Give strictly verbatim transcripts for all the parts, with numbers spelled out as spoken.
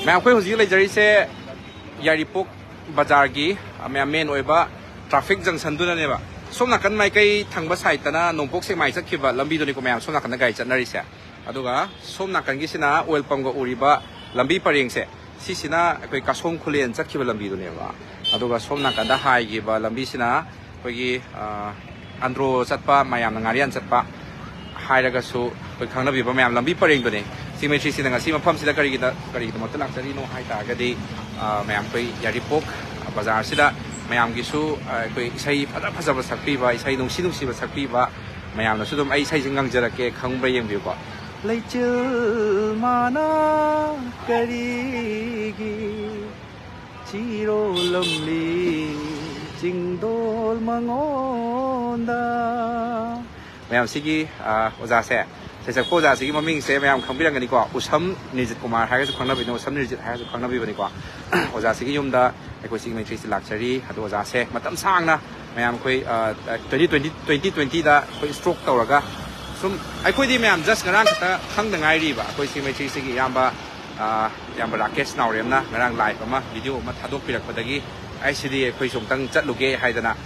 ꯃꯌꯥꯝ, ꯑꯩꯈꯣꯏ ꯍꯧꯖꯤꯛ ꯂꯩꯖꯔꯤꯁꯦ ꯌꯥꯏꯔꯤꯄꯣꯛ ꯕꯖꯥꯔꯒꯤ, ꯑ, ꯃꯌꯥꯝ ꯃꯦꯟ ꯑꯣꯏꯕ ꯇ꯭ꯔꯥꯐꯤꯛ ꯖꯪꯁꯟꯗꯨꯅꯅꯦꯕ꯫ ꯁꯣꯝ ꯅꯥꯀꯟ ꯃꯥꯏꯀꯩ ꯊꯪꯕ ꯁꯥꯏꯠꯇꯅ ꯅꯣꯡꯄꯣꯛ ꯁꯦꯛꯃꯥꯏ ꯆꯠꯈꯤꯕ ꯂꯝꯕꯤꯗꯨꯅꯤꯀꯣ ꯃꯌꯥꯝ, ꯁꯣꯝ ꯅꯥꯀꯟꯗ ꯒꯥꯔꯤ ꯆꯠꯅꯔꯤꯁꯦ꯫ ꯑꯗꯨꯒ ꯁꯣꯝ ꯅꯥꯀꯟꯒꯤꯁꯤꯅ ꯑꯣꯏꯜ ꯄꯝꯒ ꯎꯔꯤꯕ ꯂꯝꯕꯤ ꯄꯔꯦꯡꯁꯦ, ꯁꯤꯁꯤꯅ ꯑꯩꯈꯣꯏ ꯀꯥꯁꯣꯝ ꯈꯨꯂꯦꯟ ꯆꯠꯈꯤꯕ ꯂꯝꯕꯤꯗꯨꯅꯦꯕ꯫ ꯑꯗꯨꯒ ꯁꯣꯝ ꯅꯥꯀꯟꯗ ꯍꯥꯏꯈꯤꯕ ꯂꯝꯕꯤꯁꯤꯅ ꯑꯩꯈꯣꯏꯒꯤ, ꯑ, ꯑꯟꯗ꯭ꯔꯣ ꯆꯠꯄ, ꯃꯌꯥꯝꯅ ꯉꯥꯔꯤꯌꯥꯟ ꯆꯠꯄ ꯍꯥꯏꯔꯒꯁꯨ ꯑꯩꯈꯣꯏ ꯈꯪꯅꯕꯤꯕ ꯃꯌꯥꯝ ꯂꯝꯕꯤ ꯄꯔꯦꯡꯗꯨꯅꯤ꯫ ꯁꯤꯃꯦꯇ꯭ꯔꯤꯁꯤꯅ ꯉꯁꯤ ꯃꯐꯝꯁꯤꯗ ꯀꯔꯤꯒꯤꯗ-, ꯀꯔꯤꯒꯤꯗꯃꯛꯇ ꯂꯥꯛꯆꯔꯤꯅꯣ ꯍꯥꯏ ꯇꯥꯔꯒꯗꯤ, ꯑ, ꯃꯌꯥꯝ ꯑꯩꯈꯣꯏ ꯌꯥꯏꯔꯤꯄꯣꯛ ꯕꯖꯥꯔꯁꯤꯗ ꯃꯌꯥꯝꯒꯤꯁꯨ, ꯑ, ꯑꯩꯈꯣꯏ ꯏꯁꯩ ꯐꯖ ꯐꯖꯕ ꯁꯛꯄꯤꯕ, ꯏꯁꯩ ꯅꯨꯡꯁꯤ ꯅꯨꯡꯁꯤꯕ ꯁꯛꯄꯤꯕ ꯃꯌꯥꯝꯅꯁꯨ ꯑꯗꯨꯝ ꯑꯩ ꯏꯁꯩꯁꯦ ꯉꯪꯖꯔꯛꯀꯦ, ꯈꯪꯕ꯭ꯔꯥ ꯌꯦꯡꯕꯤꯌꯨꯀꯣ꯫ ꯂꯩꯆꯤꯜ ꯃꯥꯅ ꯀꯔꯤꯒꯤ ꯆꯤꯔꯣꯂꯝꯂꯤ ꯆꯤꯡꯗꯣꯜ ꯃꯉꯣꯟꯗ꯫ ꯃꯌꯥꯝ, ꯁꯤꯒꯤ, ꯑ, ꯑꯣꯖꯥꯁꯦ, ꯁꯩꯁꯛꯄ ꯑꯣꯖꯥꯁꯤꯒꯤ ꯃꯃꯤꯡꯁꯦ ꯃꯌꯥꯝ ꯈꯪꯕꯤꯔꯝꯒꯅꯤꯀꯣ, ꯎꯁꯝ ꯅꯤꯔꯖꯤꯠ ꯀꯨꯃꯥꯔ ꯍꯥꯏꯔꯒꯁꯨ ꯈꯪꯅꯕꯤꯅꯤ, ꯎꯁꯝ ꯅꯤꯔꯖꯤꯠ ꯍꯥꯏꯔꯒꯁꯨ ꯈꯪꯅꯕꯤꯕꯅꯤꯀꯣ꯫ ꯑꯣꯖꯥꯁꯤꯒꯤ ꯌꯨꯝꯗ ꯑꯩꯈꯣꯏ ꯁꯤꯒꯤ ꯃꯩꯇ꯭ꯔꯤꯁꯤ ꯂꯥꯛꯆꯔꯤ꯫ ꯑꯗꯣ ꯑꯣꯖꯥꯁꯦ ꯃꯇꯝ ꯁꯥꯡꯅ ꯃꯌꯥꯝ ꯑꯩꯈꯣꯏ, ꯑ, twenty twenty, twenty twenty ꯗ ꯑꯩꯈꯣꯏ stroke ꯇꯧꯔꯒ ꯁꯨꯝ ꯑꯩꯈꯣꯏꯗꯤ ꯃꯌꯥꯝ just ꯉꯔꯥꯡ ꯈꯛꯇ ꯈꯪꯗ ꯉꯥꯏꯔꯤꯕ꯫ ꯑꯩꯈꯣꯏ ꯁꯤꯒꯤ ꯃꯩꯇ꯭ꯔꯤꯁꯤꯒꯤ ꯏꯌꯥꯝꯕ, ꯑ, ꯏꯌꯥꯝꯕ ꯔꯥꯀꯦꯁ ꯅꯥꯎꯔꯦꯝꯅ ꯉꯔꯥꯡ live ꯑꯃ, video ꯑꯃ ꯊꯥꯗꯣꯛꯄꯤꯔꯛꯄꯗꯒꯤ ꯑꯩ ꯁꯤꯗꯤ ꯑꯩꯈꯣꯏꯁꯨ ꯑꯃꯨꯛꯇꯪ ꯆꯠꯂꯨꯒꯦ ꯍꯥꯏꯗꯅ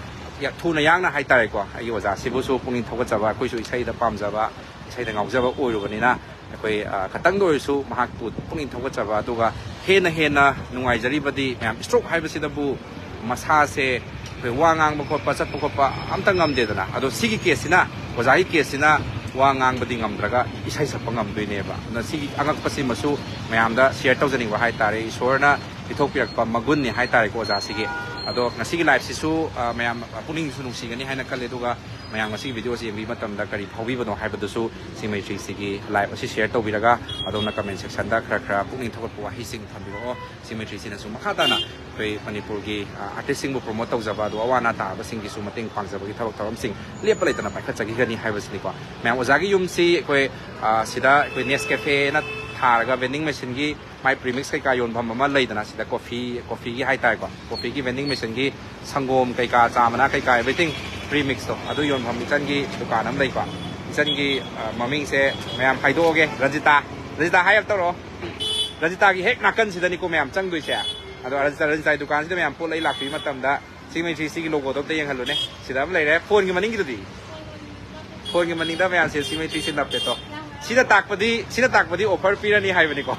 ꯌꯥꯝ ꯊꯨꯅ ꯌꯥꯡꯅ ꯍꯥꯏꯇꯥꯔꯦꯀꯣ, ꯑꯩꯒꯤ ꯑꯣꯖꯥꯁꯤꯕꯨꯁꯨ ꯄꯨꯛꯅꯤꯡ ꯊꯧꯒꯠꯆꯕ, ꯑꯩꯈꯣꯏꯁꯨ ꯏꯁꯩꯗ ꯄꯥꯝꯖꯕ, ꯏꯁꯩꯗ ꯉꯥꯎꯖꯕ ꯑꯣꯏꯔꯨꯕꯅꯤꯅ ꯑꯩꯈꯣꯏ, ꯑ, ꯈꯇꯪꯗ ꯑꯣꯏꯔꯁꯨ ꯃꯍꯥꯛꯄꯨ ꯄꯨꯛꯅꯤꯡ ꯊꯧꯒꯠꯆꯕ, ꯑꯗꯨꯒ ꯍꯦꯟꯅ ꯍꯦꯟꯅ ꯅꯨꯡꯉꯥꯏꯖꯔꯤꯕꯗꯤ ꯃꯌꯥꯝ, stroke ꯍꯥꯏꯕꯁꯤꯗꯕꯨ ꯃꯁꯥꯁꯦ ꯑꯩꯈꯣꯏ ꯋꯥ ꯉꯥꯡꯕ ꯈꯣꯠꯄ, ꯆꯠꯄ ꯈꯣꯠꯄ ꯑꯝꯇ ꯉꯝꯗꯦꯗꯅ꯫ ꯑꯗꯣ ꯁꯤꯒꯤ case ꯁꯤꯅ, ꯑꯣꯖꯥꯒꯤ case ꯁꯤꯅ ꯋꯥ ꯉꯥꯡꯕꯗꯤ ꯉꯝꯗ꯭ꯔꯒ ꯏꯁꯩ ꯁꯛꯄ ꯉꯝꯗꯣꯏꯅꯦꯕ꯫ ꯑꯗꯨꯅ ꯁꯤꯒꯤ ꯑꯉꯛꯄꯁꯤꯃꯁꯨ ꯃꯌꯥꯝꯗ share ꯇꯧꯖꯅꯤꯡꯕ ꯍꯥꯏꯇꯥꯔꯦ, ꯏꯁꯣꯔꯅ ꯄꯤꯊꯣꯛꯄꯤꯔꯛꯄ ꯃꯒꯨꯟꯅꯤ ꯍꯥꯏꯇꯥꯔꯦꯀꯣ ꯑꯣꯖꯥꯁꯤꯒꯤ꯫ ꯑꯗꯣ ꯉꯁꯤꯒꯤ live ꯁꯤꯁꯨ, ꯑ, ꯃꯌꯥꯝ ꯄꯨꯛꯅꯤꯡꯁꯨ ꯅꯨꯡꯁꯤꯒꯅꯤ ꯍꯥꯏꯅ ꯈꯜꯂꯦ꯫ ꯑꯗꯨꯒ ꯃꯌꯥꯝ ꯉꯁꯤꯒꯤ video ꯑꯁꯤ ꯌꯦꯡꯕꯤꯕ ꯃꯇꯝꯗ ꯀꯔꯤ ꯐꯥꯎꯕꯤꯕꯅꯣ ꯍꯥꯏꯕꯗꯨꯁꯨ ꯁꯤ ꯃꯩꯇ꯭ꯔꯤꯁꯤꯒꯤ live ꯑꯁꯤ share ꯇꯧꯕꯤꯔꯒ ꯑꯗꯣꯝꯅ comment section ꯗ ꯈꯔ ꯈꯔ ꯄꯨꯛꯅꯤꯡ ꯊꯧꯒꯠꯄ ꯋꯥꯍꯩꯁꯤꯡ ꯊꯝꯕꯤꯔꯛꯑꯣ꯫ ꯁꯤ ꯃꯩꯇ꯭ꯔꯤꯁꯤꯅꯁꯨ ꯃꯈꯥ ꯇꯥꯅ ꯑꯩꯈꯣꯏ ꯃꯅꯤꯄꯨꯔꯒꯤ, ꯑ, artist ꯁꯤꯡꯕꯨ promote ꯇꯧꯖꯕ, ꯑꯗꯨ ꯑꯋꯥ ꯑꯅꯥ ꯇꯥꯔꯕꯁꯤꯡꯒꯤꯁꯨ ꯃꯇꯦꯡ ꯄꯥꯡꯖꯕꯒꯤ ꯊꯕꯛ ꯊꯧꯔꯝꯁꯤꯡ ꯂꯦꯞꯄ ꯂꯩꯇꯅ ꯄꯥꯏꯈꯠꯆꯈꯤꯒꯅꯤ ꯍꯥꯏꯕꯁꯤꯅꯤꯀꯣ꯫ ꯃꯌꯥꯝ, ꯑꯣꯖꯥꯒꯤ ꯌꯨꯝꯁꯤ ꯑꯩꯈꯣꯏ, ꯑ, ꯁꯤꯗ ꯑꯩꯈꯣꯏ Nescafe ꯅ ꯊꯥꯔꯒ vending machine ꯒꯤ ꯃꯥꯏ premix ꯀꯩꯀꯥ ꯌꯣꯟꯐꯝ ꯑꯃ ꯂꯩꯗꯅ, ꯁꯤꯗ coffee, coffee ꯒꯤ ꯍꯥꯏꯇꯥꯔꯦꯀꯣ, coffee ꯒꯤ vending machine ꯒꯤ ꯁꯪꯒꯣꯝ ꯀꯩꯀꯥ, ꯆꯥ ꯃꯅꯥ ꯀꯩꯀꯥ, everything premix ꯇꯣ, ꯑꯗꯨ ꯌꯣꯟꯐꯝ ꯏꯆꯟꯒꯤ ꯗꯨꯀꯥꯟ ꯑꯃ ꯂꯩꯀꯣ꯫ ꯏꯆꯟꯒꯤ, ꯑ, ꯃꯃꯤꯡꯁꯦ ꯃꯌꯥꯝ ꯍꯥꯏꯗꯣꯛꯑꯒꯦ, ꯔꯟꯖꯤꯇꯥ꯫ ꯔꯟꯖꯤꯇꯥ, hi ꯑꯝ ꯇꯧꯔꯛꯑꯣ꯫ ꯔꯟꯖꯤꯇꯥꯒꯤ ꯍꯦꯛ ꯅꯥꯀꯟꯁꯤꯗꯅꯤꯀꯣ ꯃꯌꯥꯝ ꯆꯪꯗꯣꯏꯁꯦ꯫ ꯑꯗꯣ ꯔꯟꯖꯤꯇꯥ, ꯔꯟꯖꯤꯇꯥꯒꯤ ꯗꯨꯀꯥꯟꯁꯤꯗ ꯃꯌꯥꯝ ꯄꯣꯠ ꯂꯩ ꯂꯥꯛꯄꯤꯕ ꯃꯇꯝꯗ ꯁꯤꯡꯖꯃꯩ ꯊ꯭ꯔꯤ ꯁꯤꯒꯤ ꯂꯣꯒꯣꯗꯣ ꯑꯝꯇ ꯌꯦꯡꯍꯜꯂꯨꯅꯦ꯫ ꯁꯤꯗ ꯑꯃ ꯂꯩꯔꯦ, ꯐꯣꯟꯒꯤ ꯃꯅꯤꯡꯒꯤꯗꯨꯗꯤ? ꯐꯣꯟꯒꯤ ꯃꯅꯤꯡꯗ ꯃꯌꯥꯝꯁꯦ ꯁꯤꯡꯖꯃꯩ ꯊ꯭ꯔꯤ ꯁꯤ ꯅꯞꯄꯦ ꯇꯣ꯫ ꯁꯤꯅ ꯇꯥꯛꯄꯗꯤ, ꯁꯤꯅ ꯇꯥꯛꯄꯗꯤ offer ꯄꯤꯔꯅꯤ ꯍꯥꯏꯕꯅꯤꯀꯣ꯫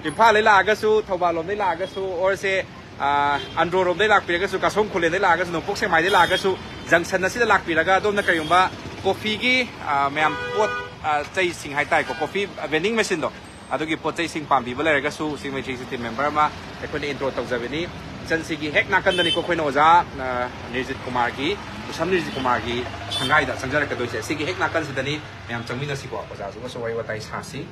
ꯏꯝꯐꯥꯜꯗꯩ ꯂꯥꯛꯑꯒꯁꯨ, ꯊꯧꯕꯥꯜ ꯂꯣꯝꯗꯩ ꯂꯥꯛꯑꯒꯁꯨ, or ꯁꯦ, ꯑꯥ, ꯑꯟꯗ꯭ꯔꯣ ꯔꯣꯝꯗꯩ ꯂꯥꯛꯄꯤꯔꯒꯁꯨ, ꯀꯥꯁꯣꯝ ꯈꯨꯂꯦꯟꯗꯩ ꯂꯥꯛꯑꯒꯁꯨ, ꯅꯣꯡꯄꯣꯛ ꯁꯦꯛꯃꯥꯏꯗꯩ ꯂꯥꯛꯑꯒꯁꯨ, junction ꯑꯁꯤꯗ ꯂꯥꯛꯄꯤꯔꯒ ꯑꯗꯣꯝꯅ ꯀꯔꯤꯒꯨꯝꯕ coffeeꯒꯤ, ꯑꯥ, ꯃꯌꯥꯝ ꯄꯣꯠ, ꯑꯥ, ꯆꯩꯁꯤꯡ ꯍꯥꯏꯇꯥꯔꯦꯀꯣ, coffee vending machineꯗꯣ, ꯑꯗꯨꯒꯤ ꯄꯣꯠ ꯆꯩꯁꯤꯡ ꯄꯥꯝꯕꯤꯕ ꯂꯩꯔꯒꯁꯨ, ꯁꯤꯡꯖꯃꯩ ꯊ꯭ꯔꯤ ꯁꯤ team member ꯑꯃ ꯑꯩꯈꯣꯏꯅ intro ꯇꯧꯖꯕꯅꯤ꯫ Junction ꯁꯤꯒꯤ ꯍꯦꯛ ꯅꯥꯀꯟꯗꯅꯤꯀꯣ ꯑꯩꯈꯣꯏꯅ ꯑꯣꯖꯥ, ꯑ, ꯅꯤꯔꯖꯤꯠ ꯀꯨꯃꯥꯔꯒꯤ, ꯎꯁꯝ ꯅꯤꯔꯖꯤꯠ ꯀꯨꯃꯥꯔꯒꯤ ꯁꯪꯒꯥꯏꯗ ꯆꯪꯖꯔꯛꯀꯗꯣꯏꯁꯦ꯫ ꯁꯤꯒꯤ ꯍꯦꯛ ꯅꯥꯀꯟꯁꯤꯗꯅꯤ꯫ ꯃꯌꯥꯝ ꯆꯪꯃꯤꯟꯅꯁꯤꯀꯣ꯫ ꯑꯣꯖꯥꯁꯤꯒꯁꯨ ꯋꯥꯔꯤ ꯋꯥꯇꯥꯏ ꯁꯥꯁꯤ꯫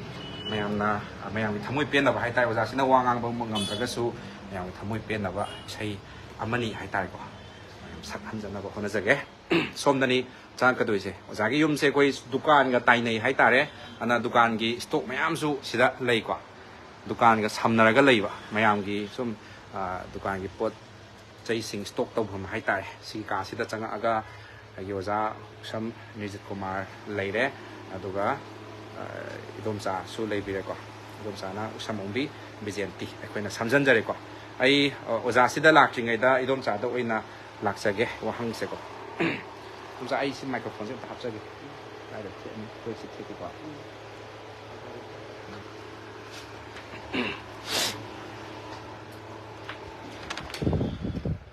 ꯃꯌꯥꯝꯅ, ꯑ, ꯃꯌꯥꯝꯒꯤ ꯊꯃꯣꯏ ꯄꯦꯟꯅꯕ ꯍꯥꯏꯇꯥꯔꯦ꯫ ꯑꯣꯖꯥꯁꯤꯅ ꯋꯥ ꯉꯥꯡꯕ ꯉꯝꯗ꯭ꯔꯒꯁꯨ ꯃꯌꯥꯝꯒꯤ ꯊꯃꯣꯏ ꯄꯦꯟꯅꯕ ꯏꯁꯩ ꯑꯃꯅꯤ ꯍꯥꯏꯇꯥꯔꯦꯀꯣ꯫ ꯃꯌꯥꯝ ꯁꯛꯍꯟꯖꯅꯕ ꯍꯣꯠꯅꯖꯒꯦ꯫ ꯁꯣꯝꯗꯅꯤ ꯆꯪꯉꯛꯀꯗꯣꯏꯁꯦ꯫ ꯑꯣꯖꯥꯒꯤ ꯌꯨꯝꯁꯦ ꯑꯩꯈꯣꯏ ꯗꯨꯀꯥꯟꯒ ꯇꯥꯏꯅꯩ ꯍꯥꯏꯇꯥꯔꯦ꯫ ꯑꯗꯨꯅ ꯗꯨꯀꯥꯟꯒꯤ stock ꯃꯌꯥꯝꯁꯨ ꯁꯤꯗ ꯂꯩꯀꯣ꯫ ꯗꯨꯀꯥꯟꯒ ꯁꯝꯅꯔꯒ ꯂꯩꯕ ꯃꯌꯥꯝꯒꯤ ꯁꯨꯝ, ꯑ, ꯗꯨꯀꯥꯟꯒꯤ ꯄꯣꯠ ꯆꯩꯁꯤꯡ stock ꯇꯧꯐꯝ ꯍꯥꯏꯇꯥꯔꯦ꯫ ꯁꯤꯒꯤ ꯀꯥꯁꯤꯗ ꯆꯪꯉꯛꯑꯒ ꯑꯩꯒꯤ ꯑꯣꯖꯥ ꯎꯁꯝ ꯅꯤꯔꯖꯤꯠ ꯀꯨꯃꯥꯔ ꯂꯩꯔꯦ꯫ ꯑꯗꯨꯒ, ꯑ, ꯏꯗꯣꯝꯆꯥꯁꯨ ꯂꯩꯕꯤꯔꯦꯀꯣ꯫ ꯏꯗꯣꯝꯆꯥꯅ ꯎꯁꯝ ꯑꯣꯡꯕꯤ ꯕꯤꯖꯦꯟꯇꯤ ꯑꯩꯈꯣꯏꯅ ꯁꯝꯖꯟꯖꯔꯦꯀꯣ꯫ ꯑꯩ, ꯑ, ꯑꯣꯖꯥꯁꯤꯗ ꯂꯥꯛꯇ꯭ꯔꯤꯉꯩꯗ ꯏꯗꯣꯝꯆꯥꯗ ꯑꯣꯏꯅ ꯂꯥꯛꯆꯒꯦ ꯋꯥꯍꯪꯁꯦꯀꯣ꯫ ꯏꯗꯣꯝꯆꯥ, ꯑꯩ ꯁꯤ microphoneꯁꯦ ꯑꯝꯇ ꯍꯥꯞꯆꯒꯦ꯫ ꯀꯥꯏꯗ ꯊꯦꯠꯅꯤ? ꯑꯩꯈꯣꯏ ꯁꯤ ꯊꯦꯠꯀꯦꯀꯣ꯫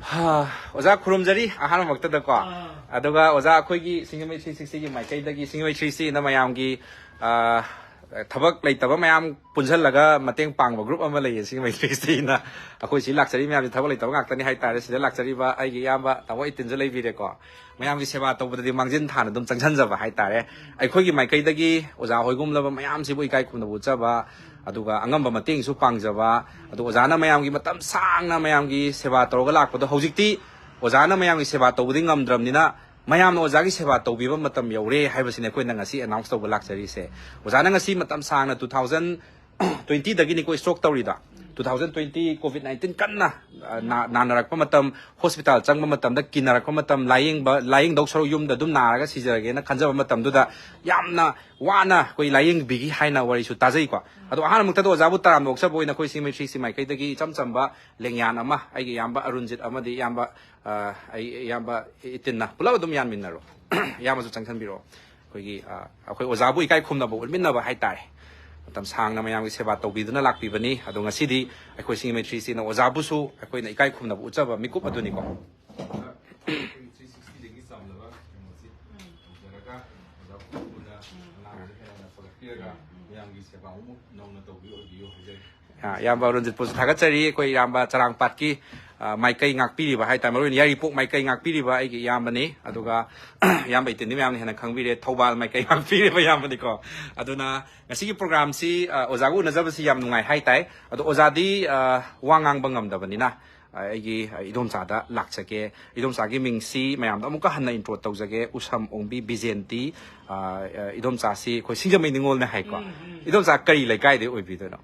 ꯍꯥ, ꯑꯣꯖꯥ ꯈꯨꯔꯨꯝꯖꯔꯤ ꯑꯍꯥꯟꯕꯃꯛꯇꯗꯀꯣ꯫ ꯑꯥ꯫ ꯑꯗꯨꯒ ꯑꯣꯖꯥ ꯑꯩꯈꯣꯏꯒꯤ ꯁꯤꯡꯖꯃꯩ ꯊ꯭ꯔꯤ ꯁꯤꯛꯁꯇꯤꯒꯤ ꯃꯥꯏꯀꯩꯗꯒꯤ ꯁꯤꯡꯖꯃꯩ ꯊ꯭ꯔꯤ ꯁꯤꯛꯁꯇꯤꯅ ꯃꯌꯥꯝꯒꯤ, ꯑꯥ, ꯊꯕꯛ ꯂꯩꯇꯕ ꯃꯌꯥꯝ ꯄꯨꯟꯁꯤꯜꯂꯒ ꯃꯇꯦꯡ ꯄꯥꯡꯕ group ꯑꯃ ꯂꯩꯌꯦ ꯁꯤꯡꯖꯃꯩ ꯊ꯭ꯔꯤ ꯁꯤꯛꯁꯇꯤꯅ꯫ ꯑꯩꯈꯣꯏ ꯁꯤ ꯂꯥꯛꯆꯔꯤ ꯃꯌꯥꯝꯁꯦ ꯊꯕꯛ ꯂꯩꯇꯕ ꯉꯥꯛꯇꯅꯤ ꯍꯥꯏꯇꯥꯔꯦ꯫ ꯁꯤꯗ ꯂꯥꯛꯆꯔꯤꯕ ꯑꯩꯒꯤ ꯏꯌꯥꯝꯕ ꯇꯥꯃꯣ ꯏꯇꯤꯟꯁꯨ ꯂꯩꯕꯤꯔꯦꯀꯣ꯫ ꯃꯌꯥꯝꯒꯤ ꯁꯦꯕꯥ ꯇꯧꯕꯗꯗꯤ ꯃꯥꯡꯖꯤꯟ ꯊꯥꯅ ꯑꯗꯨꯝ ꯆꯪꯁꯤꯟꯖꯕ ꯍꯥꯏꯇꯥꯔꯦ꯫ ꯑꯩꯈꯣꯏꯒꯤ ꯃꯥꯏꯀꯩꯗꯒꯤ ꯑꯣꯖꯥ ꯍꯣꯏꯒꯨꯝꯂꯕ ꯃꯌꯥꯝꯁꯤꯕꯨ ꯏꯀꯥꯏ ꯈꯨꯝꯅꯕ ꯎꯠꯆꯕ, ꯑꯗꯨꯒ ꯑꯉꯝꯕ ꯃꯇꯦꯡꯁꯨ ꯄꯥꯡꯖꯕ, ꯑꯗꯨ ꯑꯣꯖꯥꯅ ꯃꯌꯥꯝꯒꯤ ꯃꯇꯝ ꯁꯥꯡꯅ ꯃꯌꯥꯝꯒꯤ ꯁꯦꯕꯥ ꯇꯧꯔꯒ ꯂꯥꯛꯄꯗꯣ ꯍꯧꯖꯤꯛꯇꯤ ꯑꯣꯖꯥꯅ ꯃꯌꯥꯝꯒꯤ ꯁꯦꯕꯥ ꯇꯧꯕꯗꯤ ꯉꯝꯗ꯭ꯔꯕꯅꯤꯅ ꯃꯌꯥꯝꯅ ꯑꯣꯖꯥꯒꯤ ꯁꯦꯕꯥ ꯇꯧꯕꯤꯕ ꯃꯇꯝ ꯌꯧꯔꯦ ꯍꯥꯏꯕꯁꯤꯅꯤ ꯑꯩꯈꯣꯏꯅ ꯉꯁꯤ announce ꯇꯧꯕ ꯂꯥꯛꯆꯔꯤꯁꯦ꯫ ꯑꯣꯖꯥꯅ ꯉꯁꯤ ꯃꯇꯝ ꯁꯥꯡꯅ two thousand twentyꯗꯒꯤꯅꯤꯀꯣ stroke ꯇꯧꯔꯤꯗꯣ꯫ two thousand twenty COVID nineteen ꯀꯟꯅ, ꯑ, ꯅꯥ-, ꯅꯥꯅꯔꯛꯄ ꯃꯇꯝ, ꯍꯣꯁꯄꯤꯇꯥꯜ ꯆꯪꯕ ꯃꯇꯝꯗ ꯀꯤꯅꯔꯛꯄ ꯃꯇꯝ, ꯂꯥꯌꯦꯡꯕ, ꯂꯥꯌꯦꯡꯗꯧ ꯁꯔꯨꯛ ꯌꯨꯝꯗ ꯑꯗꯨꯝ ꯅꯥꯔꯒ ꯁꯤꯖꯔꯒꯦꯅ ꯈꯟꯖꯕ ꯃꯇꯝꯗꯨꯗ ꯌꯥꯝꯅ ꯋꯥꯅ ꯑꯩꯈꯣꯏ ꯂꯥꯌꯦꯡꯕꯤꯈꯤ ꯍꯥꯏꯅ ꯋꯥꯔꯤꯁꯨ ꯇꯥꯖꯩꯀꯣ꯫ ꯑꯗꯣ ꯑꯍꯥꯟꯕꯃꯛꯇꯗ ꯑꯣꯖꯥꯕꯨ ꯇꯔꯥꯝꯅ ꯑꯣꯛꯆꯕ ꯑꯣꯏꯅ ꯑꯩꯈꯣꯏ ꯁꯤꯡꯖꯃꯩ ꯊ꯭ꯔꯤ ꯁꯤꯛꯁꯇꯤ ꯃꯥꯏꯀꯩꯗꯒꯤ ꯏꯆꯝ ꯆꯝꯕ ꯂꯦꯡꯌꯥꯟ ꯑꯃ, ꯑꯩꯒꯤ ꯏꯌꯥꯝꯕ ꯑꯔꯨꯟꯖꯤꯠ ꯑꯃꯗꯤ ꯏꯌꯥꯝꯕ, ꯑ, ꯑꯩ ꯏꯌꯥꯝꯕ ꯏꯇꯤꯟꯅ ꯄꯨꯂꯞ ꯑꯗꯨꯝ ꯌꯥꯟꯃꯤꯟꯅꯔꯣ꯫ ꯏꯌꯥꯝꯕꯁꯨ ꯆꯪꯁꯤꯟꯕꯤꯔꯛꯑꯣ꯫ ꯑꯩꯈꯣꯏꯒꯤ, ꯑ, ꯑꯩꯈꯣꯏ ꯑꯣꯖꯥꯕꯨ ꯏꯀꯥꯏ ꯈꯨꯝꯅꯕ ꯎꯠꯃꯤꯟꯅꯕ ꯍꯥꯏꯇꯥꯔꯦ꯫ ꯃꯇꯝ ꯁꯥꯡꯅ ꯃꯌꯥꯝꯒꯤ ꯁꯦꯕꯥ ꯇꯧꯕꯤꯗꯨꯅ ꯂꯥꯛꯄꯤꯕꯅꯤ꯫ ꯑꯗꯣ ꯉꯁꯤꯗꯤ ꯑꯩꯈꯣꯏ ꯁꯤꯡꯖꯃꯩ ꯊ꯭ꯔꯤ ꯁꯤꯛꯁꯇꯤꯅ ꯑꯣꯖꯥꯕꯨꯁꯨ ꯑꯩꯈꯣꯏꯅ ꯏꯀꯥꯏ ꯈꯨꯝꯅꯕ ꯎꯠꯆꯕ ꯃꯤꯀꯨꯞ ꯑꯗꯨꯅꯤꯀꯣ꯫ ꯑꯩꯈꯣꯏꯒꯤ ꯊ꯭ꯔꯤ ꯁꯤꯛꯁꯇꯤꯗꯒꯤ ꯆꯝꯂꯕ ꯀꯩꯅꯣꯁꯤ ꯇꯧꯖꯔꯒ ꯑꯣꯖꯥ ꯄꯨꯝꯅꯃꯛꯅ ꯑꯉꯥꯡꯁꯦ ꯍꯦꯟꯅ ꯐꯒꯠꯄꯤꯔꯒ ꯃꯌꯥꯝꯒꯤ ꯁꯦꯕꯥ ꯑꯃꯨꯛ ꯅꯧꯅ ꯇꯧꯕꯤꯌꯨ, ꯑꯣꯏꯕꯤꯌꯨ ꯍꯥꯏꯖꯔꯤ꯫ ꯑ, ꯏꯌꯥꯝꯕ ꯑꯔꯨꯟꯖꯤꯠꯄꯨꯁꯨ ꯊꯥꯒꯠꯆꯔꯤ꯫ ꯑꯩꯈꯣꯏ ꯏꯌꯥꯝꯕ ꯆꯔꯥꯡꯄꯥꯠꯀꯤ, ꯑ, ꯃꯥꯏꯀꯩ ꯉꯥꯛꯄꯤꯔꯤꯕ ꯍꯥꯏꯇꯥꯔꯦ, ꯃꯔꯨꯑꯣꯏꯅ ꯌꯥꯏꯔꯤꯄꯣꯛ ꯃꯥꯏꯀꯩ ꯉꯥꯛꯄꯤꯔꯤꯕ ꯑꯩꯒꯤ ꯏꯌꯥꯝꯕꯅꯤ꯫ ꯑꯗꯨꯒ ꯏꯌꯥꯝꯕ ꯏꯇꯤꯟꯗꯤ ꯃꯌꯥꯝꯅ ꯍꯦꯟꯅ ꯈꯪꯕꯤꯔꯦ, ꯊꯧꯕꯥꯜ ꯃꯥꯏꯀꯩ ꯉꯥꯛꯄꯤꯔꯤꯕ ꯏꯌꯥꯝꯕꯅꯤꯀꯣ꯫ ꯑꯗꯨꯅ ꯉꯁꯤꯒꯤ ꯄ꯭ꯔꯣꯒ꯭ꯔꯥꯝꯁꯤ, ꯑ, ꯑꯣꯖꯥꯒ ꯎꯅꯖꯕꯁꯤ ꯌꯥꯝ ꯅꯨꯡꯉꯥꯏ ꯍꯥꯏꯇꯥꯏ꯫ ꯑꯗꯣ ꯑꯣꯖꯥꯗꯤ, ꯑ, ꯋꯥ ꯉꯥꯡꯕ ꯉꯝꯗꯕꯅꯤꯅ, ꯑ, ꯑꯩꯒꯤ, ꯑ, ꯏꯗꯣꯝꯆꯥꯗ ꯂꯥꯛꯆꯒꯦ꯫ ꯏꯗꯣꯝꯆꯥꯒꯤ ꯃꯤꯡꯁꯤ ꯃꯌꯥꯝꯗ ꯑꯃꯨꯛꯀ ꯍꯟꯅ ꯏꯟꯇ꯭ꯔꯣ ꯇꯧꯖꯒꯦ, ꯎꯁꯝ ꯑꯣꯡꯕꯤ ꯕꯤꯖꯦꯟꯇꯤ꯫ ꯑ, ꯑ, ꯏꯗꯣꯝꯆꯥꯁꯤ ꯑꯩꯈꯣꯏ ꯁꯤꯡꯖꯃꯩ ꯅꯤꯉꯣꯜꯅꯦ ꯍꯥꯏꯀꯣ꯫ ꯎꯝ, ꯎꯝ꯫ ꯏꯗꯣꯝꯆꯥ ꯀꯔꯤ ꯂꯩꯀꯥꯏꯗꯩ ꯑꯣꯏꯕꯤꯗꯣꯏꯅꯣ?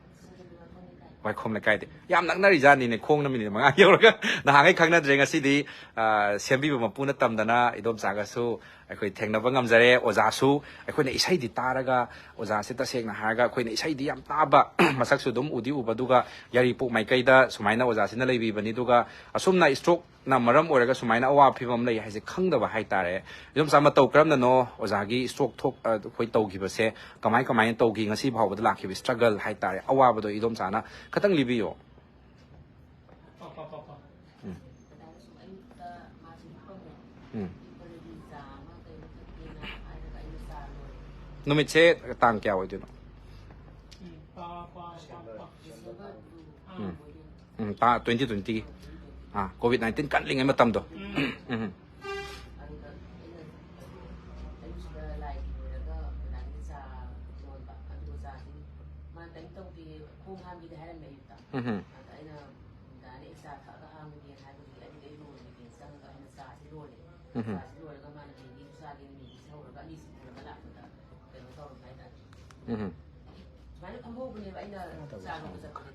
ꯋꯥꯏꯈꯣꯝ ꯂꯩꯀꯥꯏꯗꯤ ꯌꯥꯝ ꯅꯛꯅꯔꯤꯖꯥꯠꯅꯤꯅꯦ, ꯈꯣꯡꯅ ꯃꯤꯅꯤꯠ ꯃꯉꯥ ꯌꯧꯔꯒ꯫ ꯅꯍꯥꯟꯈꯩ ꯈꯪꯅꯗ꯭ꯔꯦ, ꯉꯁꯤꯗꯤ, ꯑ, ꯁꯦꯝꯕꯤꯕ ꯃꯄꯨꯅ ꯇꯝꯗꯅ ꯏꯗꯣꯝꯆꯥꯒꯁꯨ ꯑꯩꯈꯣꯏ ꯊꯦꯡꯅꯕ ꯉꯝꯖꯔꯦ꯫ ꯑꯣꯖꯥꯁꯨ ꯑꯩꯈꯣꯏꯅ ꯏꯁꯩꯗꯤ ꯇꯥꯔꯒ, ꯑꯣꯖꯥꯁꯦ ꯇꯁꯦꯡꯅ ꯍꯥꯏꯔꯒ ꯑꯩꯈꯣꯏꯅ ꯏꯁꯩꯗꯤ ꯌꯥꯝ ꯇꯥꯕ, ꯃꯁꯛꯁꯨ ꯑꯗꯨꯝ ꯎꯗꯤ ꯎꯕ, ꯑꯗꯨꯒ ꯌꯥꯏꯔꯤꯄꯣꯛ ꯃꯥꯏꯀꯩꯗ ꯁꯨꯃꯥꯏꯅ ꯑꯣꯖꯥꯁꯤꯅ ꯂꯩꯕꯤꯕꯅꯤ, ꯑꯗꯨꯒ ꯑꯁꯨꯝꯅ stroke ꯅ ꯃꯔꯝ ꯑꯣꯏꯔꯒ ꯁꯨꯃꯥꯏꯅ ꯑꯋꯥꯕ ꯐꯤꯕꯝ ꯑꯃ ꯂꯩ ꯍꯥꯏꯁꯦ ꯈꯪꯗꯕ ꯍꯥꯏꯇꯥꯔꯦ꯫ ꯏꯗꯣꯝꯆꯥ, ꯃꯇꯧ ꯀꯔꯝꯅꯅꯣ ꯑꯣꯖꯥꯒꯤ stroke ꯊꯣꯛ-, ꯑ, ꯑꯩꯈꯣꯏ ꯇꯧꯈꯤꯕꯁꯦ? ꯀꯃꯥꯏ ꯀꯃꯥꯏꯅ ꯇꯧꯈꯤ? ꯉꯁꯤ ꯐꯥꯎꯕꯗ ꯂꯥꯛꯈꯤꯕ struggle ꯍꯥꯏꯇꯥꯔꯦ, ꯑꯋꯥꯕꯗꯣ ꯏꯗꯣꯝꯆꯥꯅ ꯈꯇꯪ ꯂꯤꯕꯤꯌꯣ꯫ ꯎꯝ꯫ ꯎꯝ꯫ ꯅꯨꯃꯤꯠꯁꯦ ꯇꯥꯡ ꯀꯌꯥ ꯑꯣꯏꯗꯣꯏꯅꯣ? ꯎꯝ꯫ ꯎꯝ, ꯇꯥ-, twenty twenty꯫ ꯑꯥ, COVID nineteen ꯀꯜꯂꯤꯉꯩ ꯃꯇꯝꯗꯣ꯫ ꯎꯝ꯫ ꯎꯝ꯫ ꯑꯗꯨꯗ ꯑꯩꯅ ꯑꯌꯨꯛꯁꯤꯗ ꯂꯥꯏꯒꯤ ꯂꯣꯏꯔꯒ ꯑꯣꯖꯥꯒꯤ ꯆꯥ ꯂꯣꯟꯕ꯫ ꯑꯗꯨ ꯑꯣꯖꯥꯁꯤ ꯃꯥ ꯀꯔꯤꯝ ꯇꯧꯗꯦ, ꯈꯣꯡ ꯍꯥꯝꯈꯤꯗꯦ ꯍꯥꯏꯔꯝꯃꯦ ꯑꯌꯨꯛꯇ꯫ ꯎꯝ꯫ ꯑꯗ ꯑꯩꯅ ꯅꯨꯡꯗꯥꯡꯗ ꯑꯩ ꯆꯥ ꯊꯛꯑꯒ ꯍꯥꯝꯃꯒꯦꯅ ꯍꯥꯏꯕꯗꯨꯒꯤ ꯑꯩꯗꯤ ꯑꯩ ꯂꯣꯟꯕꯒꯦꯅ ꯆꯪꯉꯒ ꯑꯩꯅ ꯆꯥꯁꯤ ꯂꯣꯜꯂꯦ꯫ ꯎꯝ꯫ ꯆꯥꯁꯤ ꯂꯣꯜꯂꯒ ꯃꯥꯅ ꯃꯦꯒꯤꯁꯨ ꯆꯥꯒꯦꯅ ꯃꯦꯒꯤꯁꯤ ꯍꯧꯔꯒ ꯑꯅꯤꯁꯤ ꯄꯨꯔꯒ ꯂꯥꯛꯄꯗ ꯀꯩꯅꯣ ꯇꯧꯔꯝꯃꯦ ꯍꯥꯏꯇꯥꯔꯦ꯫ ꯎꯝ꯫ ꯁꯨꯃꯥꯏꯅ ꯐꯝꯍꯧꯕꯅꯦꯕ ꯑꯩꯅ ꯆꯥ ꯂꯣꯟꯕ ꯆꯠꯄꯗ꯫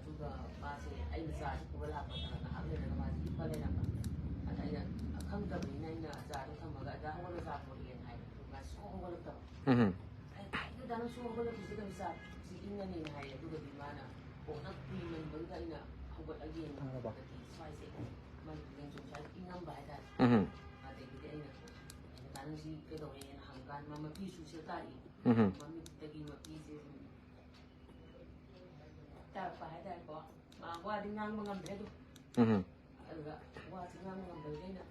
ꯑꯗꯨꯒ ꯃꯥꯁꯦ ꯑꯩꯅ ꯆꯥꯁꯦ ꯄꯨꯔ ꯂꯥꯛꯄꯗ ꯉꯥꯏꯍꯥꯛ ꯂꯩꯔꯒ ꯃꯥꯁꯦ ꯍꯤꯞꯄ ꯂꯩꯔꯝꯕ꯫ ꯑꯗ ꯑꯩꯅ ꯈꯪꯗꯕꯅꯤꯅ ꯑꯩꯅ ꯆꯥꯗꯣ ꯊꯝꯃꯒ "ꯑꯗ ꯍꯧꯒꯠꯂꯣ, ꯆꯥ ꯄꯨꯔꯛꯑꯦꯅ" ꯍꯥꯏꯕ꯫ ꯑꯗꯨ ꯃꯥ ꯁꯨꯡꯍꯧ ꯍꯧꯒꯠꯂꯛꯇꯕ꯫ ꯎꯝ꯫ ꯑꯩ, "ꯀꯩꯅꯣ ꯗꯥ, ꯅꯪ ꯁꯨꯡꯍꯧ ꯍꯧꯒꯠꯂꯛꯇ꯭ꯔꯤꯁꯦ ꯀꯩꯅꯣ? ꯆꯥꯁꯤ ꯏꯪꯉꯅꯤꯅ" ꯍꯥꯏꯌꯦ꯫ ꯑꯗꯨꯒꯗꯤ ꯃꯥꯅ ꯀꯣꯟꯅ ꯀꯨꯏꯃꯟꯕꯗꯒꯤ ꯑꯩꯅ ꯍꯧꯒꯠꯂꯒꯦꯅ ꯇꯥꯔꯕ? ꯍꯧꯒꯠꯂꯗꯤ ꯁ꯭ꯋꯥꯏꯁꯦ ꯃꯥꯒꯤ ꯂꯦꯡꯖꯨꯝ ꯁ꯭ꯋꯥꯏꯁꯦ ꯏꯪꯉꯝꯕ ꯍꯥꯏꯇꯥꯔꯦ꯫ ꯎꯝ꯫ ꯑꯗꯒꯤꯗꯤ ꯑꯩꯅ "ꯗꯥ, ꯅꯪ ꯁꯤ ꯀꯩꯗꯧꯔꯦꯅ" ꯍꯪꯀꯥꯟꯗ ꯃꯥ ꯃꯄꯤꯁꯨ ꯁꯦꯠ ꯇꯥꯔꯛꯏ꯫ ꯎꯝ꯫ ꯃꯃꯤꯠꯇꯒꯤ ꯃꯄꯤꯁꯦ ꯁꯨꯝ ꯇꯥꯔꯛꯄ ꯍꯥꯏꯇꯥꯔꯦꯀꯣ꯫ ꯃꯥ ꯋꯥꯗꯤ ꯉꯥꯡꯕ ꯉꯝꯗ꯭ꯔꯦ ꯑꯗꯨꯝ꯫ ꯎꯝ꯫ ꯑꯗꯨꯒ ꯋꯥꯁꯦ ꯉꯥꯡꯕ ꯉꯝꯗꯕꯒꯤ ꯑꯩꯅ,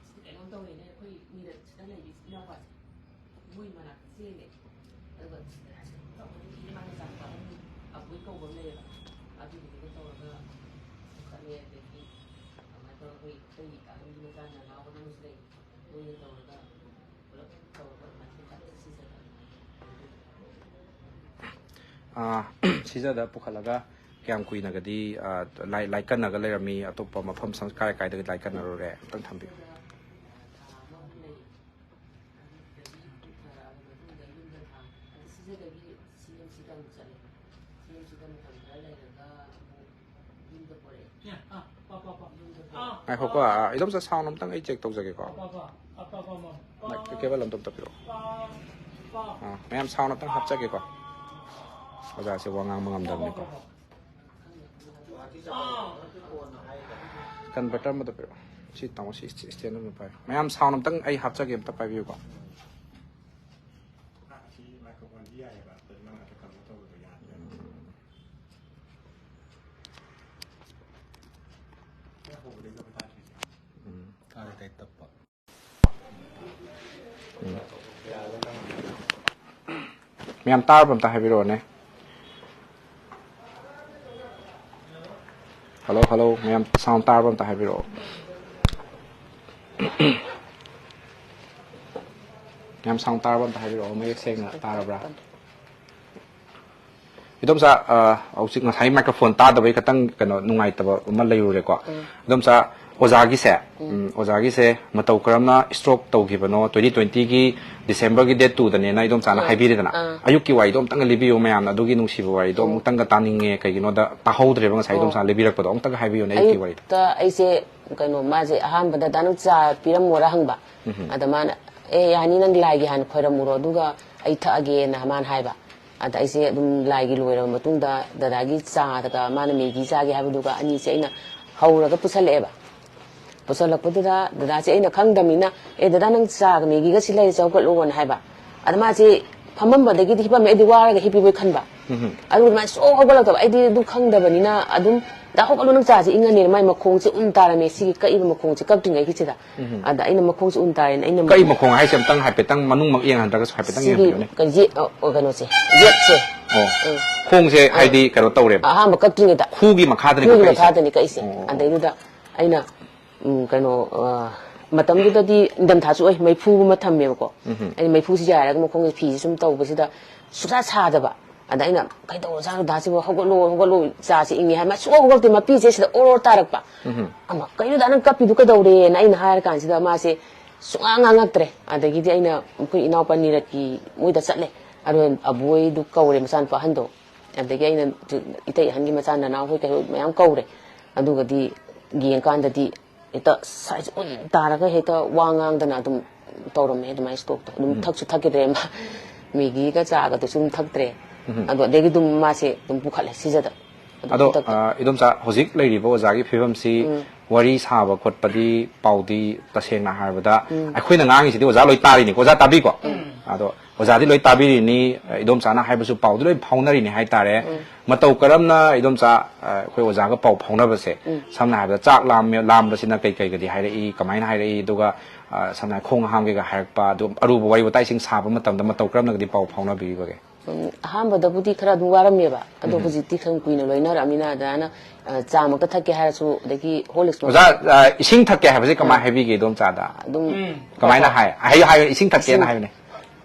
"ꯁꯤꯗꯤ ꯀꯩꯅꯣꯝ ꯇꯧꯔꯦꯅꯦ, ꯑꯩꯈꯣꯏ ꯃꯤꯔꯠꯁꯤꯗ ꯂꯩꯔꯤ ꯏꯅꯥꯎꯄꯥꯁꯦ ꯃꯣꯏ ꯃꯅꯥꯛꯇ ꯆꯦꯜꯂꯦ꯫ ꯑꯗꯨꯒ ꯁꯤꯗ ꯇꯧꯕꯗꯒꯤ ꯃꯥꯒꯤ ꯃꯆꯥꯅꯨꯄꯥ ꯑꯍꯟ ꯑꯕꯣꯏ ꯀꯧꯕ ꯑꯃ ꯂꯩꯌꯦꯕ, ꯑꯗꯨꯗꯨꯒ ꯇꯧꯔꯒ ꯄꯨꯈꯠꯂꯦ꯫ ꯑꯗꯒꯤ ꯑꯗꯨꯃꯥꯏꯅ ꯇꯧꯔꯒ ꯑꯩꯈꯣꯏ ꯑꯇꯩ ꯑꯍꯟꯒꯤ ꯃꯆꯥ ꯅꯅꯥꯎ ꯑꯃꯁꯨ ꯂꯩ, ꯃꯣꯏꯅ ꯇꯧꯔꯒ ꯄꯨꯂꯞ ꯇꯧꯔꯒ ꯑꯗꯨꯃꯥꯏꯅ ꯄꯨꯈꯠꯂꯦ ꯁꯤꯖꯗ ꯑꯗꯨꯃꯥꯏꯅ ꯇꯧꯔꯒ꯫ ꯑꯥ, ꯁꯤꯖꯗ ꯄꯨꯈꯠꯂꯒ ꯀꯌꯥꯝ ꯀꯨꯏꯅꯒꯗꯤ, ꯑꯥ, ꯂꯥꯏ-, ꯂꯥꯏꯀꯠꯅꯒ ꯂꯩꯔꯝꯃꯤ? ꯑꯇꯣꯞꯄ ꯃꯐꯝ ꯁꯪ-, ꯀꯥꯏ ꯀꯥꯏꯗꯒꯤ ꯂꯥꯏꯀꯠꯅꯔꯨꯔꯦ? ꯑꯝꯇꯪ ꯊꯝꯕꯤꯌꯨ꯫ ꯁꯤꯖꯗ ꯊꯥ ꯑꯃꯃꯨꯛ ꯂꯩ꯫ ꯑꯗꯨꯗꯒꯤ ꯄꯨꯊꯔꯛꯑꯕ ꯃꯇꯨꯡꯗ ꯌꯨꯝꯗ ꯊꯥ, ꯑꯗꯨ ꯁꯤꯖꯗꯒꯤ ꯁꯤ ꯑꯦꯝ ꯁꯤꯗ ꯑꯃꯨꯛ ꯆꯠꯂꯦ꯫ ꯁꯤ ꯑꯦꯝ ꯁꯤꯗ ꯃꯇꯝ ꯈꯔ ꯂꯩꯔꯒ ꯑꯃꯨꯛ ꯌꯨꯝꯗ ꯄꯨꯔꯛꯑꯦ꯫ ꯌꯨꯝꯗ ꯄꯨꯔꯛꯑꯦ꯫ ꯉꯥꯏꯈꯣꯀꯣ, ꯑꯥ, ꯏꯗꯣꯝꯆꯥ, ꯁꯥꯎꯟ ꯑꯝꯇꯪ ꯑꯩ ꯆꯦꯛ ꯇꯧꯖꯒꯦꯀꯣ꯫ ꯃꯥꯏꯛ ꯀꯦꯕꯜ ꯑꯝꯇ ꯄꯤꯔꯛꯑꯣ꯫ ꯑꯥ, ꯃꯌꯥꯝ ꯁꯥꯎꯟ ꯑꯝꯇꯪ ꯍꯥꯞꯆꯒꯦꯀꯣ꯫ ꯑꯣꯖꯥꯁꯦ ꯋꯥ ꯉꯥꯡꯕ ꯉꯝꯗꯕꯅꯤꯀꯣ꯫ ꯀꯟꯚꯔꯇꯔ ꯑꯃꯗ ꯄꯤꯔꯛꯑꯣ꯫ ꯁꯤ ꯇꯥꯃꯣ, ꯁꯤ ꯁ꯭ꯇꯦꯟ ꯑꯃ ꯄꯥꯏꯌꯨ꯫ ꯃꯌꯥꯝ ꯁꯥꯎꯟ ꯑꯝꯇꯪ ꯑꯩ ꯍꯥꯞꯆꯒꯦ, ꯑꯝꯇ ꯄꯥꯏꯕꯤꯌꯨꯀꯣ꯫ ꯁꯤ ꯃꯥꯏꯀ꯭ꯔꯣꯐꯣꯟꯁꯤ ꯌꯥꯏꯑꯕ, ꯑꯗꯨ ꯅꯪ ꯑꯗꯨ ꯀꯩꯅꯣ ꯇꯧꯕꯗꯣ ꯌꯥꯗ꯭ꯔꯦ꯫ ꯍꯦꯛ ꯍꯧꯕꯗꯩꯅꯦꯕ ꯇꯥꯗ꯭ꯔꯤꯁꯦ꯫ ꯎꯝ꯫ ꯇꯥꯔꯦ, ꯇꯥꯏ, ꯇꯞꯄ꯫ ꯎꯝ꯫ ꯃꯌꯥꯝ ꯇꯥꯔꯕ ꯑꯝꯇ ꯍꯥꯏꯕꯤꯔꯛꯑꯣꯅꯦ꯫ ꯍꯜꯂꯣ, ꯍꯜꯂꯣ, ꯃꯌꯥꯝ ꯁꯥꯎꯟ ꯇꯥꯔꯕ ꯑꯝꯇ ꯍꯥꯏꯕꯤꯔꯛꯑꯣ꯫ ꯃꯌꯥꯝ ꯁꯥꯎꯟ ꯇꯥꯔꯕ ꯑꯝꯇ ꯍꯥꯏꯕꯤꯔꯛꯑꯣ, ꯃꯌꯦꯛ ꯁꯦꯡꯅ ꯇꯥꯔꯕ꯭ꯔꯥ? ꯏꯗꯣꯝꯆꯥ, ꯑ, ꯍꯧꯖꯤꯛ ꯉꯁꯥꯏ ꯃꯥꯏꯀ꯭ꯔꯣꯐꯣꯟ ꯇꯥꯗꯕꯩ ꯈꯇꯪ ꯀꯩꯅꯣ ꯅꯨꯡꯉꯥꯏꯇꯕ ꯑꯃ ꯂꯩꯔꯨꯔꯦꯀꯣ꯫ ꯎꯝ꯫ ꯏꯗꯣꯝꯆꯥ, ꯑꯣꯖꯥꯒꯤꯁꯦ, ꯎꯝ, ꯑꯣꯖꯥꯒꯤꯁꯦ ꯃꯇꯧ ꯀꯔꯝꯅ stroke ꯇꯧꯈꯤꯕꯅꯣ, twenty twenty ꯒꯤ December ꯒꯤ date two ꯗꯅꯦꯅ ꯏꯗꯣꯝꯆꯥꯅ ꯍꯥꯏꯕꯤꯔꯦꯗꯅ꯫ ꯑꯥ꯫ ꯑꯌꯨꯛꯀꯤ ꯋꯥꯔꯤꯗꯣ ꯑꯝꯇꯪꯒ ꯂꯤꯕꯤꯌꯨ, ꯃꯌꯥꯝꯅ ꯑꯗꯨꯒꯤ ꯅꯨꯡꯁꯤꯕ ꯋꯥꯔꯤꯗꯣ ꯑꯣ꯫ ꯑꯃꯨꯛꯇꯪꯒ ꯇꯥꯅꯤꯡꯉꯦ, ꯀꯩꯒꯤꯅꯣꯗ ꯇꯥꯍꯧꯗ꯭ꯔꯦꯕ ꯉꯁꯥꯏ ꯑꯣ꯫ ꯏꯗꯣꯝꯆꯥꯅ ꯂꯤꯕꯤꯔꯛꯄꯗꯣ, ꯑꯝꯇꯒ ꯍꯥꯏꯕꯤꯌꯨꯅꯦ ꯑꯌꯨꯛꯀꯤ ꯋꯥꯔꯤꯗꯣ꯫ ꯑꯌꯨꯛꯇ ꯑꯩꯁꯦ, ꯀꯩꯅꯣ, ꯃꯥꯁꯦ ꯑꯍꯥꯟꯕꯗ "ꯗꯥ ꯅꯪ ꯆꯥ ꯄꯤꯔꯝꯃꯣꯔ?" ꯍꯪꯕ꯫ ꯎꯝ꯫ ꯑꯗ ꯃꯥꯅ, "ꯑꯦ, ꯌꯥꯅꯤ, ꯅꯪ ꯂꯥꯏꯒꯤ ꯍꯥꯟꯅ ꯈꯣꯏꯔꯝꯃꯨꯔꯣ, ꯑꯗꯨꯒ ꯑꯩ ꯊꯛꯑꯒꯦꯅ" ꯃꯥꯅ ꯍꯥꯏꯕ꯫ ꯑꯗ ꯑꯩꯁꯦ ꯑꯗꯨꯝ ꯂꯥꯏꯒꯤ ꯂꯣꯏꯔꯕ ꯃꯇꯨꯡꯗ ꯗꯗꯥꯒꯤ ꯆꯥꯗꯒ ꯃꯥꯅ ꯃꯦꯒꯤ ꯆꯥꯒꯦ ꯍꯥꯏꯕꯗꯨꯒ ꯑꯅꯤꯁꯦ ꯑꯩꯅ ꯍꯧꯔꯒ ꯄꯨꯁꯜꯂꯛꯑꯦꯕ꯫ ꯄꯨꯁꯜꯂꯛꯄꯗꯨꯗ ꯗꯗꯥꯁꯦ ꯑꯩꯅ ꯈꯪꯗꯕꯅꯤꯅ, "ꯑꯦ, ꯗꯗꯥ, ꯅꯪ ꯆꯥꯒ ꯃꯦꯒꯤꯒ ꯁꯤ ꯂꯩꯔꯦ, ꯆꯧ ꯀꯠꯂꯣꯅ" ꯍꯥꯏꯕ꯫ ꯑꯗ ꯃꯥꯁꯦ ꯐꯝꯃꯝꯕꯗꯒꯤꯗꯤ ꯍꯤꯞꯄꯝꯃꯦ, ꯑꯩꯗꯤ ꯋꯥꯔꯒ ꯍꯤꯞꯄꯤꯕꯣꯏ ꯈꯟꯕ꯫ ꯎꯝ꯫ ꯑꯗꯨꯒ ꯑꯗꯨꯃꯥꯏꯅ ꯁꯨꯛ ꯍꯧꯒꯠꯂꯛꯇꯕ꯫ ꯑꯩꯗꯤ ꯑꯗꯨ ꯈꯪꯗꯕꯅꯤꯅ ꯑꯗꯨꯝ, "ꯗꯥ, ꯍꯧꯒꯠꯂꯣ, ꯅꯪ ꯆꯥꯁꯦ ꯏꯪꯉꯅꯤꯅ" ꯃꯥꯏ ꯃꯈꯣꯡꯁꯦ ꯎꯟ ꯇꯥꯔꯝꯃꯦ, ꯁꯤꯒꯤ ꯀꯛꯏꯕ ꯃꯈꯣꯡꯁꯦ ꯀꯛꯇ꯭ꯔꯤꯉꯩꯒꯤꯁꯤꯗ꯫ ꯎꯝ꯫ ꯑꯗ ꯑꯩꯅ ꯃꯈꯣꯡꯁꯦ ꯎꯟ ꯇꯥꯔꯦꯅ ꯑꯩꯅ ꯀꯛꯏ ꯃꯈꯣꯡ ꯍꯥꯏꯁꯦ ꯑꯝꯇꯪ ꯍꯥꯏꯐꯦꯠꯇꯪ ꯃꯅꯨꯡ ꯃꯛꯌꯦꯡ ꯍꯟꯊꯔꯒꯁꯨ ꯍꯥꯏꯐꯦꯠꯇꯪ ꯁꯤꯒꯤ ꯌꯦꯡꯍꯟꯕꯤꯌꯨꯅꯦ꯫ ꯀꯩ ꯌꯦꯠ-, ꯑ, ꯑ, ꯀꯩꯅꯣꯁꯦ, ꯑꯣ꯫ ꯌꯦꯠꯁꯦ꯫ ꯈꯣꯡꯁꯦ ꯑ꯫ ꯍꯥꯏꯗꯤ ꯀꯩꯅꯣ ꯇꯧꯔꯦꯕ? ꯑꯍꯥꯟꯕ ꯀꯛꯇ꯭ꯔꯤꯉꯩꯗ꯫ ꯈꯨꯒꯤ ꯃꯈꯥꯗꯅꯤꯀꯣ ꯈꯨꯒꯤ ꯀꯛꯏꯁꯦ? ꯃꯈꯥꯗꯅꯤ ꯀꯛꯏꯁꯦ꯫ ꯑꯣ, ꯑꯣ꯫ ꯑꯗꯩꯗꯨꯗ ꯑꯩꯅ, ꯎꯝ, ꯀꯩꯅꯣ, ꯑ, ꯃꯇꯝꯗꯨꯗꯗꯤ ꯏꯪꯊꯝꯊꯥꯁꯨ ꯑꯣꯏ, ꯃꯩꯐꯨ ꯑꯃ ꯊꯝꯃꯦꯕꯀꯣ꯫ ꯎꯝ꯫ ꯑꯩꯅ ꯃꯩꯐꯨꯁꯤ ꯌꯥꯏꯔꯒ ꯃꯈꯣꯡꯁꯦ ꯐꯤꯁꯦ ꯁꯨꯝ ꯇꯧꯕꯁꯤꯗ ꯁꯨꯡꯁꯥ ꯁꯥꯗꯕ꯫ ꯑꯗ ꯑꯩꯅ, "ꯀꯩꯗꯧꯔꯖꯥꯠꯅꯣ ꯗꯥꯁꯤꯕꯣ? ꯍꯧꯒꯠꯂꯣ, ꯍꯧꯒꯠꯂꯣ, ꯆꯥꯁꯦ ꯏꯪꯉꯦ" ꯍꯥꯏ꯫ ꯃꯥ ꯁꯨꯡꯍꯧ ꯍꯧꯒꯠꯂꯛꯇꯦ, ꯃꯄꯤꯁꯦ ꯁꯤꯗ ꯑꯣꯔ ꯑꯣꯔ ꯇꯥꯔꯛꯄ꯫ ꯎꯝ꯫ "ꯑꯃ, ꯀꯩꯅꯣ ꯗꯥ, ꯅꯪ ꯀꯞꯄꯤꯗꯨ ꯀꯩꯗꯧꯔꯦꯅ?" ꯑꯩꯅ ꯍꯥꯏꯔ ꯀꯥꯟꯁꯤꯗ ꯃꯥꯁꯦ ꯁꯨꯡꯉꯥꯡ ꯉꯥꯡꯉꯛꯇ꯭ꯔꯦ꯫ ꯑꯗꯒꯤꯗꯤ ꯑꯩꯅ ꯑꯩꯈꯣꯏ ꯏꯅꯥꯎꯄꯥ ꯅꯤꯔꯠꯀꯤ ꯃꯣꯏꯗ ꯆꯠꯂꯦ꯫ ꯑꯗꯨꯒ ꯑꯕꯣꯏꯗꯨ ꯀꯧꯔꯦ, ꯃꯆꯥꯅꯨꯄꯥ ꯑꯍꯟꯗꯣ꯫ ꯑꯗꯒꯤ ꯑꯩꯅ ꯏꯇꯩ ꯑꯍꯟꯒꯤ ꯃꯆꯥ ꯅꯅꯥꯎ ꯍꯣꯏ ꯀꯩ ꯍꯣꯏ ꯃꯌꯥꯝ ꯀꯧꯔꯦ꯫ ꯑꯗꯨꯒꯗꯤ ꯌꯦꯡꯀꯥꯟꯗꯗꯤ ꯍꯦꯛꯇ ꯁꯥꯏꯁꯦ ꯎꯟ ꯇꯥꯔꯒ ꯍꯦꯛꯇ ꯋꯥ ꯉꯥꯡꯗꯅ ꯑꯗꯨꯝ ꯇꯧꯔꯝꯃꯦ ꯑꯗꯨꯃꯥꯏꯅ stroke ꯇꯣ꯫ ꯑꯗꯨꯝ ꯎꯝ꯫ ꯊꯛꯁꯨ ꯊꯛꯈꯤꯗ꯭ꯔꯦ ꯃꯥ꯫ ꯃꯦꯒꯤꯒ ꯆꯥꯒꯗꯨꯁꯨ ꯑꯗꯨꯝ ꯊꯛꯇ꯭ꯔꯦ꯫ ꯎꯝ꯫ ꯑꯗꯣ ꯑꯗꯒꯤ ꯑꯗꯨꯝ ꯃꯥꯁꯦ ꯑꯗꯨꯝ ꯄꯨꯈꯠꯂꯦ ꯁꯤꯖꯗ꯫ ꯑꯗꯨꯝ ꯑꯗꯣ, ꯈꯨꯗꯛꯇ꯫ ꯑ, ꯏꯗꯣꯝꯆꯥ, ꯍꯧꯖꯤꯛ ꯂꯩꯔꯤꯕ ꯑꯣꯖꯥꯒꯤ ꯐꯤꯕꯝꯁꯤ ꯎꯝ꯫ ꯋꯥꯔꯤ ꯁꯥꯕ ꯈꯣꯠꯄꯗꯤ, ꯄꯥꯎꯗꯤ ꯇꯁꯦꯡꯅ ꯍꯥꯏꯔꯕꯗ ꯎꯝ꯫ ꯑꯩꯈꯣꯏꯅ ꯉꯥꯡꯉꯤꯁꯤꯗꯤ ꯑꯣꯖꯥ ꯂꯣꯏ ꯇꯥꯔꯤꯅꯤꯀꯣ, ꯑꯣꯖꯥ ꯇꯥꯕꯤꯀꯣ? ꯎꯝ꯫ ꯑꯗꯣ ꯑꯣꯖꯥꯗꯤ ꯂꯣꯏ ꯇꯥꯕꯤꯔꯤꯅꯤ, ꯏꯗꯣꯝꯆꯥꯅ ꯍꯥꯏꯕꯁꯨ ꯄꯥꯎꯗꯤ ꯂꯣꯏ ꯐꯥꯎꯅꯔꯤꯅꯤ ꯍꯥꯏꯇꯥꯔꯦ꯫ ꯎꯝ꯫ ꯃꯇꯧ ꯀꯔꯝꯅ ꯏꯗꯣꯝꯆꯥ, ꯑ, ꯑꯩꯈꯣꯏ ꯑꯣꯖꯥꯒ ꯄꯥꯎ ꯐꯥꯎꯅꯕꯁꯦ, ꯎꯝ꯫ ꯁꯝꯅ ꯍꯥꯏꯔꯕꯗ ꯆꯥꯛ ꯂꯥꯝꯃꯦ-, ꯂꯥꯝꯕꯁꯤꯅ ꯀꯩ ꯀꯩꯒꯗꯤ ꯍꯥꯏꯔꯛꯏ, ꯀꯃꯥꯏꯅ ꯍꯥꯏꯔꯛꯏ, ꯑꯗꯨꯒ, ꯑ, ꯁꯝꯅ ꯍꯥꯏꯔꯕꯗ ꯈꯣꯡ ꯍꯥꯝꯒꯦꯒ ꯍꯥꯏꯔꯛꯄ, ꯑꯗꯨ ꯑꯔꯨꯕ ꯋꯥꯔꯤ ꯋꯥꯇꯥꯏꯁꯤꯡ ꯁꯥꯕ ꯃꯇꯝꯗ ꯃꯇꯧ ꯀꯔꯝꯅꯒꯗꯤ ꯄꯥꯎ ꯐꯥꯎꯅꯕꯤꯕꯒꯦ? ꯎꯝ, ꯑꯍꯥꯟꯕꯗꯕꯨꯗꯤ ꯈꯔ ꯑꯗꯨꯝ ꯋꯥꯔꯝꯃꯦꯕ꯫ ꯑꯗꯣ ꯎꯝ꯫ ꯍꯧꯖꯤꯛꯇꯤ ꯈꯔ ꯀꯨꯏꯅ ꯂꯣꯏꯅꯔꯛꯑꯃꯤꯅ ꯑꯗꯨꯃꯥꯏꯅ, ꯑ, ꯆꯥꯃꯛꯇ ꯊꯛꯀꯦ ꯍꯥꯏꯔꯁꯨ, ꯑꯗꯒꯤ Horlicks ꯑꯣꯖꯥ, ꯑ, ꯏꯁꯤꯡ ꯊꯛꯀꯦ ꯍꯥꯏꯕꯁꯦ ꯀꯃꯥꯏꯅ ꯎꯝ꯫ ꯍꯥꯏꯕꯤꯒꯦ ꯏꯗꯣꯝꯆꯥꯗ? ꯑꯗꯨꯝ ꯎꯝ꯫ ꯀꯃꯥꯏꯅ ꯍꯥꯏ? ꯍꯥꯏꯌꯨ, ꯍꯥꯏꯌꯨ, ꯏꯁꯤꯡ ꯊꯛꯀꯦꯅ ꯏꯁꯤꯡ꯫ ꯍꯥꯏꯌꯨꯅꯦ꯫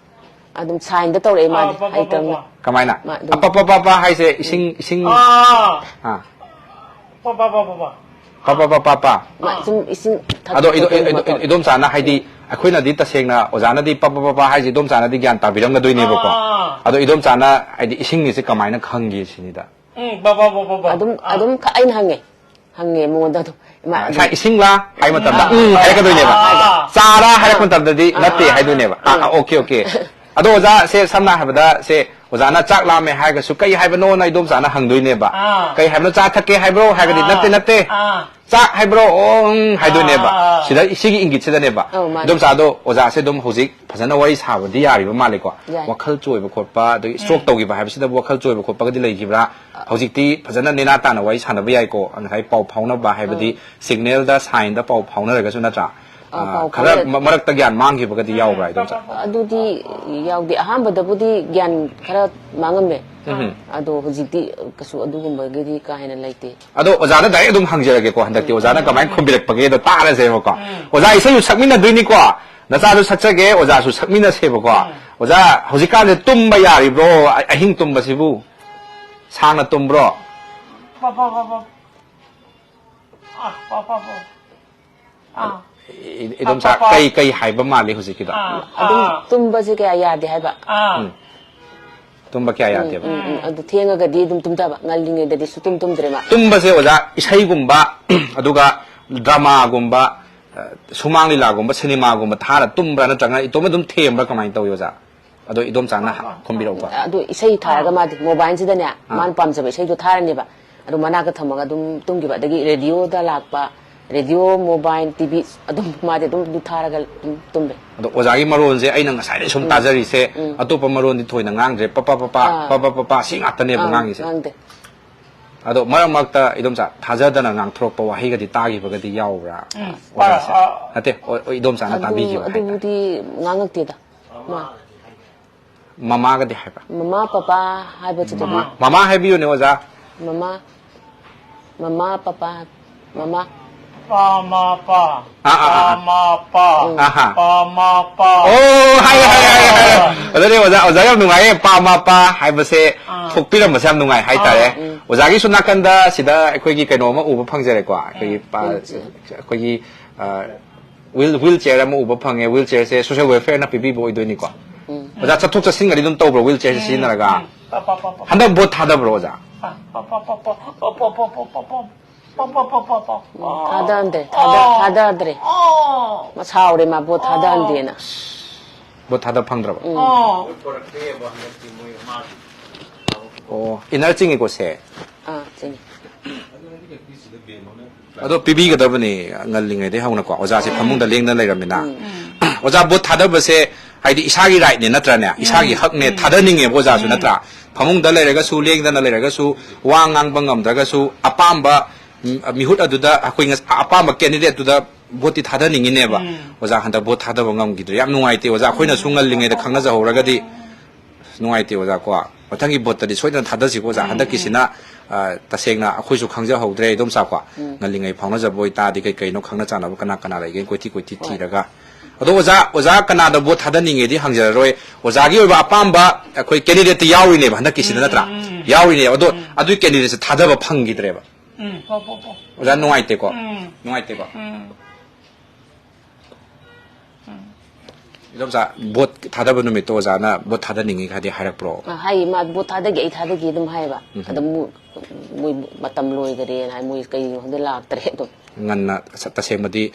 ꯑꯗꯨꯝ sign ꯗ ꯇꯧꯔꯛꯑꯦ ꯃꯥꯗꯤ, ꯑꯥ, ꯄ, ꯄ, ꯄ, ꯍꯩꯇꯕꯅꯤ꯫ ꯄ꯫ ꯀꯃꯥꯏꯅ? ꯃꯥ ꯑꯗꯨꯝ ꯑꯄ, ꯄ, ꯄ, ꯄ ꯍꯥꯏꯁꯦ ꯏꯁꯤꯡ, ꯏꯁꯤꯡ꯫ ꯑꯥ꯫ ꯑꯥ꯫ ꯄ, ꯄ, ꯄ, ꯄ, ꯄ꯫ ꯄ ꯄ ꯄ ꯄ ꯄ꯫ ꯃ- ꯁꯨꯝ ꯏꯁꯤꯡ ꯑꯗꯣ ꯏꯗꯣ- ꯊꯛꯄꯒꯤ ꯏꯗꯣ- ꯃꯇꯝ꯫ ꯏꯗꯣꯝꯆꯥꯅ ꯍꯥꯏꯗꯤ ꯑꯩꯈꯣꯏꯅꯗꯤ ꯇꯁꯦꯡꯅ ꯑꯣꯖꯥꯅꯗꯤ ꯄ ꯄ ꯄ ꯄ ꯍꯥꯏꯁꯦ ꯏꯗꯣꯝꯆꯥꯅꯗꯤ ꯒ꯭ꯌꯥꯟ ꯇꯥꯕꯤꯔꯝꯒꯗꯣꯏꯅꯦꯕꯀꯣ꯫ ꯑꯥ꯫ ꯑꯗꯣ ꯏꯗꯣꯝꯆꯥꯅ ꯍꯥꯏꯗꯤ ꯏꯁꯤꯡꯒꯤꯁꯦ ꯀꯃꯥꯏꯅ ꯈꯪꯒꯦ ꯁꯤꯅꯤꯗ꯫ ꯎꯝ, ꯕ, ꯕ, ꯕ, ꯕ, ꯕ꯫ ꯑꯗꯨꯝ ꯑꯥ꯫ ꯑꯗꯨꯝ ꯈ- ꯑꯩꯅ ꯍꯪꯉꯦ, ꯍꯪꯉꯦ ꯃꯉꯣꯟꯗ ꯑꯗꯨꯝ꯫ ꯏꯃꯥ, ꯑ, ꯑꯗꯨꯝ ꯉꯁꯥꯏ ꯏꯁꯤꯡꯂꯥ ꯍꯥꯏ ꯃꯇꯝꯗ ꯎꯝ ꯍꯥꯏꯔꯛꯀꯗꯣꯏꯅꯦꯕ꯫ ꯑꯥ꯫ ꯆꯥꯔꯥ ꯍꯥꯏꯔꯛꯄ ꯃꯇꯝꯗꯗꯤ ꯅꯠꯇꯦ ꯍꯥꯏꯗꯣꯏꯅꯦꯕ꯫ ꯑꯥ, ꯑꯥ, ꯑꯣꯀꯦ, ꯑꯣꯀꯦ꯫ ꯑꯗꯣ ꯑꯣꯖꯥ, ꯁꯦ ꯁꯝꯅ ꯍꯥꯏꯔꯕꯗ ꯁꯦ ꯑꯣꯖꯥꯅ ꯆꯥꯛ ꯂꯥꯝꯃꯦ ꯍꯥꯏꯔꯒꯁꯨ ꯀꯩ ꯍꯥꯏꯕꯅꯣꯅ ꯏꯗꯣꯝꯆꯥꯅ ꯍꯪꯗꯣꯏꯅꯦꯕ꯫ ꯑꯥ꯫ ꯀꯩ ꯍꯥꯏꯕꯅꯣ, ꯆꯥ ꯊꯛꯀꯦ ꯍꯥꯏꯕ꯭ꯔꯣ ꯍꯥꯏꯔꯒꯗꯤ ꯑꯥ꯫ ꯅꯠꯇꯦ, ꯅꯠꯇꯦ꯫ ꯑꯥ꯫ ꯆꯥꯛ ꯍꯥꯏꯕ꯭ꯔꯣ? ꯑꯣ, ꯎꯝ, ꯍꯥꯏꯗꯣꯏꯅꯦꯕ꯫ ꯑꯥ꯫ ꯁꯤꯗ ꯁꯤꯒꯤ ꯏꯪꯒꯤꯠꯁꯤꯗꯅꯦꯕ꯫ ꯑꯧ, ꯃꯥꯅꯦ꯫ ꯏꯗꯣꯝꯆꯥꯗꯣ ꯑꯣꯖꯥꯁꯦ ꯑꯗꯨꯝ ꯍꯧꯖꯤꯛ ꯐꯖꯅ ꯋꯥꯔꯤ ꯁꯥꯕꯗꯤ ꯌꯥꯔꯤꯕ ꯃꯥꯜꯂꯦꯀꯣ꯫ ꯌꯥꯏ꯫ ꯋꯥꯈꯜ ꯆꯣꯏꯕ ꯈꯣꯠꯄ, ꯑꯗꯒꯤ ꯁ꯭ꯇ꯭ꯔꯣꯛ ꯇꯧꯈꯤꯕ ꯍꯥꯏꯕꯁꯤꯗꯕꯨ ꯋꯥꯈꯜ ꯆꯣꯏꯕ ꯈꯣꯠꯄꯒꯗꯤ ꯂꯩꯈꯤꯕ꯭ꯔꯥ? ꯍꯧꯖꯤꯛꯇꯤ ꯐꯖꯅ ꯅꯦꯅꯥ ꯇꯥꯅ ꯋꯥꯔꯤ ꯁꯥꯟꯅꯕ ꯌꯥꯏꯀꯣ꯫ ꯉꯁꯥꯏ ꯄꯥꯎ ꯐꯥꯎꯅꯕ ꯍꯥꯏꯕꯗꯤ ꯁꯤꯒꯅꯦꯜꯗ, ꯁꯥꯏꯟꯗ ꯄꯥꯎ ꯐꯥꯎꯅꯔꯒꯁꯨ ꯅꯠꯇ꯭ꯔꯥ? ꯑꯥ, ꯑꯥ, ꯄꯥꯎ ꯈꯔ ꯐꯥꯎꯅꯔ- ꯃ- ꯃꯔꯛꯇ ꯒ꯭ꯌꯥꯟ ꯃꯥꯡꯈꯤꯕꯒꯗꯤ ꯌꯥꯎꯕ꯭ꯔꯥ, ꯏꯗꯣꯝꯆꯥ? ꯑꯗꯨꯗꯤ ꯌꯥꯎꯗꯦ꯫ ꯑꯍꯥꯟꯕꯗꯕꯨꯗꯤ ꯒ꯭ꯌꯥꯟ ꯈꯔ ꯃꯥꯡꯉꯝꯃꯦ꯫ ꯎꯝ꯫ ꯑꯗꯣ ꯍꯧꯖꯤꯛꯇꯤ ꯀꯩꯁꯨ ꯑꯗꯨꯒꯨꯝꯕꯒꯤꯗꯤ ꯀꯥ ꯍꯦꯟꯅ ꯂꯩꯇꯦ꯫ ꯑꯗꯣ ꯑꯣꯖꯥꯗ ꯗꯥꯏꯔꯦꯛ ꯑꯗꯨꯝ ꯍꯪꯖꯔꯒꯦꯀꯣ꯫ ꯍꯟꯗꯛꯇꯤ ꯑꯣꯖꯥꯅ ꯀꯃꯥꯏꯅ ꯈꯨꯝꯕꯤꯔꯛꯄꯒꯦꯗꯣ ꯇꯥꯔꯁꯦꯕꯀꯣ꯫ ꯑꯣꯖꯥ ꯏꯁꯩꯁꯨ ꯁꯛꯃꯤꯟꯅꯗꯣꯏꯅꯤꯀꯣ꯫ ꯅꯆꯥꯁꯨ ꯁꯛꯆꯒꯦ, ꯑꯣꯖꯥꯁꯨ ꯁꯛꯃꯤꯟꯅꯁꯦꯕꯀꯣ꯫ ꯑꯣꯖꯥ, ꯍꯧꯖꯤꯛꯀꯥꯟꯁꯦ ꯇꯨꯝꯕ ꯌꯥꯔꯤꯕ꯭ꯔꯣ? ꯑ- ꯑꯍꯤꯡ ꯇꯨꯝꯕꯁꯤꯕꯨ ꯁꯥꯡꯅ ꯇꯨꯝꯕ꯭ꯔꯣ? ꯄ, ꯄ, ꯄ, ꯄ꯫ ꯑꯥ, ꯄ, ꯄ, ꯄ꯫ ꯑꯥ꯫ ꯏ- ꯏꯗꯣꯝꯆꯥ, ꯀꯩ ꯀꯩ ꯍꯥꯏꯕ ꯃꯥꯜꯂꯤ ꯍꯧꯖꯤꯛꯀꯤꯗꯣ? ꯑꯥ, ꯑꯗꯨꯝ ꯑꯥ꯫ ꯇꯨꯝꯕꯁꯦ ꯀꯌꯥ ꯌꯥꯗꯦ ꯍꯥꯏꯕ꯫ ꯑꯥ꯫ ꯎꯝ꯫ ꯇꯨꯝꯕ ꯀꯌꯥ ꯌꯥꯗꯦꯕ? ꯎꯝ, ꯎꯝ, ꯑꯗꯨ ꯊꯦꯡꯉꯒꯗꯤ ꯑꯗꯨꯝ ꯇꯨꯝꯊꯕ, ꯉꯜꯂꯤꯉꯩꯗꯗꯤ ꯁꯨꯛꯇꯨꯝ ꯇꯨꯝꯗ꯭ꯔꯦ ꯃꯥ꯫ ꯇꯨꯝꯕꯁꯦ ꯑꯣꯖꯥ, ꯏꯁꯩꯒꯨꯝꯕ, ꯑꯗꯨꯒ ꯗ꯭ꯔꯃꯥꯒꯨꯝꯕ, ꯑ, ꯁꯨꯃꯥꯡ ꯂꯤꯂꯥꯒꯨꯝꯕ, ꯁꯤꯅꯦꯃꯥꯒꯨꯝꯕ ꯊꯥꯔ ꯇꯨꯝꯕ꯭ꯔꯥ, ꯅꯠꯇ꯭ꯔꯒꯅ ꯏꯇꯣꯝ ꯑꯗꯨꯝ ꯊꯦꯝꯕ꯭ꯔꯥ, ꯀꯃꯥꯏꯅ ꯇꯧꯏ ꯑꯣꯖꯥ? ꯑꯗꯣ ꯏꯗꯣꯝꯆꯥꯅ ꯈꯨꯝꯕꯤꯔꯛꯎꯀꯣ꯫ ꯑꯗꯨ ꯏꯁꯩ ꯊꯥꯔꯒ ꯃꯥꯗꯤ ꯃꯣꯕꯥꯏꯜꯁꯤꯗꯅꯦ, ꯃꯥꯅ ꯄꯥꯝꯖꯕ ꯏꯁꯩꯗꯣ ꯊꯥꯔꯅꯦꯕ, ꯑꯗꯨ ꯃꯅꯥꯛꯇ ꯊꯝꯃꯒ ꯑꯗꯨꯝ ꯇꯨꯝꯈꯤꯕ꯫ ꯑꯗꯒꯤ ꯔꯦꯗꯤꯑꯣꯗ ꯂꯥꯛꯄ, ꯔꯦꯗꯤꯑꯣ, ꯃꯣꯕꯥꯏꯜ, ꯇꯤ ꯚꯤ, ꯑꯗꯨꯝ ꯃꯥꯗꯤ ꯑꯗꯨꯝ ꯑꯗꯨ ꯊꯥꯔꯒ ꯑꯗꯨꯝ ꯇꯨꯝꯃꯦ꯫ ꯑꯗꯣ ꯑꯣꯖꯥꯒꯤ ꯃꯔꯣꯟꯁꯦ ꯑꯩꯅ ꯉꯁꯥꯏꯗꯩ ꯁꯨꯝ ꯇꯥꯖꯔꯤꯁꯦ, ꯑꯇꯣꯞꯄ ꯃꯔꯣꯟꯗꯤ ꯊꯣꯏꯅ ꯉꯥꯡꯗ꯭ꯔꯦ, ꯄ ꯄ ꯄ ꯄ, ꯑꯥ꯫ ꯄ ꯄ ꯄ ꯄ, ꯁꯤ ꯉꯥꯛꯇꯅꯦꯕ ꯑꯥ, ꯉꯥꯡꯉꯤꯁꯦ꯫ ꯉꯥꯡꯗꯦ꯫ ꯑꯗꯣ ꯃꯔꯛ ꯃꯔꯛꯇ ꯏꯗꯣꯝꯆꯥ, ꯊꯥꯖꯗꯅ ꯉꯥꯡꯊꯣꯔꯛꯄ ꯋꯥꯍꯩꯒꯗꯤ ꯇꯥꯈꯤꯕꯒꯗꯤ ꯌꯥꯎꯕ꯭ꯔꯥ? ꯎꯝ, ꯑꯣꯖꯥꯁꯦ? ꯑꯥ, ꯑꯥ꯫ ꯅꯠꯇꯦ, ꯑꯣ- ꯑꯣ, ꯏꯗꯣꯝꯆꯥꯅ ꯑꯗꯨ- ꯇꯥꯕꯤꯈꯤꯕ ꯍꯥꯏꯇꯥꯔꯦ꯫ ꯑꯗꯨꯕꯨꯗꯤ ꯉꯥꯡꯉꯛꯇꯦꯗ꯫ ꯃꯥ ꯃꯃꯥꯒꯗꯤ ꯍꯥꯏꯕ꯭ꯔꯥ? ꯃꯃꯥ ꯄꯄꯥ ꯍꯥꯏꯕꯁꯤꯗꯤ ꯃꯃꯥ, ꯃꯃꯥ ꯍꯥꯏꯕꯤꯌꯨꯅꯦ ꯑꯣꯖꯥ꯫ ꯃꯃꯥ, ꯃꯃꯥ ꯄꯄꯥ, ꯃꯃꯥ꯫ ꯄꯥ ꯃꯥ ꯄꯥ꯫ ꯑꯥ, ꯑꯥ, ꯑꯥ. ꯄꯥ ꯃꯥ ꯄꯥ꯫ ꯑꯥ, ꯑꯥ. ꯄꯥ ꯃꯥ ꯄꯥ꯫ ꯑꯣ, ꯍꯥꯏꯌꯦ, ꯍꯥꯏꯌꯦ, ꯍꯥꯏꯌꯦ, ꯍꯥꯏꯌꯦ꯫ ꯑꯗꯨꯅꯦ ꯑꯣꯖꯥ, ꯑꯣꯖꯥ ꯌꯥꯝ ꯅꯨꯡꯉꯥꯏꯌꯦ꯫ ꯄꯥ ꯃꯥ ꯄꯥ ꯍꯥꯏꯕꯁꯦ ꯑꯥ. ꯊꯣꯛꯄꯤꯔꯝꯕꯁꯦ ꯌꯥꯝ ꯅꯨꯡꯉꯥꯏ ꯍꯥꯏꯇꯥꯔꯦ꯫ ꯑꯥ, ꯎꯝ. ꯑꯣꯖꯥꯒꯤꯁꯨ ꯅꯥꯀꯟꯗ ꯁꯤꯗ ꯑꯩꯈꯣꯏꯒꯤ ꯀꯩꯅꯣ ꯑꯃ ꯎꯕ ꯐꯪꯖꯔꯦꯀꯣ꯫ ꯑꯩꯈꯣꯏꯒꯤ ꯄꯥ-, ꯎꯝ, ꯎꯝ. ꯑꯩꯈꯣꯏꯒꯤ, ꯑ, ꯋꯤꯜ, ꯋꯤꯜ ꯆꯤꯌꯔ ꯑꯃ ꯎꯕ ꯐꯪꯉꯦ꯫ ꯋꯤꯜ ꯆꯤꯌꯔꯁꯦ ꯁꯣꯁꯤꯌꯦꯜ ꯋꯦꯜꯐꯤꯌꯔꯅ ꯄꯤꯕꯤꯕ ꯑꯣꯏꯗꯣꯏꯅꯤꯀꯣ꯫ ꯎꯝ. ꯑꯣꯖꯥ, ꯆꯠꯊꯣꯛ ꯆꯠꯁꯤꯟꯒꯗꯤ ꯑꯗꯨꯝ ꯇꯧꯕ꯭ꯔꯣ, ꯋꯤꯜ ꯆꯤꯌꯔꯁꯦ ꯁꯤꯖꯤꯟꯅꯔꯒ? ꯄꯥ, ꯄꯥ, ꯄꯥ, ꯄꯥ, ꯄꯥ. ꯍꯟꯗꯛ ꯚꯣꯠ ꯊꯥꯗꯕ꯭ꯔꯣ, ꯑꯣꯖꯥ? ꯄꯥ, ꯄꯥ, ꯄꯥ, ꯄꯥ, ꯄꯥ. ꯄꯥ, ꯄꯥ, ꯄꯥ, ꯄꯥ, ꯄꯥ. ꯎꯝ, ꯊꯥꯗꯍꯟꯗ꯭ꯔꯦ, ꯊꯥꯗ-, ꯊꯥꯗꯗ꯭ꯔꯦ꯫ ꯑꯣ. ꯃꯁꯥꯎꯔꯦ ꯃꯥ ꯚꯣꯠ ꯊꯥꯗꯍꯟꯗꯦꯅ꯫ ꯚꯣꯠ ꯊꯥꯗ ꯐꯪꯗ꯭ꯔꯕ? ꯎꯝ. ꯑꯣ. ꯑꯣ, ꯏꯟꯅꯔ ꯆꯤꯡꯉꯤꯀꯣ ꯁꯦ? ꯑꯥ, ꯆꯤꯡꯉꯤ꯫ ꯑꯗꯣ ꯄꯤꯕꯤꯒꯗꯕꯅꯤ, ꯉꯜꯂꯤꯉꯩꯗꯒꯤ ꯍꯧꯅꯀꯣ꯫ ꯑꯣꯖꯥꯁꯦ ꯐꯃꯨꯡꯗ ꯂꯦꯡꯗꯅ ꯂꯩꯔꯝꯃꯤꯅ꯫ ꯑꯣꯖꯥ, ꯚꯣꯠ ꯊꯥꯗꯕꯁꯦ ꯍꯥꯏꯗꯤ ꯏꯁꯥꯒꯤ ꯔꯥꯏꯠꯅꯦ, ꯅꯠꯇ꯭ꯔꯅꯦ? ꯏꯁꯥꯒꯤ ꯍꯛꯅꯦ, ꯊꯥꯗꯅꯤꯡꯉꯦꯕ ꯑꯣꯖꯥꯁꯨ, ꯅꯠꯇ꯭ꯔꯥ? ꯐꯃꯨꯡꯗ ꯂꯩꯔꯒꯁꯨ, ꯂꯦꯡꯗꯅ ꯂꯩꯔꯒꯁꯨ, ꯋꯥ ꯉꯥꯡꯕ ꯉꯝꯗ꯭ꯔꯒꯁꯨ, ꯑꯄꯥꯝꯕ, ꯎꯝ, ꯃꯤꯍꯨꯠ ꯑꯗꯨꯗ ꯑꯩꯈꯣꯏ ꯉꯁ-, ꯑꯄꯥꯝꯕ ꯀꯦꯟꯗꯤꯗꯦꯠꯇꯨꯗ ꯚꯣꯠꯇꯤ ꯊꯥꯗꯅꯤꯡꯉꯤꯅꯦꯕ꯫ ꯑꯣꯖꯥ, ꯍꯟꯗꯛ ꯚꯣꯠ ꯊꯥꯗꯕ ꯉꯝꯈꯤꯗ꯭ꯔꯦ꯫ ꯌꯥꯝ ꯅꯨꯡꯉꯥꯏꯇꯦ ꯑꯣꯖꯥ, ꯑꯩꯈꯣꯏꯅꯁꯨ ꯉꯜꯂꯤꯉꯩꯗ ꯈꯪꯅꯖꯍꯧꯔꯒꯗꯤ꯫ ꯅꯨꯡꯉꯥꯏꯇꯦ ꯑꯣꯖꯥ ꯀꯣ꯫ ꯃꯊꯪꯒꯤ ꯚꯣꯠꯇꯗꯤ ꯁꯣꯏꯗꯅ ꯊꯥꯗꯁꯤꯀꯣ ꯑꯣꯖꯥ꯫ ꯍꯟꯗꯛꯀꯤꯁꯤꯅ, ꯑ, ꯇꯁꯦꯡꯅ ꯑꯩꯈꯣꯏꯁꯨ ꯈꯪꯖꯍꯧꯗ꯭ꯔꯦ, ꯏꯗꯣꯝꯆꯥꯀꯣ꯫ ꯉꯜꯂꯤꯉꯩ ꯐꯥꯎꯅꯖꯕ ꯑꯣꯏꯇꯥꯔꯗꯤ ꯀꯩ ꯀꯩꯅꯣ ꯈꯪꯅ ꯆꯥꯟꯅꯕ ꯀꯅꯥ ꯀꯅꯥ ꯂꯩꯒꯦ ꯀꯣꯏꯊꯤ ꯀꯣꯏꯊꯤ ꯊꯤꯔꯒ꯫ ꯑꯗꯣ ꯑꯣꯖꯥ, ꯑꯣꯖꯥ ꯀꯅꯥꯗ ꯚꯣꯠ ꯊꯥꯗꯅꯤꯡꯉꯦꯗꯤ ꯍꯪꯖꯔꯔꯣꯏ꯫ ꯑꯣꯖꯥꯒꯤ ꯑꯣꯏꯕ ꯑꯄꯥꯝꯕ ꯑꯩꯈꯣꯏ ꯀꯦꯟꯗꯤꯗꯦꯠꯇꯤ ꯌꯥꯎꯔꯤꯅꯦꯕ ꯍꯟꯗꯛꯀꯤꯁꯤꯗ, ꯅꯠꯇ꯭ꯔꯥ? ꯌꯥꯎꯔꯤꯅꯦꯕ꯫ ꯑꯗꯣ ꯑꯗꯨꯒꯤ ꯀꯦꯟꯗꯤꯗꯦꯠꯁꯦ ꯊꯥꯗꯕ ꯐꯪꯈꯤꯗ꯭ꯔꯦꯕ꯫ ꯎꯝ, ꯄꯥ, ꯄꯥ, ꯄꯥ. ꯑꯣꯖꯥ, ꯅꯨꯡꯉꯥꯏꯇꯦꯀꯣ꯫ ꯎꯝ. ꯅꯨꯡꯉꯥꯏꯇꯦꯀꯣ꯫ ꯎꯝ. ꯏꯗꯣꯝꯆꯥ, ꯚꯣꯠ ꯊꯥꯗꯕ ꯅꯨꯃꯤꯠꯇꯣ ꯑꯣꯖꯥꯅ ꯚꯣꯠ ꯊꯥꯗꯅꯤꯡꯉꯤ ꯍꯥꯏꯗꯤ ꯍꯥꯏꯔꯛꯄ꯭ꯔꯣ? ꯑ, ꯍꯥꯏꯌꯦ, ꯃꯥ ꯚꯣꯠ ꯊꯥꯗꯒꯦ, ꯑꯩ ꯊꯥꯗꯒꯦ ꯑꯗꯨꯝ ꯍꯥꯏꯌꯦꯕ꯫ ꯑꯗ ꯃꯣꯏ, ꯃꯣꯏ ꯃꯇꯝ ꯂꯣꯏꯈꯔꯦꯅ ꯍꯥꯏ, ꯃꯣꯏ ꯀꯩꯒꯤꯅꯣ ꯈꯪꯗꯦ, ꯂꯥꯛꯇ꯭ꯔꯦ ꯑꯗꯨꯝ꯫ ꯉꯟꯅ ꯁ-, ꯇꯁꯦꯡꯕꯗꯤ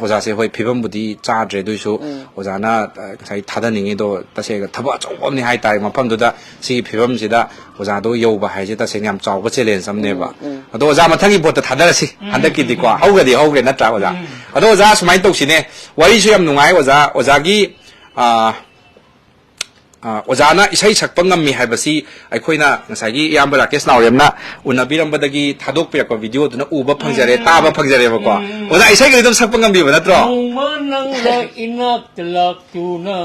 ꯑꯣꯖꯥꯁꯦ ꯍꯣꯏ ꯐꯤꯕꯝꯕꯨꯗꯤ ꯆꯥꯗ꯭ꯔꯦ, ꯑꯗꯨꯏꯁꯨ ꯑꯣꯖꯥꯅ, ꯑ, ꯉꯁꯥꯏ ꯊꯥꯗꯅꯤꯡꯉꯤꯗꯣ ꯇꯁꯦꯡꯅ ꯊꯕꯛ ꯑꯆꯧꯕ ꯑꯃꯅꯤ ꯍꯥꯏꯇꯥꯔꯦ꯫ ꯃꯐꯝꯗꯨꯗ ꯁꯤꯒꯤ ꯐꯤꯕꯝꯁꯤꯗ ꯑꯣꯖꯥꯗꯣ ꯌꯧꯕ ꯍꯥꯏꯁꯦ ꯇꯁꯦꯡꯅ ꯌꯥꯝ ꯆꯥꯎꯕ ꯆꯦꯂꯦꯟꯖ ꯑꯃꯅꯦꯕ꯫ ꯑꯗꯣ ꯑꯣꯖꯥ, ꯃꯊꯪꯒꯤ ꯚꯣꯠꯇ ꯊꯥꯗꯔꯁꯤ꯫ ꯍꯟꯗꯛꯀꯤꯗꯤꯀꯣ ꯍꯧꯒꯗꯤ ꯍꯧꯒꯦ, ꯅꯠꯇ꯭ꯔꯥ ꯑꯣꯖꯥ? ꯑꯗꯣ ꯑꯣꯖꯥ, ꯁꯨꯃꯥꯏꯅ ꯇꯧꯁꯤꯅꯦ, ꯋꯥꯔꯤꯁꯨ ꯌꯥꯝ ꯅꯨꯡꯉꯥꯏ ꯑꯣꯖꯥ꯫ ꯑꯣꯖꯥꯒꯤ, ꯑ, ꯑ, ꯑꯣꯖꯥꯅ ꯏꯁꯩ ꯁꯛꯄ ꯉꯝꯃꯤ ꯍꯥꯏꯕꯁꯤ ꯑꯩꯈꯣꯏꯅ ꯉꯁꯥꯏꯒꯤ ꯏꯌꯥꯝꯕ ꯔꯥꯀꯦꯁ ꯅꯥꯎꯔꯦꯝꯅ ꯎꯅꯕꯤꯔꯝꯕꯗꯒꯤ ꯊꯥꯗꯣꯛꯄꯤꯔꯛꯄ ꯚꯤꯗꯤꯑꯣꯗꯨꯅ ꯎꯕ ꯐꯪꯖꯔꯦ, ꯇꯥꯕ ꯐꯪꯖꯔꯦꯕꯀꯣ꯫ ꯑꯣꯖꯥ, ꯏꯁꯩꯒꯗꯤ ꯑꯗꯨꯝ ꯁꯛꯄ ꯉꯝꯕꯤꯕ ꯅꯠꯇ꯭ꯔꯣ? ꯅꯣꯡꯃ ꯅꯪꯅ ꯏꯅꯥꯛꯇ ꯂꯥꯛꯇꯨꯅ,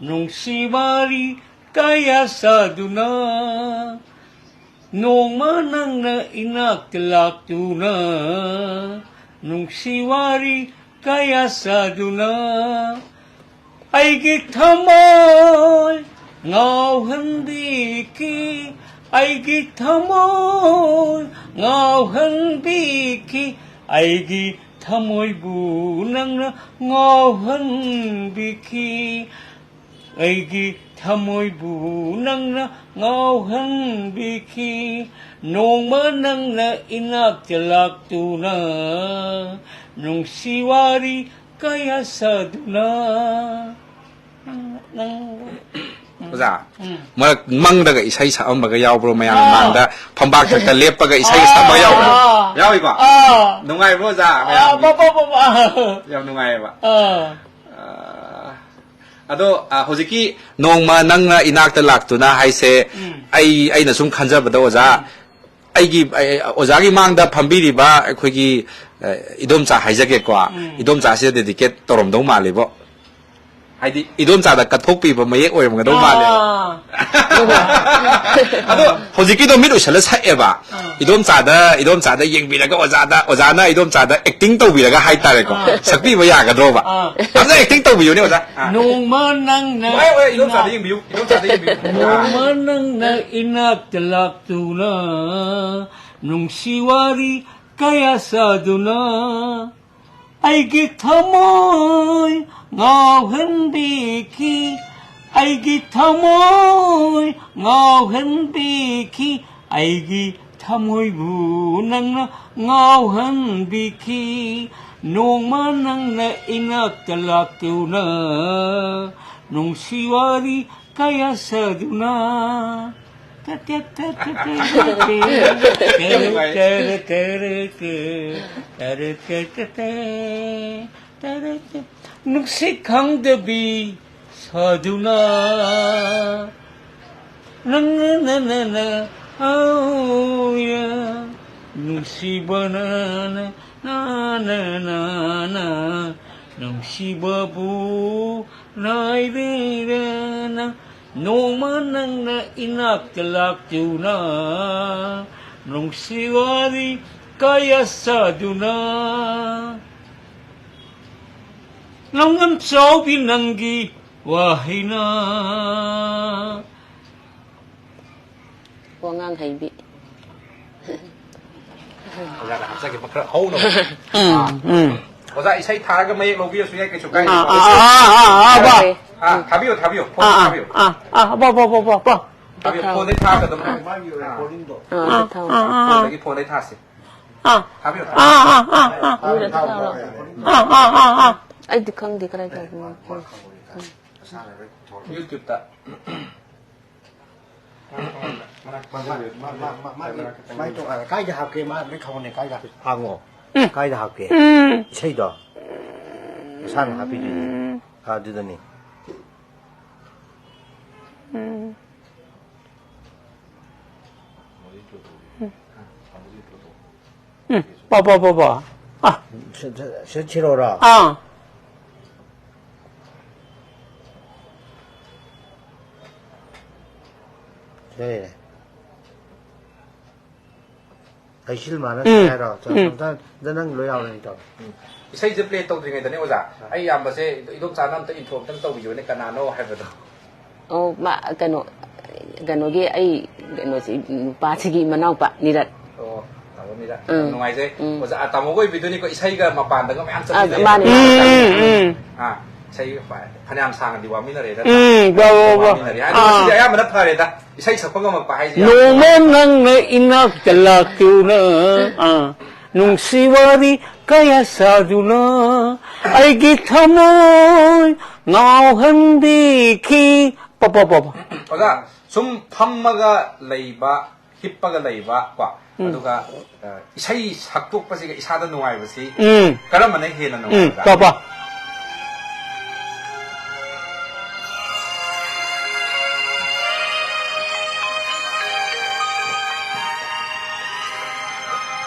ꯅꯨꯡꯁꯤ ꯋꯥꯔꯤ ꯀꯌꯥ ꯁꯥꯗꯨꯅ, ꯅꯣꯡꯃ ꯅꯪꯅ ꯏꯅꯥꯛꯇ ꯂꯥꯛꯇꯨꯅ, ꯅꯨꯡꯁꯤ ꯋꯥꯔꯤ ꯀꯌꯥ ꯁꯥꯗꯨꯅ, ꯑꯩꯒꯤ ꯊꯃꯣꯏ ꯉꯥꯎꯍꯟꯕꯤꯈꯤ, ꯑꯩꯒꯤ ꯊꯃꯣꯏ ꯉꯥꯎꯍꯟꯕꯤꯈꯤ, ꯑꯩꯒꯤ ꯊꯃꯣꯏꯕꯨ ꯅꯪꯅ ꯉꯥꯎꯍꯟꯕꯤꯈꯤ꯫ ꯑꯩꯒꯤ ꯊꯃꯣꯏꯕꯨ ꯅꯪꯅ ꯉꯥꯎꯍꯟꯕꯤꯈꯤ꯫ ꯅꯣꯡꯃ ꯅꯪꯅ ꯏꯅꯥꯛꯇ ꯂꯥꯛꯇꯨꯅ, ꯅꯨꯡꯁꯤ ꯋꯥꯔꯤ ꯀꯌꯥ ꯁꯥꯗꯨꯅ꯫ ꯅꯪ, ꯅꯪ, ꯑꯣꯖꯥ, ꯎꯝ꯫ ꯃꯔꯛ ꯃꯪꯗꯒ ꯏꯁꯩ ꯁꯛꯑꯝꯕꯒ ꯌꯥꯎꯕ꯭ꯔꯣ? ꯃꯌꯥꯝ ꯑꯥ꯫ ꯃꯃꯥꯡꯗ ꯐꯝꯕꯥꯛ ꯊꯛꯇ ꯂꯦꯞꯄꯒ ꯏꯁꯩꯒ ꯁꯛꯑꯝꯕꯒ ꯌꯥꯎꯕ꯭ꯔꯣ? ꯑꯥ꯫ ꯌꯥꯎꯏꯀꯣ? ꯑꯥ꯫ ꯅꯨꯡꯉꯥꯏꯕ꯭ꯔꯣ, ꯑꯣꯖꯥ? ꯑꯥ, ꯃꯌꯥꯝ ꯕꯣ, ꯕꯣ, ꯕꯣ, ꯕꯣ, ꯑꯥ꯫ ꯌꯥꯝ ꯅꯨꯡꯉꯥꯏꯌꯦꯕ꯫ ꯑꯥ꯫ ꯑꯥ, ꯑꯗꯣ, ꯑꯥ, ꯍꯧꯖꯤꯛꯀꯤ ꯅꯣꯡꯃ ꯅꯪꯅ ꯏꯅꯥꯛꯇ ꯂꯥꯛꯇꯨꯅ ꯍꯥꯏꯁꯦ, ꯎꯝ꯫ ꯑꯩ, ꯑꯩꯅ ꯁꯨꯝ ꯈꯟꯖꯕꯗ, ꯑꯣꯖꯥ, ꯑꯩꯒꯤ, ꯑꯩ, ꯑꯣꯖꯥꯒꯤ ꯃꯥꯡꯗ ꯐꯝꯕꯤꯔꯤꯕ ꯑꯩꯈꯣꯏꯒꯤ, ꯑ, ꯏꯗꯣꯝꯆꯥ ꯍꯥꯏꯖꯒꯦꯀꯣ꯫ ꯎꯝ꯫ ꯏꯗꯣꯝꯆꯥꯁꯤꯗ dedicate ꯇꯧꯔꯝꯗꯧ ꯃꯥꯜꯂꯤꯕꯣ꯫ ꯍꯥꯏꯗꯤ, ꯏꯗꯣꯝꯆꯥꯗ ꯀꯠꯊꯣꯛꯄꯤꯕ ꯃꯌꯦꯛ ꯑꯣꯏꯔꯝꯒꯗꯧ ꯃꯥꯜꯂꯦ꯫ ꯑꯥ꯫ ꯑꯗꯣ ꯍꯧꯖꯤꯛꯀꯤꯗꯣ ꯃꯤꯠ ꯎꯏꯁꯜꯂ ꯁꯛꯑꯦꯕ꯫ ꯑꯥ꯫ ꯏꯗꯣꯝꯆꯥꯗ, ꯏꯗꯣꯝꯆꯥꯗ ꯌꯦꯡꯕꯤꯔꯒ ꯑꯣꯖꯥꯗ, ꯑꯣꯖꯥꯅ ꯏꯗꯣꯝꯆꯥꯗ acting ꯇꯧꯕꯤꯔꯒ ꯍꯥꯏꯇꯥꯔꯦꯀꯣ꯫ ꯑꯥ꯫ ꯁꯛꯄꯤꯕ ꯌꯥꯒꯗ꯭ꯔꯣꯕ? ꯑꯥ꯫ ꯑꯝꯇ acting ꯇꯧꯕꯤꯌꯨꯅꯦ, ꯑꯣꯖꯥ꯫ ꯑꯥ꯫ ꯅꯣꯡꯃ ꯅꯪꯅ ꯍꯣꯏ, ꯍꯣꯏ, ꯏꯗꯣꯝꯆꯥꯗ ꯏꯅꯥꯛ-, ꯌꯦꯡꯕꯤꯌꯨ, ꯏꯗꯣꯝꯆꯥꯗ ꯌꯦꯡꯕꯤꯌꯨ꯫ ꯑꯥ꯫ ꯅꯣꯡꯃ ꯅꯪꯅ ꯏꯅꯥꯛꯇ ꯂꯥꯛꯇꯨꯅ, ꯅꯨꯡꯁꯤ ꯋꯥꯔꯤ ꯀꯌꯥ ꯁꯥꯗꯨꯅ, ꯑꯩꯒꯤ ꯊꯃꯣꯏ ꯉꯥꯎꯍꯟꯕꯤꯈꯤ, ꯑꯩꯒꯤ ꯊꯃꯣꯏ ꯉꯥꯎꯍꯟꯕꯤꯈꯤ, ꯑꯩꯒꯤ ꯊꯃꯣꯏꯕꯨ ꯅꯪꯅ ꯉꯥꯎꯍꯟꯕꯤꯈꯤ꯫ ꯅꯣꯡꯃ ꯅꯪꯅ ꯏꯅꯥꯛꯇ ꯂꯥꯛꯇꯨꯅ, ꯅꯨꯡꯁꯤ ꯋꯥꯔꯤ ꯀꯌꯥ ꯁꯥꯗꯨꯅ꯫ ꯅꯨꯡꯁꯤꯠ ꯈꯪꯗꯕꯤ ꯁꯥꯗꯨꯅ, ꯅꯪꯅ ꯅꯪꯅ ꯑꯧꯌꯥ, ꯅꯨꯡꯁꯤꯕꯅ ꯅ, ꯅ, ꯅ, ꯅ, ꯅ, ꯅꯨꯡꯁꯤꯕꯕꯨ ꯅꯥꯏꯔꯦꯔꯅ, ꯅꯣꯡꯃ ꯅꯪꯅ ꯏꯅꯥꯛꯇ ꯂꯥꯛꯇꯨꯅ, ꯅꯨꯡꯁꯤ ꯋꯥꯔꯤ ꯀꯌꯥ ꯁꯥꯗꯨꯅ, ꯂꯝꯉꯝ ꯆꯥꯎꯕꯤ ꯅꯪꯒꯤ ꯋꯥꯍꯩꯅ꯫ ꯋꯥꯉꯥꯡ ꯍꯩꯕꯤ꯫ ꯑꯣꯖꯥꯗ ꯍꯥꯞꯆꯒꯦ, ꯈꯔ ꯍꯧꯅ꯫ ꯎꯝ, ꯑꯥ꯫ ꯎꯝ꯫ ꯑꯣꯖꯥ, ꯏꯁꯩ ꯊꯥꯔꯒ ꯃꯌꯦꯛ ꯂꯧꯕꯤꯔꯁꯨ ꯌꯥꯏ, ꯀꯩꯁꯨ ꯑꯥ, ꯀꯥꯏꯗꯦꯀꯣ꯫ ꯑꯥ, ꯑꯥ, ꯑꯥ, ꯑꯥ, ꯑꯥ, ꯕꯥ꯫ ꯑꯣꯀꯦ꯫ ꯑꯥ, ꯊꯥꯕꯤꯌꯨ, ꯊꯥꯕꯤꯌꯨ, ꯐꯣꯟ ꯑꯥ, ꯑꯥ, ꯊꯥꯕꯤꯌꯨ꯫ ꯑꯥ, ꯑꯥ, ꯕꯥ, ꯕꯥ, ꯕꯥ, ꯕꯥ, ꯕꯥ꯫ ꯊꯥꯕꯤꯌꯨ, ꯊꯥꯎ꯫ ꯐꯣꯟꯗꯩ ꯊꯥꯒꯗꯕꯅꯦ꯫ ꯑꯥ, ꯑꯥ, ꯑꯥ, ꯑꯥ, ꯊꯥꯎ꯫ ꯐꯣꯟꯗꯒꯤ ꯐꯣꯟꯗꯩ ꯊꯥꯁꯤ꯫ ꯑꯥ꯫ ꯊꯥꯕꯤꯌꯨ, ꯊꯥꯕꯤꯌꯨ꯫ ꯑꯥ, ꯑꯥ, ꯑꯥ, ꯑꯥ꯫ ꯑꯗꯨꯗ ꯊꯥꯎ꯫ ꯑꯥ, ꯑꯥ, ꯑꯥ, ꯑꯥ꯫ ꯑꯩꯗꯤ ꯈꯪꯗꯦ ꯀꯗꯥꯏ ꯇꯧꯕꯅꯣ꯫ ꯃꯁꯥꯅ ꯂꯣꯏ ꯊꯣꯛꯂꯛꯑꯦ꯫ YouTube-ꯇ꯫ ꯃꯥ-, ꯃꯥ-, ꯃꯥ-, ꯃꯥꯒꯤ, ꯃꯥꯏ ꯇꯣꯉꯥꯟꯅ ꯀꯥꯏꯗ ꯍꯥꯞꯀꯦ? ꯃꯥ ꯂꯣꯏ ꯈꯪꯕꯅꯦ, ꯀꯥꯏꯗ ꯍꯥꯞꯀꯦ? ꯍꯥꯡꯉꯣ꯫ ꯎꯝ꯫ ꯀꯥꯏꯗ ꯍꯥꯞꯀꯦ? ꯎꯝ꯫ ꯏꯁꯩꯗꯣ? ꯃꯁꯥꯅ ꯍꯥꯞꯄꯤꯗꯨꯅꯤ꯫ ꯎꯝ꯫ ꯑꯥ, ꯑꯗꯨꯗꯅꯤ꯫ ꯎꯝ꯫ ꯎꯝ꯫ ꯄꯥ, ꯄꯥ, ꯄꯥ, ꯄꯥ꯫ ꯑꯥ꯫ ꯁꯤ-, ꯁꯤ-, ꯁꯤ-, ꯁꯤꯔꯣꯔꯥ? ꯑꯥ꯫ ꯁꯤ ꯂꯩꯔꯦ꯫ ꯀꯩꯁꯤꯜ ꯃꯥꯅ ꯎꯝ꯫ ꯍꯥꯏꯔꯣ? ꯎꯝ꯫ ꯆ-, ꯆ-, ꯅꯪ ꯂꯣꯏ ꯌꯥꯎꯔꯦ, ꯇꯧꯔꯣ꯫ ꯎꯝ꯫ ꯏꯁꯩꯁꯦ play ꯇꯧꯗ꯭ꯔꯤꯉꯩꯗꯅꯦ, ꯑꯣꯖꯥ, ꯑꯥ꯫ ꯑꯩ ꯏꯌꯥꯝꯕꯁꯦ, ꯏꯗꯣꯝꯆꯥꯅ ꯑꯝꯇ introduction ꯇꯧꯕꯤꯌꯨꯅꯦ, ꯀꯅꯥꯅꯣ ꯍꯥꯏꯕꯗꯣ꯫ ꯑꯣ, ꯃꯥ, ꯀꯩꯅꯣ, ꯀꯩꯅꯣꯒꯤ, ꯑꯩ, ꯀꯩꯅꯣꯁꯤ, ꯅꯨꯄꯥꯁꯤꯒꯤ ꯃꯅꯥꯎꯄꯥ, ꯅꯤꯔꯠ꯫ ꯑꯣ, ꯇꯥꯃꯣ ꯅꯤꯔꯠ꯫ ꯎꯝ꯫ ꯌꯥꯝ ꯅꯨꯡꯉꯥꯏꯖꯩ꯫ ꯎꯝ꯫ ꯑꯣꯖꯥ, ꯇꯥꯃꯣꯒ ꯑꯣꯏꯕꯤꯗꯣꯏꯅꯤꯀꯣ, ꯏꯁꯩꯒ ꯃꯄꯥꯟꯗꯒ ꯃꯌꯥꯝ ꯑ, ꯆꯠꯄꯤꯗꯣꯏꯅꯦ꯫ ꯃꯥꯅꯦ, ꯃꯥꯅꯦ꯫ ꯎꯝ, ꯎꯝ, ꯎꯝ꯫ ꯑꯥ, ꯏꯁꯩ ꯐ-, ꯐꯅꯌꯥꯝ ꯁꯥꯡꯅꯗꯤ ꯋꯥꯃꯤꯟꯅꯔꯦꯗ꯫ ꯎꯝ, ꯋꯥ, ꯋꯥ, ꯋꯥ꯫ ꯋꯥꯃꯤꯟꯅꯔꯦ꯫ ꯑꯗꯣ ꯑꯥ꯫ ꯉꯁꯤꯗꯤ ꯑꯌꯥꯝꯕꯅ ꯐꯔꯦꯗ꯫ ꯏꯁꯩ ꯁꯛꯄ ꯉꯝꯃꯛꯄ ꯍꯥꯏꯁꯦ ꯌꯥꯝ ꯅꯣꯡꯃ ꯅꯨꯡꯉꯥꯏ꯫ ꯅꯪꯅ ꯏꯅꯥꯛꯇ ꯂꯥꯛꯇꯨꯅ, ꯑꯥ, ꯅꯨꯡꯁꯤ ꯋꯥꯔꯤ ꯀꯌꯥ ꯁꯥꯗꯨꯅ, ꯑꯩꯒꯤ ꯊꯃꯣꯏ ꯉꯥꯎꯍꯟꯕꯤꯈꯤ꯫ ꯄ, ꯄ, ꯄ, ꯄ꯫ ꯑꯣꯖꯥ, ꯁꯨꯝ ꯐꯝꯃꯒ ꯂꯩꯕ, ꯍꯤꯞꯄꯒ ꯂꯩꯕ ꯀꯣ, ꯎꯝ꯫ ꯑꯗꯨꯒ, ꯑ, ꯏꯁꯩ ꯁꯛꯇꯣꯛꯄꯁꯤꯒ ꯏꯁꯥꯗ ꯅꯨꯡꯉꯥꯏꯕꯁꯤ ꯎꯝ꯫ ꯀꯔꯝꯕꯅ ꯍꯦꯟꯅ ꯎꯝ, ꯅꯨꯡꯉꯥꯏꯕꯖꯥꯠꯅꯣ? ꯄ, ꯄ꯫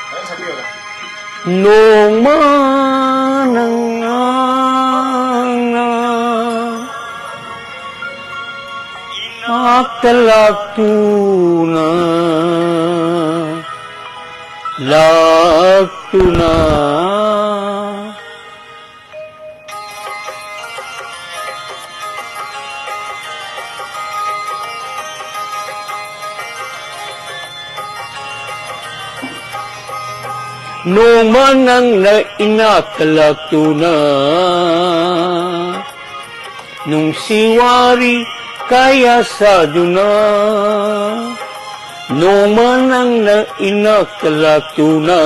ꯐꯖꯅ ꯁꯛꯄꯤꯌꯨ꯫ ꯅꯣꯡꯃ ꯅꯪꯅ ꯂꯥꯛꯇꯨꯅ, ꯂꯥꯛꯇꯨꯅ꯫ ꯅꯣꯡꯃ ꯅꯪꯅ ꯏꯅꯥꯛꯇ ꯂꯥꯛꯇꯨꯅ, ꯅꯨꯡꯁꯤ ꯋꯥꯔꯤ ꯀꯌꯥ ꯁꯥꯗꯨꯅ, ꯅꯣꯡꯃ ꯅꯪꯅ ꯏꯅꯥꯛꯇ ꯂꯥꯛꯇꯨꯅ,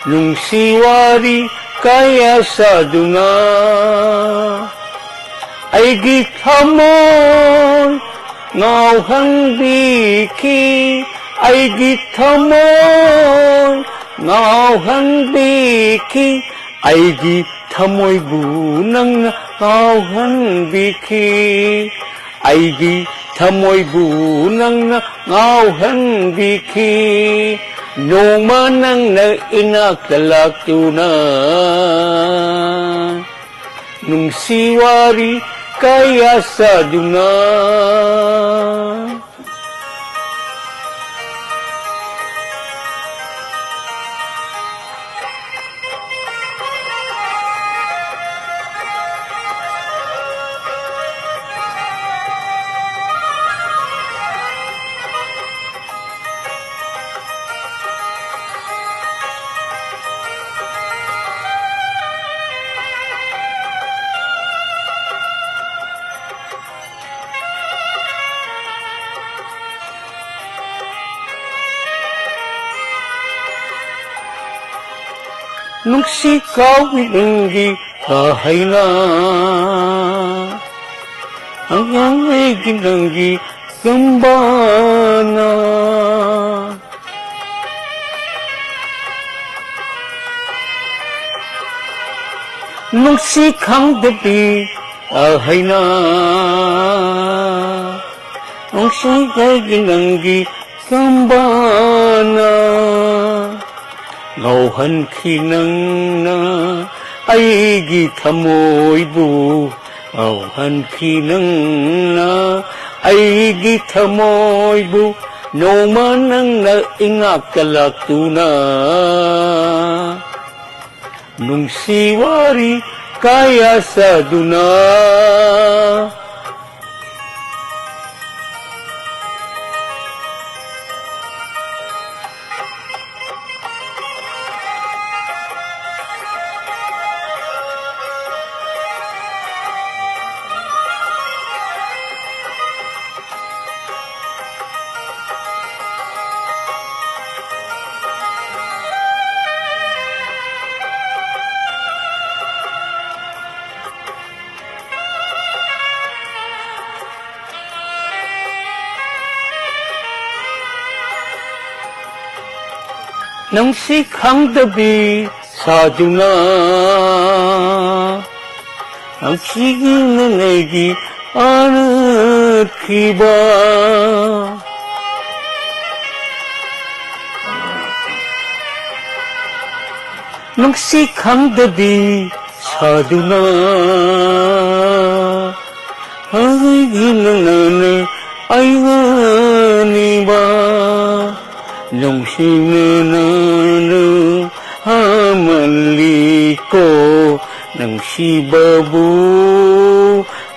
ꯅꯨꯡꯁꯤ ꯋꯥꯔꯤ ꯀꯌꯥ ꯁꯥꯗꯨꯅ, ꯑꯩꯒꯤ ꯊꯃꯣꯏ ꯉꯥꯎꯍꯟꯕꯤꯈꯤ, ꯑꯩꯒꯤ ꯊꯃꯣꯏ ꯉꯥꯎꯍꯟꯕꯤꯈꯤ, ꯑꯩꯒꯤ ꯊꯃꯣꯏꯕꯨ ꯅꯪꯅ ꯉꯥꯎꯍꯟꯕꯤꯈꯤ, ꯑꯩꯒꯤ ꯊꯃꯣꯏꯕꯨ ꯅꯪꯅ ꯉꯥꯎꯍꯟꯕꯤꯈꯤ꯫ ꯅꯣꯡꯃ ꯅꯪꯅ ꯏꯅꯥꯛꯇ ꯂꯥꯛꯇꯨꯅ, ꯅꯨꯡꯁꯤ ꯋꯥꯔꯤ ꯀꯌꯥ ꯁꯥꯗꯨꯅ꯫ ꯅꯨꯡꯁꯤ ꯀꯥꯎꯕꯤ ꯅꯪꯒꯤ ꯀꯥꯍꯩꯅ, ꯑꯉꯥꯡ ꯑꯩꯒꯤ ꯅꯪꯒꯤ ꯀꯝꯕꯅ꯫ ꯅꯨꯡꯁꯤ ꯈꯪꯗꯕꯤ ꯑꯍꯩꯅ, ꯅꯨꯡꯁꯤ ꯀꯥꯏꯒꯤ ꯅꯪꯒꯤ ꯀꯝꯕꯅ꯫ ꯉꯥꯎꯍꯟꯈꯤ ꯅꯪꯅ ꯑꯩꯒꯤ ꯊꯃꯣꯏꯕꯨ, ꯉꯥꯎꯍꯟꯈꯤ ꯅꯪꯅ ꯑꯩꯒꯤ ꯊꯃꯣꯏꯕꯨ, ꯅꯣꯡꯃ ꯅꯪꯅ ꯏꯅꯥꯛꯇ ꯂꯥꯛꯇꯨꯅ꯫ ꯅꯨꯡꯁꯤ ꯋꯥꯔꯤ ꯀꯌꯥ ꯁꯥꯗꯨꯅ꯫ ꯅꯨꯡꯁꯤ ꯈꯪꯗꯕꯤ ꯁꯥꯗꯨꯅ, ꯅꯨꯡꯁꯤꯒꯤꯅ ꯅꯩꯒꯤ ꯑꯔꯠꯈꯤꯕ꯫ ꯅꯨꯡꯁꯤ ꯈꯪꯗꯕꯤ ꯁꯥꯗꯨꯅ, ꯑꯩꯒꯤ ꯅꯪꯅꯅꯦ ꯑꯩꯒꯅꯤꯕ꯫ ꯅꯨꯡꯁꯤꯅꯅ ꯍꯥꯃꯜꯂꯤꯀꯣ, ꯅꯨꯡꯁꯤꯕꯕꯨ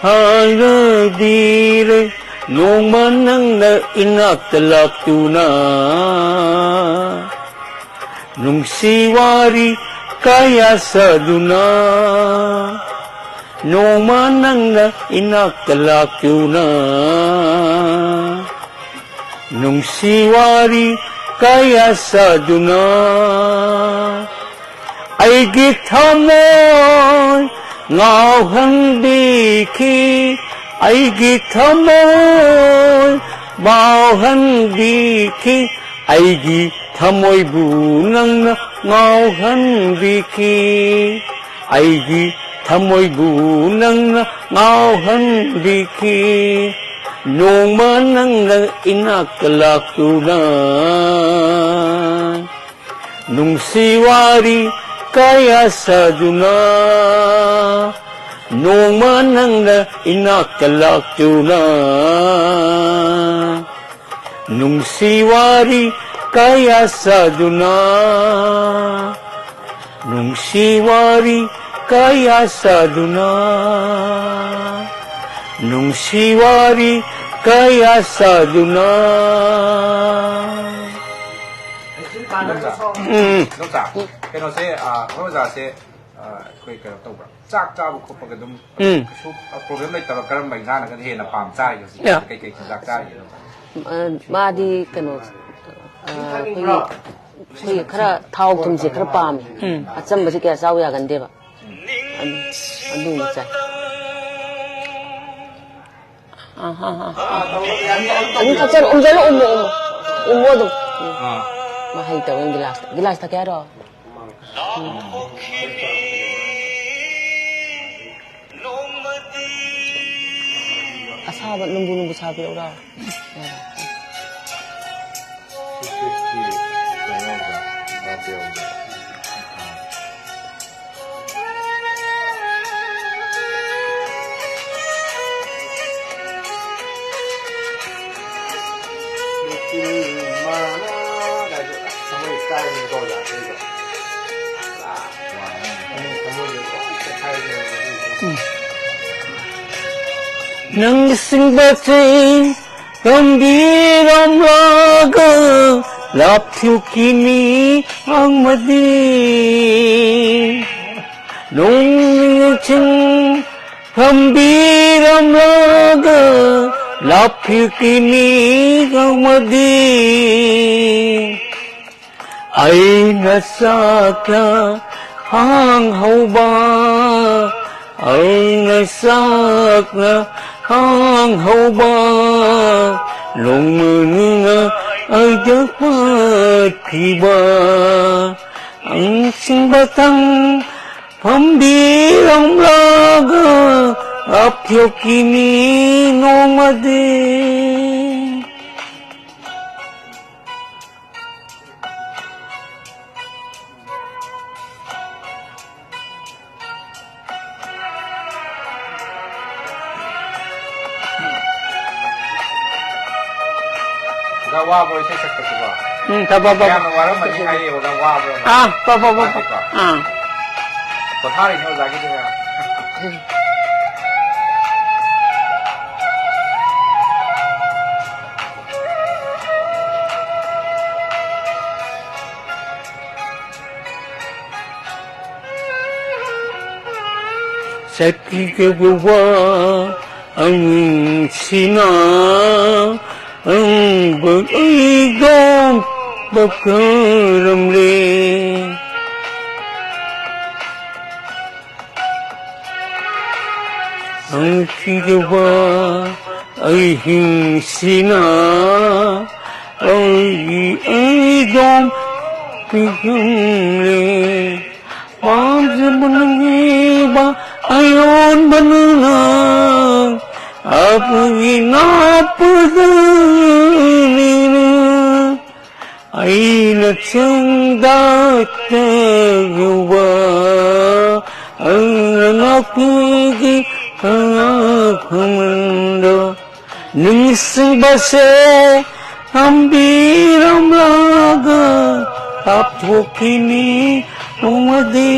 ꯍꯥꯏꯔꯗꯤꯔꯦ꯫ ꯅꯣꯡꯃ ꯅꯪꯅ ꯏꯅꯥꯛꯇ ꯂꯥꯛꯇꯨꯅ, ꯅꯨꯡꯁꯤ ꯋꯥꯔꯤ ꯀꯌꯥ ꯁꯥꯗꯨꯅ, ꯅꯣꯡꯃ ꯅꯪꯅ ꯏꯅꯥꯛꯇ ꯂꯥꯛꯇꯨꯅ, ꯅꯨꯡꯁꯤ ꯋꯥꯔꯤ ꯀꯌꯥ ꯁꯥꯗꯨꯅ, ꯑꯩꯒꯤ ꯊꯃꯣꯏ ꯉꯥꯎꯍꯟꯕꯤꯈꯤ, ꯑꯩꯒꯤ ꯊꯃꯣꯏ ꯉꯥꯎꯍꯟꯕꯤꯈꯤ, ꯑꯩꯒꯤ ꯊꯃꯣꯏꯕꯨ ꯅꯪꯅ ꯉꯥꯎꯍꯟꯕꯤꯈꯤ, ꯑꯩꯒꯤ ꯊꯃꯣꯏꯕꯨ ꯅꯪꯅ ꯉꯥꯎꯍꯟꯕꯤꯈꯤ꯫ ꯅꯣꯡꯃ ꯅꯪꯅ ꯏꯅꯥꯛꯇ ꯂꯥꯛꯇꯨꯅ, ꯅꯨꯡꯁꯤ ꯋꯥꯔꯤ ꯀꯌꯥ ꯁꯥꯗꯨꯅ, ꯅꯣꯡꯃ ꯅꯪꯅ ꯏꯅꯥꯛꯇ ꯂꯥꯛꯇꯨꯅ, ꯅꯨꯡꯁꯤ ꯋꯥꯔꯤ ꯀꯌꯥ ꯁꯥꯗꯨꯅ, ꯅꯨꯡꯁꯤ ꯋꯥꯔꯤ ꯀꯌꯥ ꯁꯥꯗꯨꯅ, ꯅꯨꯡꯁꯤ ꯋꯥꯔꯤ ꯀꯌꯥ ꯁꯥꯗꯨꯅ꯫ ꯎꯝ꯫ ꯏꯗꯣꯝꯆꯥ, ꯀꯩꯅꯣꯁꯦ, ꯑ, ꯑꯩꯈꯣꯏ ꯑꯣꯖꯥꯁꯦ, ꯑ, ꯑꯩꯈꯣꯏ ꯀꯩꯅꯣ ꯇꯧꯕ꯭ꯔꯥ? ꯆꯥꯛ ꯆꯥꯕ ꯈꯣꯠꯄꯒ ꯑꯗꯨꯝ ꯎꯝ꯫ ꯀꯩꯁꯨ ꯄ꯭ꯔꯣꯕ꯭ꯂꯦꯝ ꯂꯩꯇꯕ? ꯀꯔꯝꯕ ꯏꯟꯁꯥꯡꯅꯒ ꯍꯦꯟꯅ ꯄꯥꯝ ꯆꯥꯔꯤꯒꯦ ꯍꯧꯖꯤꯛ? ꯌꯥ꯫ ꯀꯩꯀꯩ ꯆꯤꯟꯖꯥꯛ ꯆꯥꯔꯤꯒꯦ? ꯑ, ꯃꯥꯗꯤ ꯀꯩꯅꯣ, ꯑ, ꯑꯩꯈꯣꯏꯒꯤ, ꯑꯩꯈꯣꯏꯒꯤ ꯈꯔ ꯊꯥꯎ ꯊꯨꯝꯁꯦ ꯈꯔ ꯄꯥꯝꯃꯦ꯫ ꯎꯝ꯫ ꯑꯆꯝꯕꯁꯦ ꯀꯌꯥ ꯆꯥꯎ ꯌꯥꯒꯟꯗꯦꯕ꯫ ꯑꯗꯨ, ꯑꯗꯨ ꯆꯥꯏ꯫ ꯑꯥ, ꯑꯥ, ꯑꯥ, ꯑꯥ꯫ ꯑꯗꯨꯝ ꯊꯛꯆꯜꯂꯣ, ꯎꯝꯖꯜꯂꯣ, ꯎꯝꯃꯣ, ꯎꯝꯃꯣ꯫ ꯎꯝꯃꯣ ꯑꯗꯨꯝ꯫ ꯎꯝ꯫ ꯑꯥ꯫ ꯃꯥ ꯍꯩꯇꯕꯅꯤ ꯒꯤꯂꯥꯁꯇ꯫ ꯒꯤꯂꯥꯁ ꯊꯛꯀꯦ ꯍꯥꯏꯔꯣ? ꯎꯝ꯫ ꯑꯁꯥꯕ ꯂꯨꯝꯕꯨ ꯂꯨꯝꯕꯨ ꯁꯥꯕꯤꯔꯛꯎꯔꯣ? ꯅꯪ ꯁꯤꯡꯕꯁꯤꯡ ꯇꯝꯕꯤꯔꯝꯂꯒ ꯂꯥꯞꯊꯣꯛꯈꯤꯅꯤ ꯑꯃꯗꯤ ꯅꯣꯡꯅꯤꯡꯁꯤꯡ ꯊꯝꯕꯤꯔꯝꯂꯒ ꯂꯥꯞꯊꯣꯛꯈꯤꯅꯤ ꯑꯃꯗꯤ ꯑꯩꯅ ꯆꯥꯛꯅ ꯍꯥꯡꯍꯧꯕ, ꯑꯩꯅ ꯆꯥꯛꯅ ꯍꯥꯡꯍꯧꯕ, ꯅꯣꯡꯃꯅꯤꯅ ꯑꯩꯗ ꯄꯠꯈꯤꯕ꯫ ꯑꯪꯁꯤꯡꯕꯇꯪ ꯐꯝꯕꯤꯔꯝꯂꯒ ꯑꯞꯌꯣꯛꯀꯤꯅꯤ ꯅꯣꯡꯃꯗꯤ꯫ ꯋꯥꯕ꯭ꯔꯣ ꯏꯁꯩ ꯁꯛꯄꯁꯤꯕꯣ? ꯎꯝ, ꯊꯕꯛ, ꯊꯕꯛ꯫ ꯌꯥꯝꯅ ꯋꯥꯔꯝꯃꯅꯤ ꯍꯥꯏꯌꯦ, ꯑꯣꯖꯥ, ꯋꯥꯕ꯭ꯔꯣ? ꯑꯥ, ꯄ, ꯄ, ꯄ, ꯄ꯫ ꯋꯥꯗꯦꯀꯣ? ꯑꯥ꯫ ꯄꯣꯊꯥꯔꯤꯅꯦ ꯑꯣꯖꯥꯒꯤꯗꯤ ꯃꯌꯥꯝ꯫ ꯆꯠꯈꯤꯒꯗꯧꯕ ꯑꯉꯥꯡꯁꯤꯅ ꯑꯩꯕꯨ ꯑꯩꯗꯣ ꯄꯣꯛꯆꯔꯝꯂꯦ꯫ ꯅꯨꯡꯁꯤꯔꯕ ꯑꯍꯤꯡꯁꯤꯅ ꯑꯩꯒꯤ ꯑꯩꯗꯣꯝ ꯄꯤꯍꯜꯂꯦ꯫ ꯄꯥꯝꯖꯕ ꯅꯪꯒꯤꯕ ꯑꯌꯣꯟꯕꯅ ꯑꯩꯈꯣꯏꯒꯤ ꯅꯥꯄꯗ ꯑꯩꯅ ꯆꯪꯗ ꯆꯪꯉꯨꯕ ꯑꯩꯅ ꯉꯥꯛꯄꯤꯒꯤ ꯈꯪꯂꯥꯛ ꯈꯪꯃꯟꯗ ꯅꯤꯡꯁꯤꯡꯕꯁꯦ ꯊꯝꯕꯤꯔꯝꯂꯒ ꯂꯥꯞꯊꯣꯛꯈꯤꯅꯤ ꯅꯣꯡꯃꯗꯤ꯫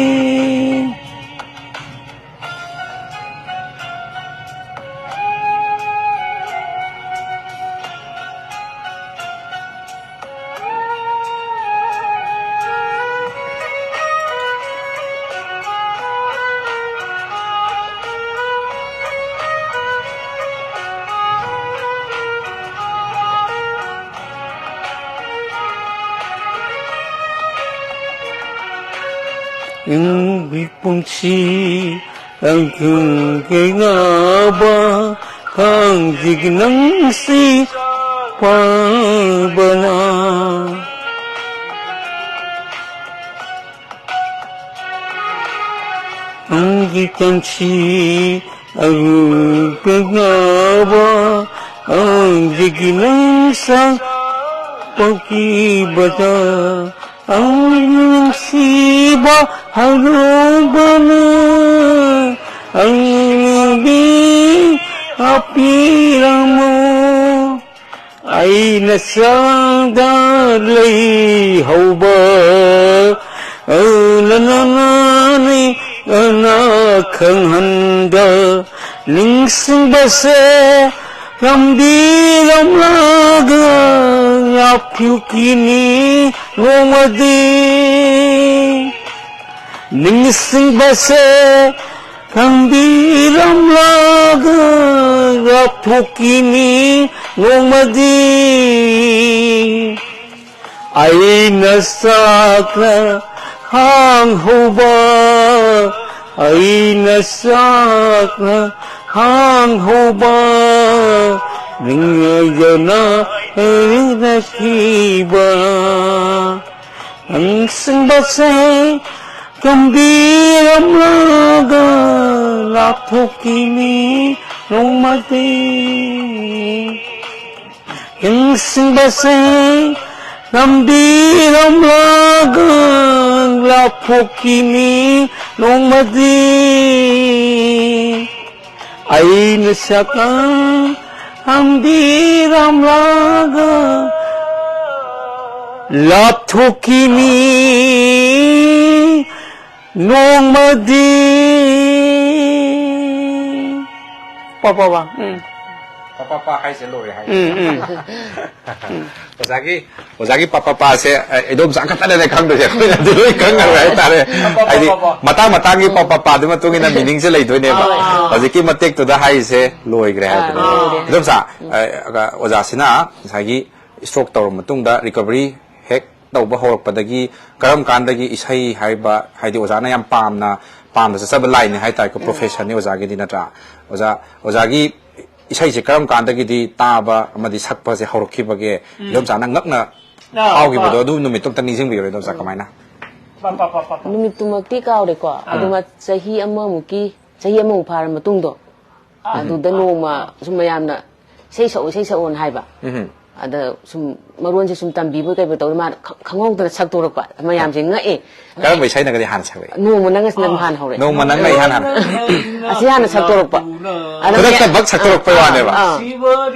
ꯅꯪꯒꯤ ꯄꯨꯟꯁꯤ ꯑꯩꯒꯤ ꯀꯩꯅꯥꯕ ꯈꯪꯖꯤꯒꯤ ꯅꯪꯁꯤ ꯄꯥꯕꯅ꯫ ꯅꯪꯒꯤ ꯇꯟꯁꯤ ꯑꯔꯨꯕ ꯉꯥꯕ ꯑꯩꯒꯤ ꯅꯪꯁꯛ ꯄꯣꯛꯈꯤꯕꯗ ꯑꯩꯒꯤ ꯅꯨꯡꯁꯤꯕ ꯍꯔꯧꯕꯅ ꯑꯩꯒꯤ ꯍꯥꯞꯄꯤꯔꯝꯃꯣ꯫ ꯑꯩꯅ ꯆꯥꯗ ꯂꯩꯍꯧꯕ ꯅꯅꯥꯅꯤ ꯑꯅꯥ ꯈꯪꯍꯟꯗ ꯅꯤꯡꯁꯤꯡꯕꯁꯦ ꯂꯝꯕꯤ ꯂꯝꯂꯥꯒ ꯂꯥꯞꯊꯣꯛꯈꯤꯅꯤ ꯅꯣꯡꯃꯗꯤ꯫ ꯅꯤꯡꯁꯤꯡꯕꯁꯦ ꯈꯪꯕꯤꯔꯝꯂꯒ ꯂꯥꯞꯊꯣꯛꯈꯤꯅꯤ ꯅꯣꯡꯃꯗꯤ꯫ ꯑꯩꯅ ꯆꯥꯛꯅ ꯍꯥꯡꯍꯧꯕ, ꯑꯩꯅ ꯆꯥꯛꯅ ꯍꯥꯡꯍꯧꯕ, ꯅꯤꯡꯉꯩꯗꯅ ꯅꯤꯡꯅꯈꯤꯕ꯫ ꯅꯤꯡꯁꯤꯡꯕꯁꯦ ꯀꯝꯕꯤꯔꯝꯂꯒ ꯂꯥꯞꯊꯣꯛꯈꯤꯅꯤ ꯅꯣꯡꯃꯗꯤ꯫ ꯅꯤꯡꯁꯤꯡꯕꯁꯦ ꯀꯝꯕꯤꯔꯝꯂꯒ ꯂꯥꯞꯊꯣꯛꯈꯤꯅꯤ ꯅꯣꯡꯃꯗꯤ꯫ ꯑꯩꯅ ꯁꯛꯀ ꯈꯪꯕꯤꯔꯝꯂꯒ ꯂꯥꯞꯊꯣꯛꯈꯤꯅꯤ ꯅꯣꯡꯃꯗꯤ꯫ ꯄꯥ, ꯄꯥ, ꯄꯥ꯫ ꯎꯝ꯫ ꯄꯥ, ꯄꯥ, ꯄꯥ ꯍꯥꯏꯁꯦ ꯂꯣꯏꯔꯦ ꯍꯥꯏ꯫ ꯎꯝ, ꯎꯝ꯫ ꯑꯣꯖꯥꯒꯤ, ꯑꯣꯖꯥꯒꯤ ꯄꯥ, ꯄꯥ, ꯄꯥꯁꯦ, ꯑ, ꯏꯗꯣꯝꯆꯥ ꯈꯛꯇꯅꯅꯦ ꯈꯪꯗꯣꯏꯁꯦ꯫ ꯑꯩꯈꯣꯏꯅꯗꯤ ꯂꯣꯏ ꯈꯪꯉꯔꯣꯏ ꯍꯥꯏꯇꯥꯔꯦ꯫ ꯄꯥ, ꯄꯥ, ꯍꯥꯏꯗꯤ ꯄꯥ, ꯄꯥ꯫ ꯃꯇꯥꯡ ꯃꯇꯥꯡꯒꯤ ꯄꯥ, ꯄꯥ, ꯄꯥꯗꯨꯒꯤ ꯃꯇꯨꯡ ꯏꯟꯅ meaningꯁꯦ ꯂꯩꯗꯣꯏꯅꯦꯕ꯫ ꯑꯥ꯫ ꯍꯧꯖꯤꯛꯀꯤ ꯃꯇꯦꯛꯇꯨꯗ ꯍꯥꯏꯔꯤꯁꯦ ꯂꯣꯏꯈ꯭ꯔꯦ ꯑꯥ, ꯍꯥꯏꯕꯅꯦ꯫ ꯂꯣꯏꯔꯦ꯫ ꯏꯗꯣꯝꯆꯥ, ꯎꯝ꯫ ꯑ, ꯑ, ꯑꯣꯖꯥꯁꯤꯅ ꯉꯁꯥꯏꯒꯤ stroke ꯇꯧꯔꯕ ꯃꯇꯨꯡꯗ recovery ꯍꯦꯛ ꯇꯧꯕ ꯍꯧꯔꯛꯄꯗꯒꯤ ꯀꯔꯝ ꯀꯥꯟꯗꯒꯤ ꯏꯁꯩ ꯍꯥꯏꯕ, ꯍꯥꯏꯗꯤ ꯑꯣꯖꯥꯅ ꯌꯥꯝ ꯄꯥꯝꯅ, ꯄꯥꯝꯅ ꯆꯠꯆꯕ lineꯅꯤ ꯍꯥꯏꯇꯥꯔꯦꯀꯣ, ꯎꯝ꯫ Professionꯅꯤ ꯑꯣꯖꯥꯒꯤꯗꯤ, ꯅꯠꯇ꯭ꯔꯥ? ꯑꯣꯖꯥ, ꯑꯣꯖꯥꯒꯤ ꯏꯁꯩꯁꯦ ꯀꯔꯝ ꯀꯥꯟꯗꯒꯤꯗꯤ ꯇꯥꯕ ꯑꯃꯗꯤ ꯁꯛꯄꯁꯦ ꯍꯧꯔꯛꯈꯤꯕꯒꯦ? ꯎꯝ꯫ ꯏꯗꯣꯝꯆꯥꯅ ꯉꯛꯅ ꯑꯥ, ꯐꯥꯎꯈꯤꯕꯗꯣ, ꯑꯥ꯫ ꯑꯗꯨ ꯅꯨꯃꯤꯠꯇꯣ ꯑꯝꯇ ꯅꯤꯡꯁꯤꯡꯕꯤꯌꯨ, ꯏꯗꯣꯝꯆꯥ, ꯎꯝ꯫ ꯀꯃꯥꯏꯅ? ꯄꯥ, ꯄꯥ, ꯄꯥ, ꯄꯥ, ꯄꯥ꯫ ꯅꯨꯃꯤꯠꯇꯨꯃꯛꯇꯤ ꯀꯥꯎꯔꯦꯀꯣ꯫ ꯑꯥ꯫ ꯑꯗꯨꯒ ꯆꯍꯤ ꯑꯃꯃꯨꯛꯀꯤ, ꯆꯍꯤ ꯑꯃꯃꯨꯛ ꯐꯥꯔ ꯃꯇꯨꯡꯗꯣ, ꯑꯥ꯫ ꯑꯗꯨꯗ ꯅꯣꯡꯃ ꯁꯨꯝ ꯃꯌꯥꯝꯅ "ꯏꯁꯩ ꯁꯛꯎ, ꯏꯁꯩ ꯁꯛꯎꯅ" ꯍꯥꯏꯕ꯫ ꯎꯝ꯫ ꯑꯗ ꯁꯨꯝ ꯃꯔꯣꯟꯁꯦ ꯁꯨꯝ ꯇꯝꯕꯤꯕꯣꯏ ꯀꯩꯕꯣꯏ ꯇꯧꯗꯅ ꯃꯥꯅ ꯈ-, ꯈꯪꯍꯧꯗꯅ ꯁꯛꯇꯣꯔꯛꯄ꯫ ꯃꯌꯥꯝꯁꯦ ꯉꯛꯑꯦ꯫ ꯀꯔꯝꯕ ꯏꯁꯩꯅꯒꯗꯤ ꯍꯥꯟꯅ ꯁꯛꯂꯛꯏ? "ꯅꯣꯡꯃ ꯅꯪ" ꯑꯁꯤꯅ ꯑꯗꯨꯝ ꯍꯥꯟꯅ ꯍꯧꯔꯛꯑꯦ꯫ "ꯅꯣꯡꯃ ꯅꯪ" ꯑꯩ ꯍꯥꯟ ꯍꯥꯟꯅ꯫ ꯑꯁꯤ ꯍꯥꯟꯅ ꯁꯛꯇꯣꯔꯛꯄ꯫ ꯑꯗ ꯈꯨꯗꯛꯇ ꯃꯌꯥꯝ-, ꯕꯛ ꯁꯛꯇꯣꯔꯛꯄꯩ ꯑꯥ, ꯋꯥꯅꯦꯕ꯫ ꯑꯥ꯫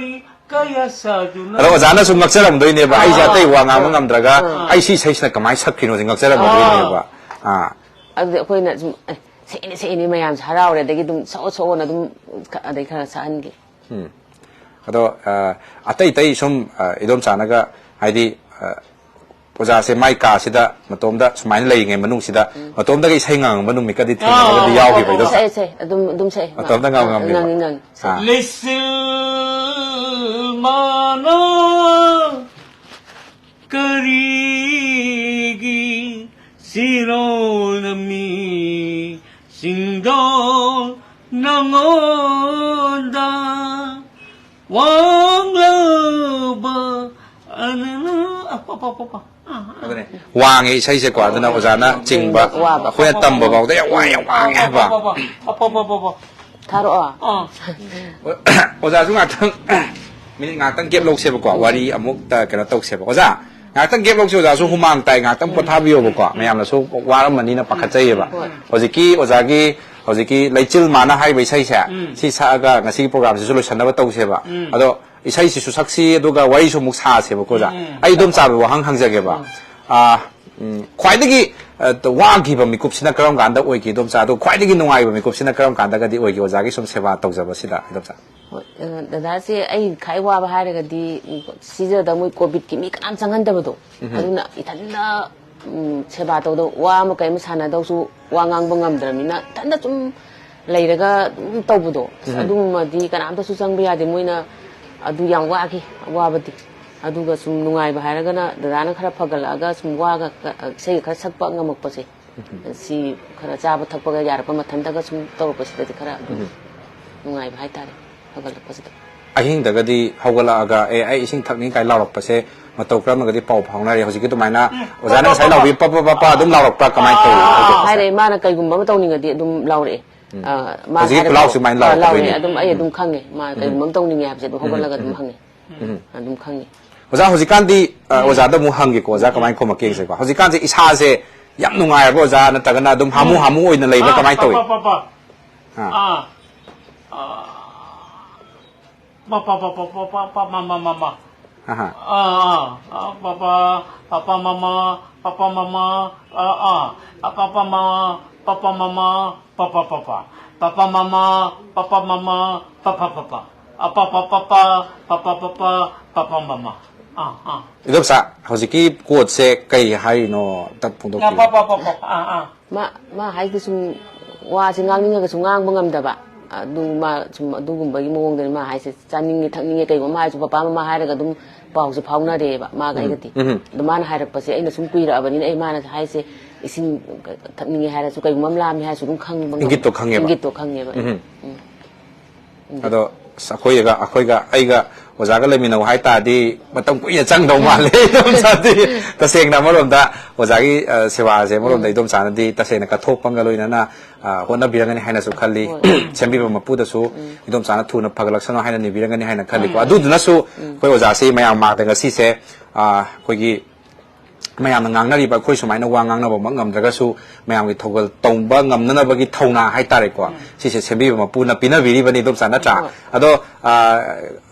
ꯑꯗꯣ ꯑꯣꯖꯥꯅꯁꯨ ꯉꯛꯆꯔꯝꯗꯣꯏꯅꯦꯕ, ꯑꯩꯁꯦ ꯑꯇꯩ ꯋꯥ ꯉꯥꯡꯕ ꯉꯝꯗ꯭ꯔꯒ ꯑꯩ ꯁꯤ ꯏꯁꯩꯁꯤꯅ ꯀꯃꯥꯏꯅ ꯁꯛꯈꯤꯅꯣꯁꯦ ꯉꯛꯆꯔꯝꯃꯗꯣꯏꯅꯦꯕ꯫ ꯑꯥ꯫ ꯑꯗꯨꯗꯤ ꯑꯩꯈꯣꯏꯅ ꯁꯨꯝ, "ꯑꯦ, ꯁꯛꯏꯅꯦ, ꯁꯛꯏꯅꯦ" ꯃꯌꯥꯝꯁꯦ ꯍꯔꯥꯎꯔꯦ, ꯑꯗꯒꯤ ꯑꯗꯨꯝ ꯁꯛꯑꯣ, ꯁꯛꯑꯣꯅ ꯑꯗꯨꯝ ꯈ-, ꯑꯗꯩ ꯈꯔ ꯁꯛꯍꯟꯈꯤ꯫ ꯎꯝ꯫ ꯑꯗꯣ, ꯑ, ꯑꯇꯩ ꯑꯇꯩ ꯁꯨꯝ, ꯑ, ꯏꯗꯣꯝꯆꯥꯅꯒ, ꯍꯥꯏꯗꯤ, ꯑ, ꯑꯣꯖꯥꯁꯦ ꯃꯥꯏ ꯀꯥꯁꯤꯗ ꯃꯇꯣꯝꯗ ꯁꯨꯃꯥꯏꯅ ꯂꯩꯔꯤꯉꯩ ꯃꯅꯨꯡꯁꯤꯗ ꯃꯇꯣꯝꯗꯒ ꯏꯁꯩ ꯉꯪꯉꯝꯕ ꯅꯨꯃꯤꯠꯀꯗꯤ ꯊꯦꯡꯅꯕꯒꯗꯤ ꯌꯥꯎꯈꯤꯕ꯭ꯔꯥ, ꯏꯗꯣꯝꯆꯥ? ꯁꯛꯑꯦ, ꯁꯛꯑꯦ, ꯑꯗꯨꯝ, ꯑꯗꯨꯝ ꯁꯛꯑꯦ, ꯃꯥ꯫ ꯃꯇꯣꯝꯗ ꯉꯪ-, ꯉꯪꯕꯤꯕ? ꯉꯪꯉꯤ, ꯉꯪꯉꯤ, ꯁꯛꯑꯦ꯫ ꯑꯥ꯫ ꯂꯩꯆꯤꯜ ꯃꯥꯅ ꯀꯔꯤꯒꯤ ꯆꯤꯔꯣꯜ ꯅꯝꯃꯤ ꯆꯤꯡꯗꯣꯜ ꯅꯉꯣꯟꯗ ꯋꯥꯡꯂꯕ ꯑꯅꯅ-, ꯑ, ꯄ, ꯄ, ꯄ, ꯄ꯫ ꯑ, ꯑ꯫ ꯑꯗꯨꯅꯦ, ꯋꯥꯡꯉꯦ ꯏꯁꯩꯁꯦꯀꯣ, ꯑꯗꯨꯅ ꯑꯣꯖꯥꯅ ꯆꯤꯡꯕ, ꯋꯥꯕ꯫ ꯑꯩꯈꯣꯏꯅ ꯇꯝꯕ ꯐꯥꯎꯗ ꯌꯥꯝ ꯋꯥꯏ, ꯌꯥꯝ ꯋꯥꯡꯉꯦ ꯍꯥꯏꯕ꯫ ꯄ, ꯄ, ꯄ, ꯄ, ꯄ, ꯄ, ꯄ꯫ ꯊꯥꯔꯛꯑꯣ꯫ ꯑꯥ꯫ ꯑꯣꯖꯥꯁꯨ ꯉꯥꯛꯇꯪ, ꯃꯤꯅꯤꯠ ꯉꯥꯛꯇꯪ gap ꯂꯧꯁꯦꯕꯀꯣ, ꯋꯥꯔꯤ ꯑꯃꯨꯛ ꯇ-, ꯀꯩꯅꯣ ꯇꯧꯁꯦꯕ꯫ ꯑꯣꯖꯥ, ꯉꯥꯛꯇꯪ gap ꯂꯧꯁꯦ, ꯑꯣꯖꯥꯁꯨ ꯍꯨꯃꯥꯡ ꯇꯥꯏ, ꯉꯥꯛꯇꯪ ꯄꯣꯊꯥꯕꯤꯌꯣꯕꯀꯣ, ꯃꯌꯥꯝꯅꯁꯨ ꯋꯥꯔꯝꯃꯅꯤꯅ ꯄꯥꯈꯠꯆꯩꯌꯦꯕ꯫ ꯍꯣꯏ꯫ ꯍꯧꯖꯤꯛꯀꯤ ꯑꯣꯖꯥꯒꯤ, ꯍꯧꯖꯤꯛꯀꯤ ꯂꯩꯆꯤꯜ ꯃꯥꯅ ꯍꯥꯏꯔꯤꯕ ꯏꯁꯩꯁꯦ, ꯁꯤ ꯁꯛꯑꯒ ꯉꯁꯤꯒꯤ programꯁꯤꯁꯨ ꯂꯣꯏꯁꯟꯅꯕ ꯇꯧꯁꯦꯕ꯫ ꯑꯗꯣ ꯏꯁꯩꯁꯤꯁꯨ ꯁꯛꯁꯤ, ꯑꯗꯨꯒ ꯋꯥꯔꯤꯁꯨ ꯑꯃꯨꯛ ꯁꯥꯁꯦꯕꯀꯣ, ꯑꯣꯖꯥ꯫ ꯑꯩ ꯏꯗꯣꯝꯆꯥꯕ ꯋꯥꯍꯪ ꯍꯪꯖꯒꯦꯕ꯫ ꯑꯥ, ꯎꯝ, ꯈ꯭ꯋꯥꯏꯗꯒꯤ, ꯑ, ꯋꯥꯈꯤꯕ ꯃꯤꯀꯨꯞꯁꯤꯅ ꯀꯔꯝ ꯀꯥꯟꯗ ꯑꯣꯏꯒꯦ, ꯏꯗꯣꯝꯆꯥ? ꯑꯗꯣ ꯈ꯭ꯋꯥꯏꯗꯒꯤ ꯅꯨꯡꯉꯥꯏꯕ ꯃꯤꯀꯨꯞꯁꯤꯅ ꯀꯔꯝ ꯀꯥꯟꯗꯒꯗꯤ ꯑꯣꯏꯒꯦ, ꯑꯣꯖꯥꯒꯤ ꯁꯨꯝ ꯁꯦꯕꯥ ꯇꯧꯖꯕꯁꯤꯗ, ꯏꯗꯣꯝꯆꯥ? ꯍꯣꯏ, ꯑ, ꯗꯗꯥꯁꯦ ꯑꯩ ꯈ꯭ꯋꯥꯏ ꯋꯥꯕ ꯍꯥꯏꯔꯒꯗꯤ, ꯎꯝ, ꯁꯤꯖꯗ ꯃꯣꯏ COVIDꯀꯤ ꯃꯤ ꯀꯅꯥꯝ ꯆꯪꯍꯟꯗꯕꯗꯣ, ꯑꯗꯨꯅ ꯏꯊꯟꯗ, ꯎꯝ, ꯁꯦꯕꯥ ꯇꯧꯗꯧ, ꯋꯥ ꯑꯃ ꯀꯩ ꯑꯃ ꯁꯥꯟꯅꯗꯧꯁꯨ ꯋꯥ ꯉꯥꯡꯕ ꯉꯝꯗ꯭ꯔꯕꯅꯤꯅ ꯏꯊꯟꯗ ꯁꯨꯝ ꯂꯩꯔꯒ ꯑꯗꯨꯝ ꯇꯧꯕꯗꯣ, ꯑꯁ, ꯑꯗꯨꯃꯗꯤ ꯀꯅꯥꯝꯇꯁꯨ ꯆꯪꯕ ꯌꯥꯗꯦ꯫ ꯃꯣꯏꯅ ꯑꯗꯨ ꯌꯥꯝ ꯋꯥꯈꯤ, ꯑꯋꯥꯕꯗꯤ꯫ ꯑꯗꯨꯒ ꯁꯨꯝ ꯅꯨꯡꯉꯥꯏꯕ ꯍꯥꯏꯔꯒꯅ ꯗꯗꯥꯅ ꯈꯔ ꯐꯒꯠꯂꯛꯑꯒ ꯁꯨꯝ ꯋꯥꯒ ꯈ-, ꯏꯁꯩꯒ ꯈꯔ ꯁꯛꯄ ꯉꯝꯃꯛꯄꯁꯦ꯫ ꯁꯤ ꯈꯔ ꯆꯥꯕ ꯊꯛꯄꯒ ꯌꯥꯔꯛꯄ ꯃꯊꯟꯇꯒ ꯁꯨꯝ ꯇꯧꯔꯛꯄꯁꯤꯗꯗꯤ ꯈꯔ ꯑꯗꯨꯝ ꯅꯨꯡꯉꯥꯏꯕ ꯍꯥꯏꯇꯥꯔꯦ, ꯐꯒꯠꯂꯛꯄꯁꯤꯗ꯫ ꯑꯍꯤꯡꯗꯒꯗꯤ ꯍꯧꯒꯠꯂꯛꯑꯒ, "ꯑꯦ, ꯑꯩ ꯏꯁꯤꯡ ꯊꯛꯅꯤꯡ" ꯀꯥꯏ ꯂꯥꯎꯔꯛꯄꯁꯦ ꯃꯇꯧ ꯀꯔꯝꯕꯒꯗꯤ ꯄꯥꯎ ꯐꯥꯎꯅꯔꯦ? ꯍꯧꯖꯤꯛꯀꯤ ꯑꯗꯨꯃꯥꯏꯅ ꯑꯣꯖꯥꯅ ꯉꯁꯥꯏ ꯂꯥꯎꯕꯤ ꯄ ꯄ ꯄ ꯄ ꯑꯗꯨꯝ ꯂꯥꯎꯔꯛꯄ꯭ꯔꯥ? ꯀꯃꯥꯏꯅ ꯇꯧꯋꯤ? ꯑꯥ, ꯍꯥꯏꯔꯛꯑꯦ, ꯃꯥꯅ ꯀꯩꯒꯨꯝꯕ ꯑꯃ ꯇꯧꯅꯤꯡꯉꯗꯤ ꯑꯗꯨꯝ ꯂꯥꯎꯔꯛꯑꯦ꯫ ꯎꯝ꯫ ꯑꯥ, ꯃꯥ ꯍꯧꯖꯤꯛꯀꯤ ꯍꯥꯏꯔꯛꯄꯗꯣ, ꯈꯨꯂꯥꯎꯁꯤ ꯀꯃꯥꯏꯅ ꯑꯥ, ꯂꯥꯎꯔꯛꯀꯗꯣꯏꯅꯣ? ꯂꯥꯎꯔꯛꯑꯦ꯫ ꯑꯗꯨꯝ ꯑꯩ ꯑꯗꯨꯝ ꯈꯪꯉꯦ꯫ ꯃꯥ ꯀꯩꯒꯨꯝꯕ ꯑꯃ ꯇꯧꯅꯤꯡꯉꯦ ꯍꯥꯏꯕꯁꯦ ꯑꯗꯨꯝ ꯍꯧꯒꯠꯂꯒ ꯑꯗꯨꯝ ꯍꯪꯉꯦ꯫ ꯎꯝ꯫ ꯑꯗꯨꯝ ꯈꯪꯉꯦ꯫ ꯑꯣꯖꯥ, ꯍꯧꯖꯤꯛꯀꯥꯟꯗꯤ, ꯑ, ꯑꯣꯖꯥꯗ ꯑꯃꯨꯛ ꯍꯪꯒꯦꯀꯣ, ꯑꯣꯖꯥ ꯀꯃꯥꯏꯅ ꯈꯨꯝꯃꯛꯀꯦ ꯌꯦꯡꯁꯦꯀꯣ꯫ ꯍꯧꯖꯤꯛꯀꯥꯟꯁꯦ ꯏꯁꯥꯁꯦ ꯌꯥꯝ ꯅꯨꯡꯉꯥꯏꯔꯕ, ꯑꯣꯖꯥ, ꯅꯠꯇ꯭ꯔꯒꯅ ꯑꯗꯨꯝ ꯍꯥꯃꯨ ꯍꯥꯃꯨ ꯑꯣꯏꯅ ꯂꯩꯕ꯭ꯔꯥ? ꯑꯥ, ꯀꯃꯥꯏꯅ ꯇꯧꯏ? ꯄ, ꯄ, ꯄ, ꯄ꯫ ꯑꯥ꯫ ꯑꯥ, ꯑꯥ꯫ ꯄ ꯄ ꯄ ꯄ ꯄ ꯄ ꯄ ꯃ ꯃ ꯃ ꯃ꯫ ꯑꯍꯥ꯫ ꯑꯥ ꯑꯥ꯫ ꯑ ꯄ ꯄ ꯄ ꯄ ꯃ ꯃ ꯄ ꯄ ꯃ ꯃ꯫ ꯑ ꯑꯥ꯫ ꯑ ꯄ ꯄ ꯃ ꯄ ꯄ ꯃ ꯃ ꯄ ꯄ ꯄ ꯄ꯫ ꯄ ꯄ ꯃ ꯃ ꯄ ꯄ ꯃ ꯃ ꯄ ꯄ ꯄ ꯄ꯫ ꯑ ꯄ ꯄ ꯄ ꯄ ꯄ ꯄ ꯄ ꯄ ꯄ ꯃ ꯃ꯫ ꯑꯥ ꯑꯥ꯫ ꯏꯗꯣꯝꯆꯥ, ꯍꯧꯖꯤꯛꯀꯤ ꯀꯣꯠꯁꯦ ꯀꯩ ꯍꯥꯏꯔꯤꯅꯣ ꯑꯝꯇ ꯉ ꯄ ꯐꯣꯡꯗꯣꯛꯄꯤꯌꯨ꯫ ꯄ ꯄ ꯄ ꯄ꯫ ꯑꯥ ꯑꯥ꯫ ꯃꯥ ꯃꯥ ꯍꯥꯏꯁꯦ ꯁꯨꯝ ꯋꯥꯁꯦ ꯉꯥꯡꯅꯤꯡꯉꯒꯁꯨ ꯉꯥꯡꯕ ꯉꯝꯗꯕ꯫ ꯑꯗꯨ ꯃꯥ ꯁꯨꯝ ꯑꯗꯨꯒꯨꯝꯕꯒꯤ ꯃꯑꯣꯡꯗꯅꯤ ꯃꯥ ꯍꯥꯏꯁꯦ꯫ ꯆꯥꯅꯤꯡꯉꯦ ꯊꯛꯅꯤꯡꯉꯦ ꯀꯩꯒꯨꯝꯕ ꯑꯃ ꯍꯥꯏꯔꯁꯨ ꯄꯄꯥ ꯃꯃꯥ ꯍꯥꯏꯔꯒ ꯑꯗꯨꯝ ꯄꯥꯎꯁꯦ ꯐꯥꯎꯅꯔꯦꯕ ꯃꯥꯒ ꯑꯩꯒꯗꯤ꯫ ꯎꯝ꯫ ꯑꯗꯣ ꯃꯥꯅ ꯍꯥꯏꯔꯛꯄꯁꯦ ꯑꯩꯅ ꯁꯨꯝ ꯀꯨꯏꯔꯛꯑꯕꯅꯤꯅ ꯑꯩ ꯃꯥꯅ ꯍꯥꯏꯁꯦ ꯏꯁꯤꯡ ꯊꯛꯅꯤꯡꯉꯦ ꯍꯥꯏꯔꯁꯨ ꯀꯩꯒꯨꯝꯕ ꯑꯃ ꯂꯥꯝꯃꯦ ꯍꯥꯏꯔꯁꯨ ꯑꯗꯨꯝ ꯈꯪꯕ ꯉꯝꯕ꯫ ꯏꯪꯒꯤꯠꯇꯣ ꯈꯪꯉꯦꯕ꯫ ꯏꯪꯒꯤꯠꯇꯣ ꯈꯪꯉꯦꯕ ꯑꯩ꯫ ꯎꯝ꯫ ꯎꯝ꯫ ꯑꯗꯣ ꯑꯁ, ꯑꯩꯈꯣꯏꯒ ꯑꯩꯈꯣꯏꯒ ꯑꯩꯒ ꯑꯣꯖꯥꯒ ꯂꯩꯃꯤꯟꯅꯧ ꯍꯥꯏꯇꯥꯔꯗꯤ ꯃꯇꯝ ꯀꯨꯏꯅ ꯆꯪꯗꯧ ꯃꯥꯜꯂꯦ꯫ ꯏꯗꯣꯝꯆꯥꯗꯤ ꯇꯁꯦꯡꯅ ꯑꯃꯔꯣꯝꯗ ꯑꯣꯖꯥꯒꯤ ꯑ, ꯁꯦꯕꯥꯁꯦ ꯑꯃꯔꯣꯝꯗ ꯏꯗꯣꯝꯆꯥꯅꯗꯤ ꯇꯁꯦꯡꯅ ꯀꯠꯊꯣꯛꯄꯒ ꯂꯣꯏꯅꯅ ꯑ, ꯍꯣꯠꯅꯕꯤꯔꯝꯒꯅꯤ ꯍꯥꯏꯅꯁꯨ ꯈꯜꯂꯤ꯫ ꯍꯣꯏ꯫ ꯁꯦꯝꯕꯤꯕ ꯃꯄꯨꯗꯁꯨ ꯏꯗꯣꯝꯆꯥꯅ ꯊꯨꯅ ꯐꯒꯠꯂꯛꯁꯅꯨ ꯍꯥꯏꯅ ꯅꯤꯕꯤꯔꯝꯒꯅꯤ ꯍꯥꯏꯅ ꯈꯜꯂꯤꯀꯣ꯫ ꯑꯗꯨꯗꯨꯅꯁꯨ ꯑꯩꯈꯣꯏ ꯑꯣꯖꯥꯁꯤ ꯃꯌꯥꯝ ꯃꯥꯡꯗ ꯉꯁꯤꯁꯦ ꯑ, ꯑꯩꯈꯣꯏꯒꯤ ꯃꯌꯥꯝꯅ ꯉꯥꯡꯅꯔꯤꯕ ꯑꯩꯈꯣꯏ ꯁꯨꯃꯥꯏꯅ ꯋꯥ ꯉꯥꯡꯅꯕꯃꯛ ꯉꯝꯗ꯭ꯔꯒꯁꯨ ꯃꯌꯥꯝꯒꯤ ꯊꯧꯒꯜ ꯇꯧꯕ ꯉꯝꯅꯅꯕꯒꯤ ꯊꯧꯅꯥ ꯍꯥꯏꯇꯥꯔꯦꯀꯣ꯫ ꯁꯤꯁꯦ ꯁꯦꯝꯕꯤꯕ ꯃꯄꯨꯅ ꯄꯤꯅꯕꯤꯔꯤꯕꯅꯤ ꯏꯗꯣꯝꯆꯥ, ꯅꯠꯇ꯭ꯔꯥ? ꯍꯣꯏ꯫ ꯑꯗꯣ ꯑ,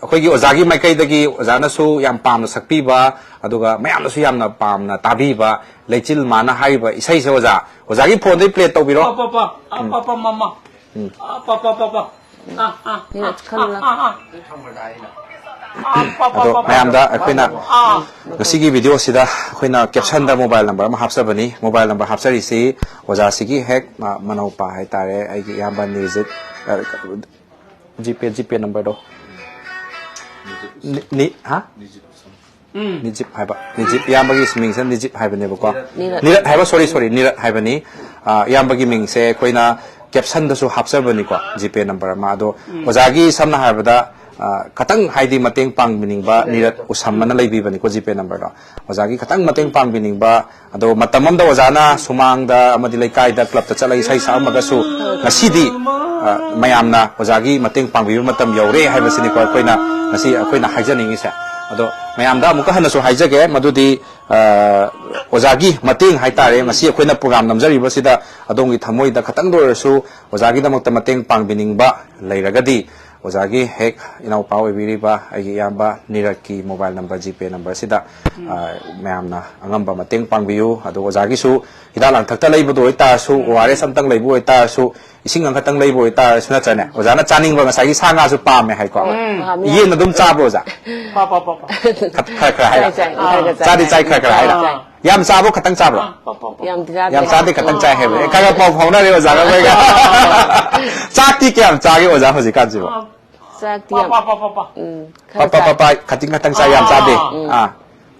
ꯑꯩꯈꯣꯏꯒꯤ ꯑꯣꯖꯥꯒꯤ ꯃꯥꯏꯀꯩꯗꯒꯤ ꯑꯣꯖꯥꯅꯁꯨ ꯌꯥꯝ ꯄꯥꯝꯅ ꯁꯛꯄꯤꯕ, ꯑꯗꯨꯒ ꯃꯌꯥꯝꯅꯁꯨ ꯌꯥꯝꯅ ꯄꯥꯝꯅ ꯇꯥꯕꯤꯕ ꯂꯩꯆꯤꯜ ꯃꯥꯅ ꯍꯥꯏꯔꯤꯕ ꯏꯁꯩꯁꯦ ꯑꯣꯖꯥ, ꯑꯣꯖꯥꯒꯤ ꯐꯣꯟꯗꯩ ꯄ꯭ꯂꯦ ꯇꯧꯕꯤꯔꯣ꯫ ꯄ ꯄ ꯄ꯫ ꯑ ꯄ ꯄ ꯃ ꯃ꯫ ꯑ ꯄ ꯄ ꯄ ꯄ꯫ ꯑ ꯑ꯫ ꯃꯤꯅꯠ ꯈꯜꯂꯣ꯫ ꯑꯗꯣ ꯃꯌꯥꯝꯗ ꯑꯩꯈꯣꯏꯅ ꯉꯁꯤꯒꯤ ꯚꯤꯗꯤꯑꯣꯁꯤꯗ ꯑꯩꯈꯣꯏꯅ ꯀꯦꯞꯁꯟꯗ ꯃꯣꯕꯥꯏꯜ ꯅꯝꯕꯔ ꯑꯃ ꯍꯥꯞꯆꯕꯅꯤ꯫ ꯃꯣꯕꯥꯏꯜ ꯅꯝꯕꯔ ꯍꯥꯞꯆꯔꯤꯁꯤ ꯑꯣꯖꯥꯁꯤꯒꯤ ꯍꯦꯛ ꯃ-, ꯃꯅꯧꯄꯥ ꯍꯥꯏꯇꯥꯔꯦ, ꯑꯩꯒꯤ ꯏꯌꯥꯝꯕ ꯅꯤꯔꯖꯤꯠ, ꯑ, ꯖꯤꯄꯦ, ꯖꯤꯄꯦ ꯅꯝꯕꯔꯗꯣ꯫ ꯅꯤ-, ꯅꯤ-, ꯍꯥ? ꯅꯤꯖꯤꯞ ꯍꯥꯏꯕ, ꯅꯤꯖꯤꯞ ꯏꯌꯥꯝꯕꯒꯤ ꯃꯤꯡꯁꯤꯅ ꯅꯤꯖꯤꯞ ꯍꯥꯏꯕꯅꯦꯕꯀꯣ꯫ ꯅꯤꯔꯠ꯫ ꯅꯤꯔꯠ ꯍꯥꯏꯕ, ꯁꯣꯔꯤ, ꯁꯣꯔꯤ, ꯅꯤꯔꯠ ꯍꯥꯏꯕꯅꯤ꯫ ꯑ, ꯏꯌꯥꯝꯕꯒꯤ ꯃꯤꯡꯁꯦ ꯑꯩꯈꯣꯏꯅ ꯀꯦꯞꯁꯟꯗꯁꯨ ꯍꯥꯞꯆꯕꯅꯤꯀꯣ, ꯖꯤꯄꯦ ꯅꯝꯕꯔ ꯑꯃ꯫ ꯑꯗꯣ ꯑꯣꯖꯥꯒꯤ ꯁꯝꯅ ꯍꯥꯏꯔꯕꯗ, ꯑ, ꯈꯇꯪ ꯍꯥꯏꯗꯤ ꯃꯇꯦꯡ ꯄꯥꯡꯕꯤꯅꯤꯡꯕ ꯅꯤꯔꯠ ꯎꯁꯝ ꯑꯅ ꯂꯩꯕꯤꯕꯅꯤꯀꯣ, ꯖꯤꯄꯦ ꯅꯝꯕꯔꯗꯣ꯫ ꯑꯣꯖꯥꯒꯤ ꯈꯇꯪ ꯃꯇꯦꯡ ꯄꯥꯡꯕꯤꯅꯤꯡꯕ, ꯑꯗꯣ ꯃꯇꯝ ꯑꯃꯗ ꯑꯣꯖꯥꯅ ꯁꯨꯃꯥꯡꯗ ꯑꯃꯗꯤ ꯂꯩꯀꯥꯏꯗ ꯀ꯭ꯂꯕꯇ ꯆꯠꯂꯒ ꯏꯁꯩ ꯁꯛꯑꯝꯃꯒꯁꯨ ꯉꯁꯤꯗꯤ, ꯑ, ꯃꯌꯥꯝꯅ ꯑꯣꯖꯥꯒꯤ ꯃꯇꯦꯡ ꯄꯥꯡꯕꯤꯕ ꯃꯇꯝ ꯌꯧꯔꯦ ꯍꯥꯏꯕꯁꯤꯅꯤꯀꯣ ꯑꯩꯈꯣꯏꯅ ꯉꯁꯤ ꯑꯩꯈꯣꯏꯅ ꯍꯥꯏꯖꯅꯤꯡꯉꯤꯁꯦ꯫ ꯑꯗꯣ ꯃꯌꯥꯝꯗ ꯑꯃꯨꯛꯀ ꯍꯟꯅꯁꯨ ꯍꯥꯏꯖꯒꯦ, ꯃꯗꯨꯗꯤ, ꯑ, ꯑꯣꯖꯥꯒꯤ ꯃꯇꯦꯡ ꯍꯥꯏꯇꯥꯔꯦ, ꯉꯁꯤ ꯑꯩꯈꯣꯏꯅ ꯄ꯭ꯔꯣꯒ꯭ꯔꯥꯝ ꯅꯝꯖꯔꯤꯕꯁꯤꯗ ꯑꯗꯣꯝꯒꯤ ꯊꯃꯣꯏꯗ ꯈꯇꯪꯗ ꯑꯣꯏꯔꯁꯨ ꯑꯣꯖꯥꯒꯤꯗꯃꯛꯇ ꯃꯇꯦꯡ ꯄꯥꯡꯕꯤꯅꯤꯡꯕ ꯂꯩꯔꯒꯗꯤ, ꯑꯣꯖꯥꯒꯤ ꯍꯦꯛ ꯏꯅꯥꯎꯄꯥ ꯑꯣꯏꯕꯤꯔꯤꯕ ꯑꯩꯒꯤ ꯏꯌꯥꯝꯕ ꯅꯤꯔꯖꯀꯤ mobile number, GPay number ꯁꯤꯗ, ꯑ, ꯃꯌꯥꯝꯅ ꯑꯉꯝꯕ ꯃꯇꯦꯡ ꯄꯥꯡꯕꯤꯌꯨ꯫ ꯑꯗꯨꯒ ꯑꯣꯖꯥꯒꯤꯁꯨ ꯍꯤꯗꯥꯛ ꯂꯥꯡꯊꯛꯇ ꯂꯩꯕꯗ ꯑꯣꯏꯇꯥꯔꯁꯨ, ORS ꯑꯝꯇꯪ ꯂꯩꯕ ꯑꯣꯏꯇꯥꯔꯁꯨ, ꯏꯁꯤꯡ ꯑꯃꯈꯛꯇꯪ ꯂꯩꯕ ꯑꯣꯏꯇꯥꯔꯁꯨ, ꯅꯠꯇ꯭ꯔꯅꯦ? ꯑꯣꯖꯥꯅ ꯆꯥꯅꯤꯡꯕ ꯉꯁꯥꯏꯒꯤ ꯁꯥ ꯉꯥꯁꯨ ꯄꯥꯝꯃꯦ ꯍꯥꯏꯀꯣ꯫ ꯎꯝ꯫ ꯌꯦꯟ ꯑꯗꯨꯝ ꯆꯥꯕ꯭ꯔꯣ, ꯑꯣꯖꯥ? ꯄꯥ, ꯄꯥ, ꯄꯥ, ꯄꯥ꯫ ꯈ-, ꯈꯔ, ꯈꯔ ꯍꯥꯏꯔꯣ꯫ ꯆꯥꯏ, ꯆꯥꯏ, ꯈꯔ, ꯈꯔ ꯆꯥꯗꯤ ꯆꯥꯏ꯫ ꯆꯥꯏ, ꯈꯔ, ꯈꯔ ꯍꯥꯏꯔꯣ꯫ ꯑꯥ꯫ ꯌꯥꯝ ꯆꯥꯕ꯭ꯔꯣ, ꯈꯇꯪ ꯆꯥꯕ꯭ꯔꯣ? ꯑꯥ, ꯄꯥ, ꯄꯥ, ꯄꯥ, ꯌꯥꯝꯗꯤ ꯆꯥꯗꯦ꯫ ꯌꯥꯝ ꯆꯥꯗꯦ, ꯈꯇꯪ ꯆꯥꯏ ꯍꯥꯏꯕ꯫ ꯑꯦ, ꯈꯔ ꯈꯔ ꯄꯥꯎ ꯐꯥꯎꯅꯔꯦ ꯑꯣꯖꯥꯒ ꯑꯩꯈꯣꯏꯒ꯫ ꯆꯥꯛꯇꯤ ꯀꯌꯥꯝ ꯆꯥꯒꯦ ꯑꯣꯖꯥ ꯍꯧꯖꯤꯛꯀꯥꯟꯁꯤꯕꯣ? ꯑꯥ꯫ ꯆꯥꯛꯇꯤ ꯄꯥ, ꯌꯥꯝ, ꯄꯥ, ꯄꯥ, ꯄꯥ, ꯄꯥ꯫ ꯎꯝ, ꯈꯔ ꯄꯥ, ꯄꯥ, ꯆꯥꯏ꯫ ꯄꯥ, ꯈꯇꯤꯡ ꯈꯇꯪ ꯆꯥꯏ, ꯌꯥꯝ ꯆꯥꯗꯦ꯫ ꯑꯥ꯫ ꯑꯥ꯫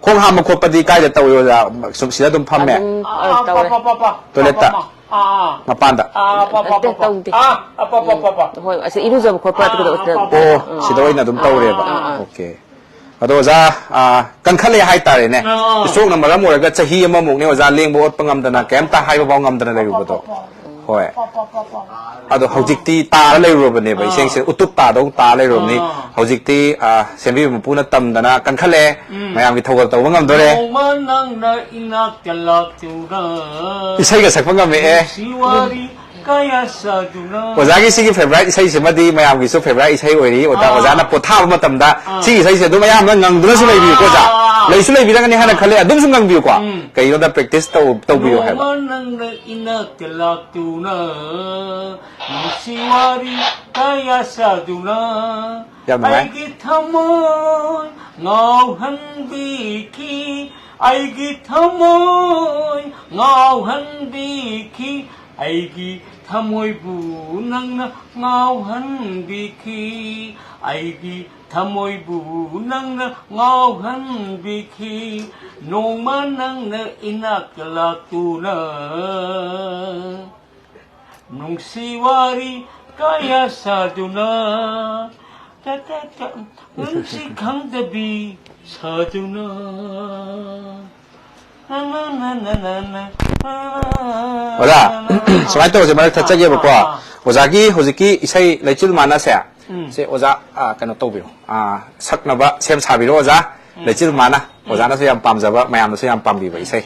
ꯈꯣꯡ ꯍꯥꯝꯕ ꯈꯣꯠꯄꯗꯤ ꯀꯥꯏꯗ ꯇꯧꯏ ꯑꯣꯖꯥ? ꯁꯨꯝ ꯁꯤꯗ ꯑꯗꯨꯝ ꯐꯝꯃꯦ? ꯑꯗꯨꯝ, ꯑ, ꯑꯥ, ꯄꯥ, ꯇꯧꯔꯦ꯫ ꯄꯥ, ꯄꯥ, ꯄꯥ꯫ ꯇꯣꯏꯂꯦꯠꯇ? ꯄꯥ, ꯄꯥ, ꯃꯥ꯫ ꯑꯥ꯫ ꯃꯄꯥꯟꯗ? ꯑꯥ, ꯄꯥ, ꯄꯥ, ꯅꯠꯇꯦ, ꯄꯥ, ꯄꯥ꯫ ꯇꯧꯗꯦ꯫ ꯑꯥ, ꯑꯥ, ꯄꯥ, ꯄꯥ, ꯎꯝ꯫ ꯄꯥ, ꯄꯥ꯫ ꯍꯣꯏ, ꯑꯁꯤ ꯏꯔꯨꯖꯕ ꯈꯣꯠꯄ ꯑꯥ, ꯑꯗꯨꯗ ꯑꯥ, ꯄꯥ, ꯄꯥ, ꯑꯣ, ꯄꯥ꯫ ꯁꯤꯗ ꯑꯣꯏꯅ ꯑꯗꯨꯝ ꯑꯥ, ꯇꯧꯔꯦꯕ꯫ ꯑꯥ, ꯑꯥ꯫ ꯑꯣꯀꯦ꯫ ꯑꯗꯣ ꯑꯣꯖꯥ, ꯑꯥ, ꯀꯟꯈꯠꯂꯛꯑꯦ ꯍꯥꯏꯇꯥꯔꯦꯅꯦ꯫ ꯑꯥ꯫ Strokeꯅ ꯃꯔꯝ ꯑꯣꯏꯔꯒ ꯆꯍꯤ ꯑꯃꯃꯨꯛꯅꯦ ꯑꯣꯖꯥ ꯂꯦꯡꯕ ꯑꯣꯠꯄ ꯉꯝꯗꯅ, ꯀꯩꯝꯇ ꯍꯥꯏꯕ ꯐꯥꯎ ꯉꯝꯗꯅ ꯂꯩꯔꯨꯕꯗꯣ꯫ ꯍꯣꯏ꯫ ꯑꯗꯣ ꯍꯧꯖꯤꯛꯇꯤ ꯇꯥꯔ ꯂꯩꯔꯨꯔꯕꯅꯦꯕ, ꯑꯥ꯫ ꯏꯁꯦꯡꯁꯦ ꯎꯇꯨꯞ ꯇꯥꯗꯧ ꯇꯥ ꯂꯩꯔꯨꯔꯕꯅꯤ꯫ ꯑꯥ꯫ ꯍꯧꯖꯤꯛꯇꯤ, ꯑꯥ, ꯁꯦꯝꯕꯤꯕ ꯃꯄꯨꯅ ꯇꯝꯗꯅ ꯀꯟꯈꯠꯂꯛꯑꯦ꯫ ꯎꯝ꯫ ꯃꯌꯥꯝꯒꯤ ꯊꯧꯒꯜ ꯇꯧꯕ ꯉꯝꯗꯣꯔꯦ꯫ ꯅꯣꯡꯃ ꯅꯪꯅ ꯏꯅꯥꯛꯇ ꯂꯥꯛꯇꯨꯅ꯫ ꯏꯁꯩꯒ ꯁꯛꯄ ꯉꯝꯃꯛꯑꯦ꯫ ꯅꯨꯡꯁꯤ ꯋꯥꯔꯤ ꯀꯌꯥ ꯁꯥꯗꯨꯅ꯫ ꯑꯣꯖꯥꯒꯤ ꯁꯤꯒꯤ favourite ꯏꯁꯩꯁꯤꯃꯗꯤ ꯃꯌꯥꯝꯒꯤꯁꯨ favourite ꯏꯁꯩ ꯑꯣꯏꯔꯤ꯫ ꯑꯣꯖꯥ, ꯑꯥ꯫ ꯑꯣꯖꯥꯅ ꯄꯣꯊꯥꯕ ꯃꯇꯝꯗ ꯑꯥ꯫ ꯁꯤꯒꯤ ꯏꯁꯩꯁꯦ ꯑꯗꯨꯝ ꯑꯌꯥꯝꯕꯅ ꯉꯪꯗꯨꯅꯁꯨ ꯂꯩꯕꯤꯌꯨꯀꯣ ꯑꯣꯖꯥ꯫ ꯑꯥ꯫ ꯂꯩꯁꯨ ꯂꯩꯕꯤꯔꯒꯅꯤ ꯍꯥꯏꯅ ꯑꯥ꯫ ꯈꯜꯂꯦ, ꯑꯗꯨꯝꯁꯨ ꯉꯪꯕꯤꯌꯨꯀꯣ꯫ ꯎꯝ꯫ ꯀꯩꯅꯣꯗ practice ꯇꯧ-, ꯇꯧꯕꯤꯌꯨ ꯍꯥꯏꯕ꯫ ꯅꯣꯡꯃ ꯅꯪꯅ ꯏꯅꯥꯛꯇ ꯂꯥꯛꯇꯨꯅ, ꯅꯨꯡꯁꯤ ꯋꯥꯔꯤ ꯀꯌꯥ ꯁꯥꯗꯨꯅ, ꯌꯥꯝ ꯅꯨꯡꯉꯥꯏ꯫ ꯑꯩꯒꯤ ꯊꯃꯣꯏ ꯉꯥꯎꯍꯟꯕꯤꯈꯤ, ꯑꯩꯒꯤ ꯊꯃꯣꯏ ꯉꯥꯎꯍꯟꯕꯤꯈꯤ, ꯑꯩꯒꯤ ꯊꯃꯣꯏꯕꯨ ꯅꯪꯅ ꯉꯥꯎꯍꯟꯕꯤꯈꯤ, ꯑꯩꯒꯤ ꯊꯃꯣꯏꯕꯨ ꯅꯪꯅ ꯉꯥꯎꯍꯟꯕꯤꯈꯤ꯫ ꯅꯣꯡꯃ ꯅꯪꯅ ꯏꯅꯥꯛꯇ ꯂꯥꯛꯇꯨꯅ, ꯅꯨꯡꯁꯤ ꯋꯥꯔꯤ ꯀꯌꯥ ꯁꯥꯗꯨꯅ, ꯇ, ꯇ, ꯇ, ꯅꯨꯡꯁꯤ ꯈꯪꯗꯕꯤ ꯁꯥꯗꯨꯅ꯫ ꯑꯣꯖꯥ, ꯁꯨꯃꯥꯏꯅ ꯇꯧꯔꯁꯦ, ꯃꯔꯛ ꯊꯠꯆꯒꯦꯕꯀꯣ꯫ ꯑꯥ, ꯑꯥ, ꯑꯥ꯫ ꯑꯣꯖꯥꯒꯤ ꯍꯧꯖꯤꯛꯀꯤ ꯏꯁꯩ ꯂꯩꯆꯤꯜ ꯃꯥꯅꯁꯦ, ꯎꯝ꯫ ꯁꯦ ꯑꯣꯖꯥ, ꯑꯥ, ꯀꯩꯅꯣ ꯇꯧꯕꯤꯔꯣ, ꯑꯥ, ꯁꯛꯅꯕ ꯁꯦꯝ ꯁꯥꯕꯤꯔꯣ ꯑꯣꯖꯥ꯫ ꯎꯝ꯫ ꯂꯩꯆꯤꯜ ꯃꯥꯅ꯫ ꯎꯝ꯫ ꯑꯣꯖꯥꯅꯁꯨ ꯌꯥꯝ ꯄꯥꯝꯖꯕ, ꯃꯌꯥꯝꯅꯁꯨ ꯌꯥꯝ ꯄꯥꯝꯕꯤꯕ ꯏꯁꯩ꯫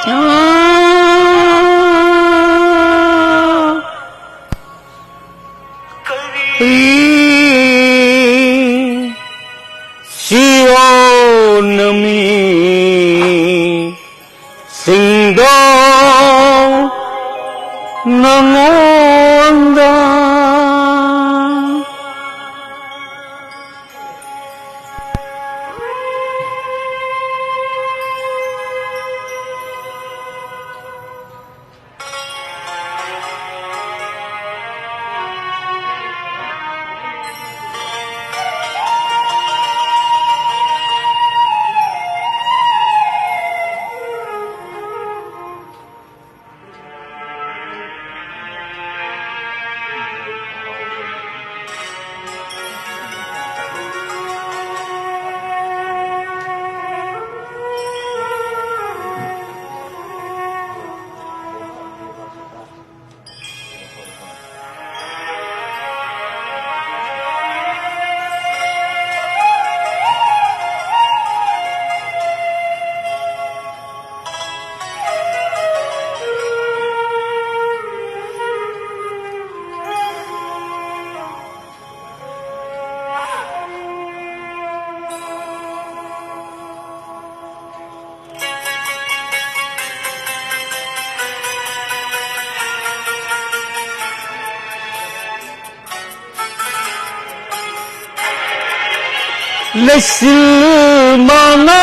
ꯀꯔꯤ ꯁꯤꯔꯣꯅꯃꯤ ꯁꯤꯡꯗꯣ ꯅꯉꯣꯟꯗ꯫ ꯂꯩꯆꯤꯜ ꯃꯥꯅ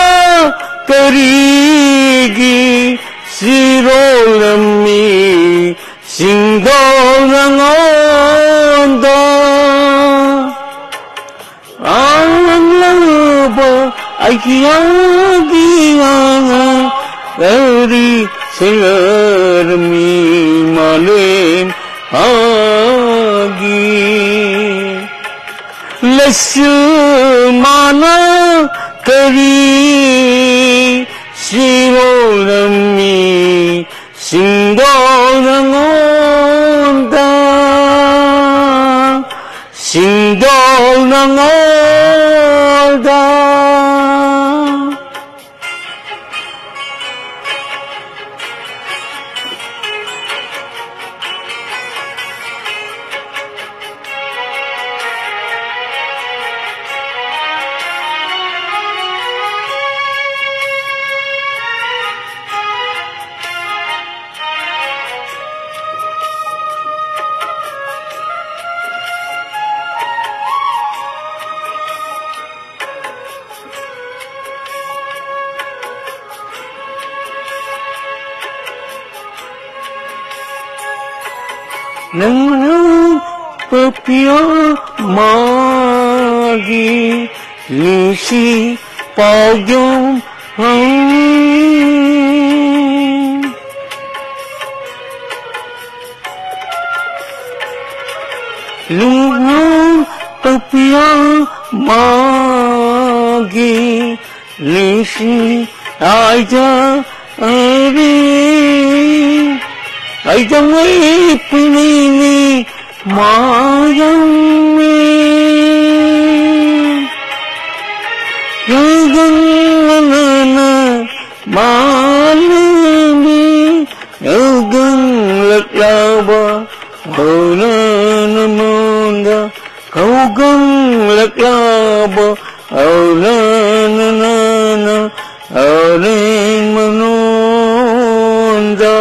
ꯀꯔꯤꯒꯤ ꯁꯤꯔꯣꯜꯂꯝꯃꯤ ꯁꯤꯡꯗꯣꯜ ꯅꯉꯣꯟꯗ? ꯑꯉꯥꯡꯕ ꯑꯩꯒꯤ ꯉꯥꯒꯤ ꯉꯥ ꯀꯔꯤ ꯁꯤꯔꯝꯃꯤ ꯃꯥꯂꯦꯝ ꯍꯥꯒꯤ? ꯂꯩꯆꯤꯜ ꯃꯥꯅ ꯀꯔꯤ ꯁꯤꯔꯣꯜꯂꯝꯃꯤ ꯁꯤꯡꯗꯣꯜ ꯅꯉꯣꯟꯗ? ꯁꯤꯡꯗꯣꯜ ꯅꯉꯣꯟꯗ꯫ ꯅꯪꯅ ꯄꯄꯤꯌꯣ ꯃꯥꯒꯤ ꯅꯨꯡꯁꯤ ꯄꯥꯎꯗꯝ ꯍꯪ꯫ ꯂꯨꯍꯣꯡ ꯄꯄꯤꯌꯣ ꯃꯥꯒꯤ ꯅꯨꯡꯁꯤ ꯍꯥꯏꯖꯔꯤ꯫ ꯑꯩꯗꯧꯉꯩ ꯄꯨꯛꯅꯤꯡꯅꯤ ꯃꯥꯌꯪꯅꯤ꯫ ꯌꯥꯏꯗꯪ ꯃꯅꯥꯅ ꯃꯥꯂꯦꯝꯕꯤ ꯌꯥꯏꯗꯪꯂꯛꯂꯕ ꯍꯧꯅꯅ ꯃꯣꯟꯗ ꯀꯧꯒꯪꯂꯛꯂꯕ ꯑꯧꯔꯅꯅ ꯑꯧꯔꯦꯡ ꯃꯅꯣꯟꯗ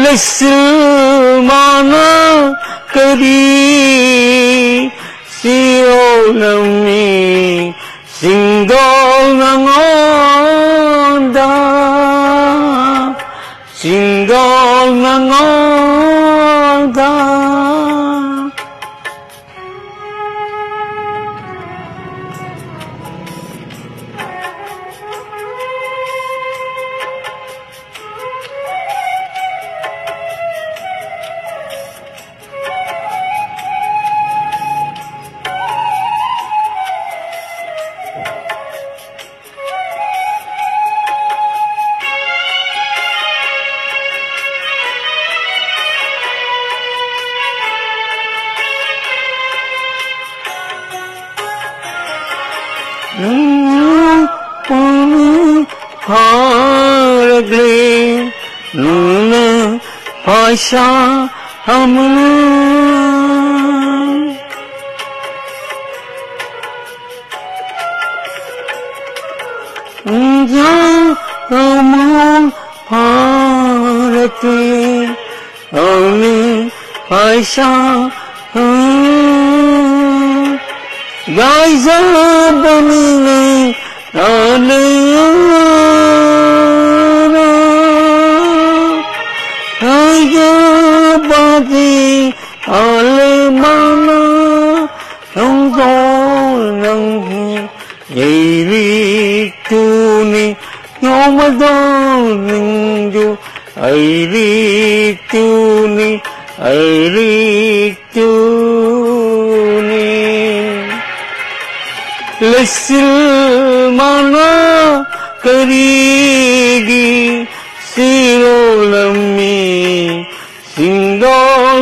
ꯂꯩꯁꯤꯜ ꯃꯥꯅ ꯀꯔꯤ ꯁꯤꯔꯣꯂꯝꯃꯤ ꯁꯤꯡꯗꯣꯜ ꯅꯉꯣꯟꯗ ꯁꯤꯡꯗꯣꯜ ꯅꯉꯣꯟꯗ꯫ ꯅꯪꯅ ꯄꯥꯝꯃꯤ ꯐꯥꯔꯛꯂꯦ ꯅꯪꯅ ꯄꯩꯁꯥ ꯑꯃꯅ ꯏꯟꯖꯥꯡ ꯑꯃꯨꯛ ꯐꯥꯔꯛꯇꯦ ꯑꯃꯤ ꯄꯩꯁꯥ ꯌꯥꯏꯖꯕꯅꯤꯅꯦ ꯑꯅ ꯄꯥꯇꯤ ꯑꯂꯦꯃꯅ ꯅꯪꯗꯣ ꯅꯪꯒꯤ ꯂꯩꯔꯤꯛꯇꯨꯅꯤ ꯅꯣꯡꯃꯗꯣ ꯅꯪꯗꯨ ꯑꯩꯔꯤꯛꯇꯨꯅꯤ ꯑꯩꯔꯤꯛꯇꯨꯅꯤ ꯂꯩꯆꯤꯜ ꯃꯥꯅ ꯀꯔꯤꯒꯤ ꯁꯤꯔꯣꯂꯝꯃꯤ ꯁꯤꯡꯗꯣ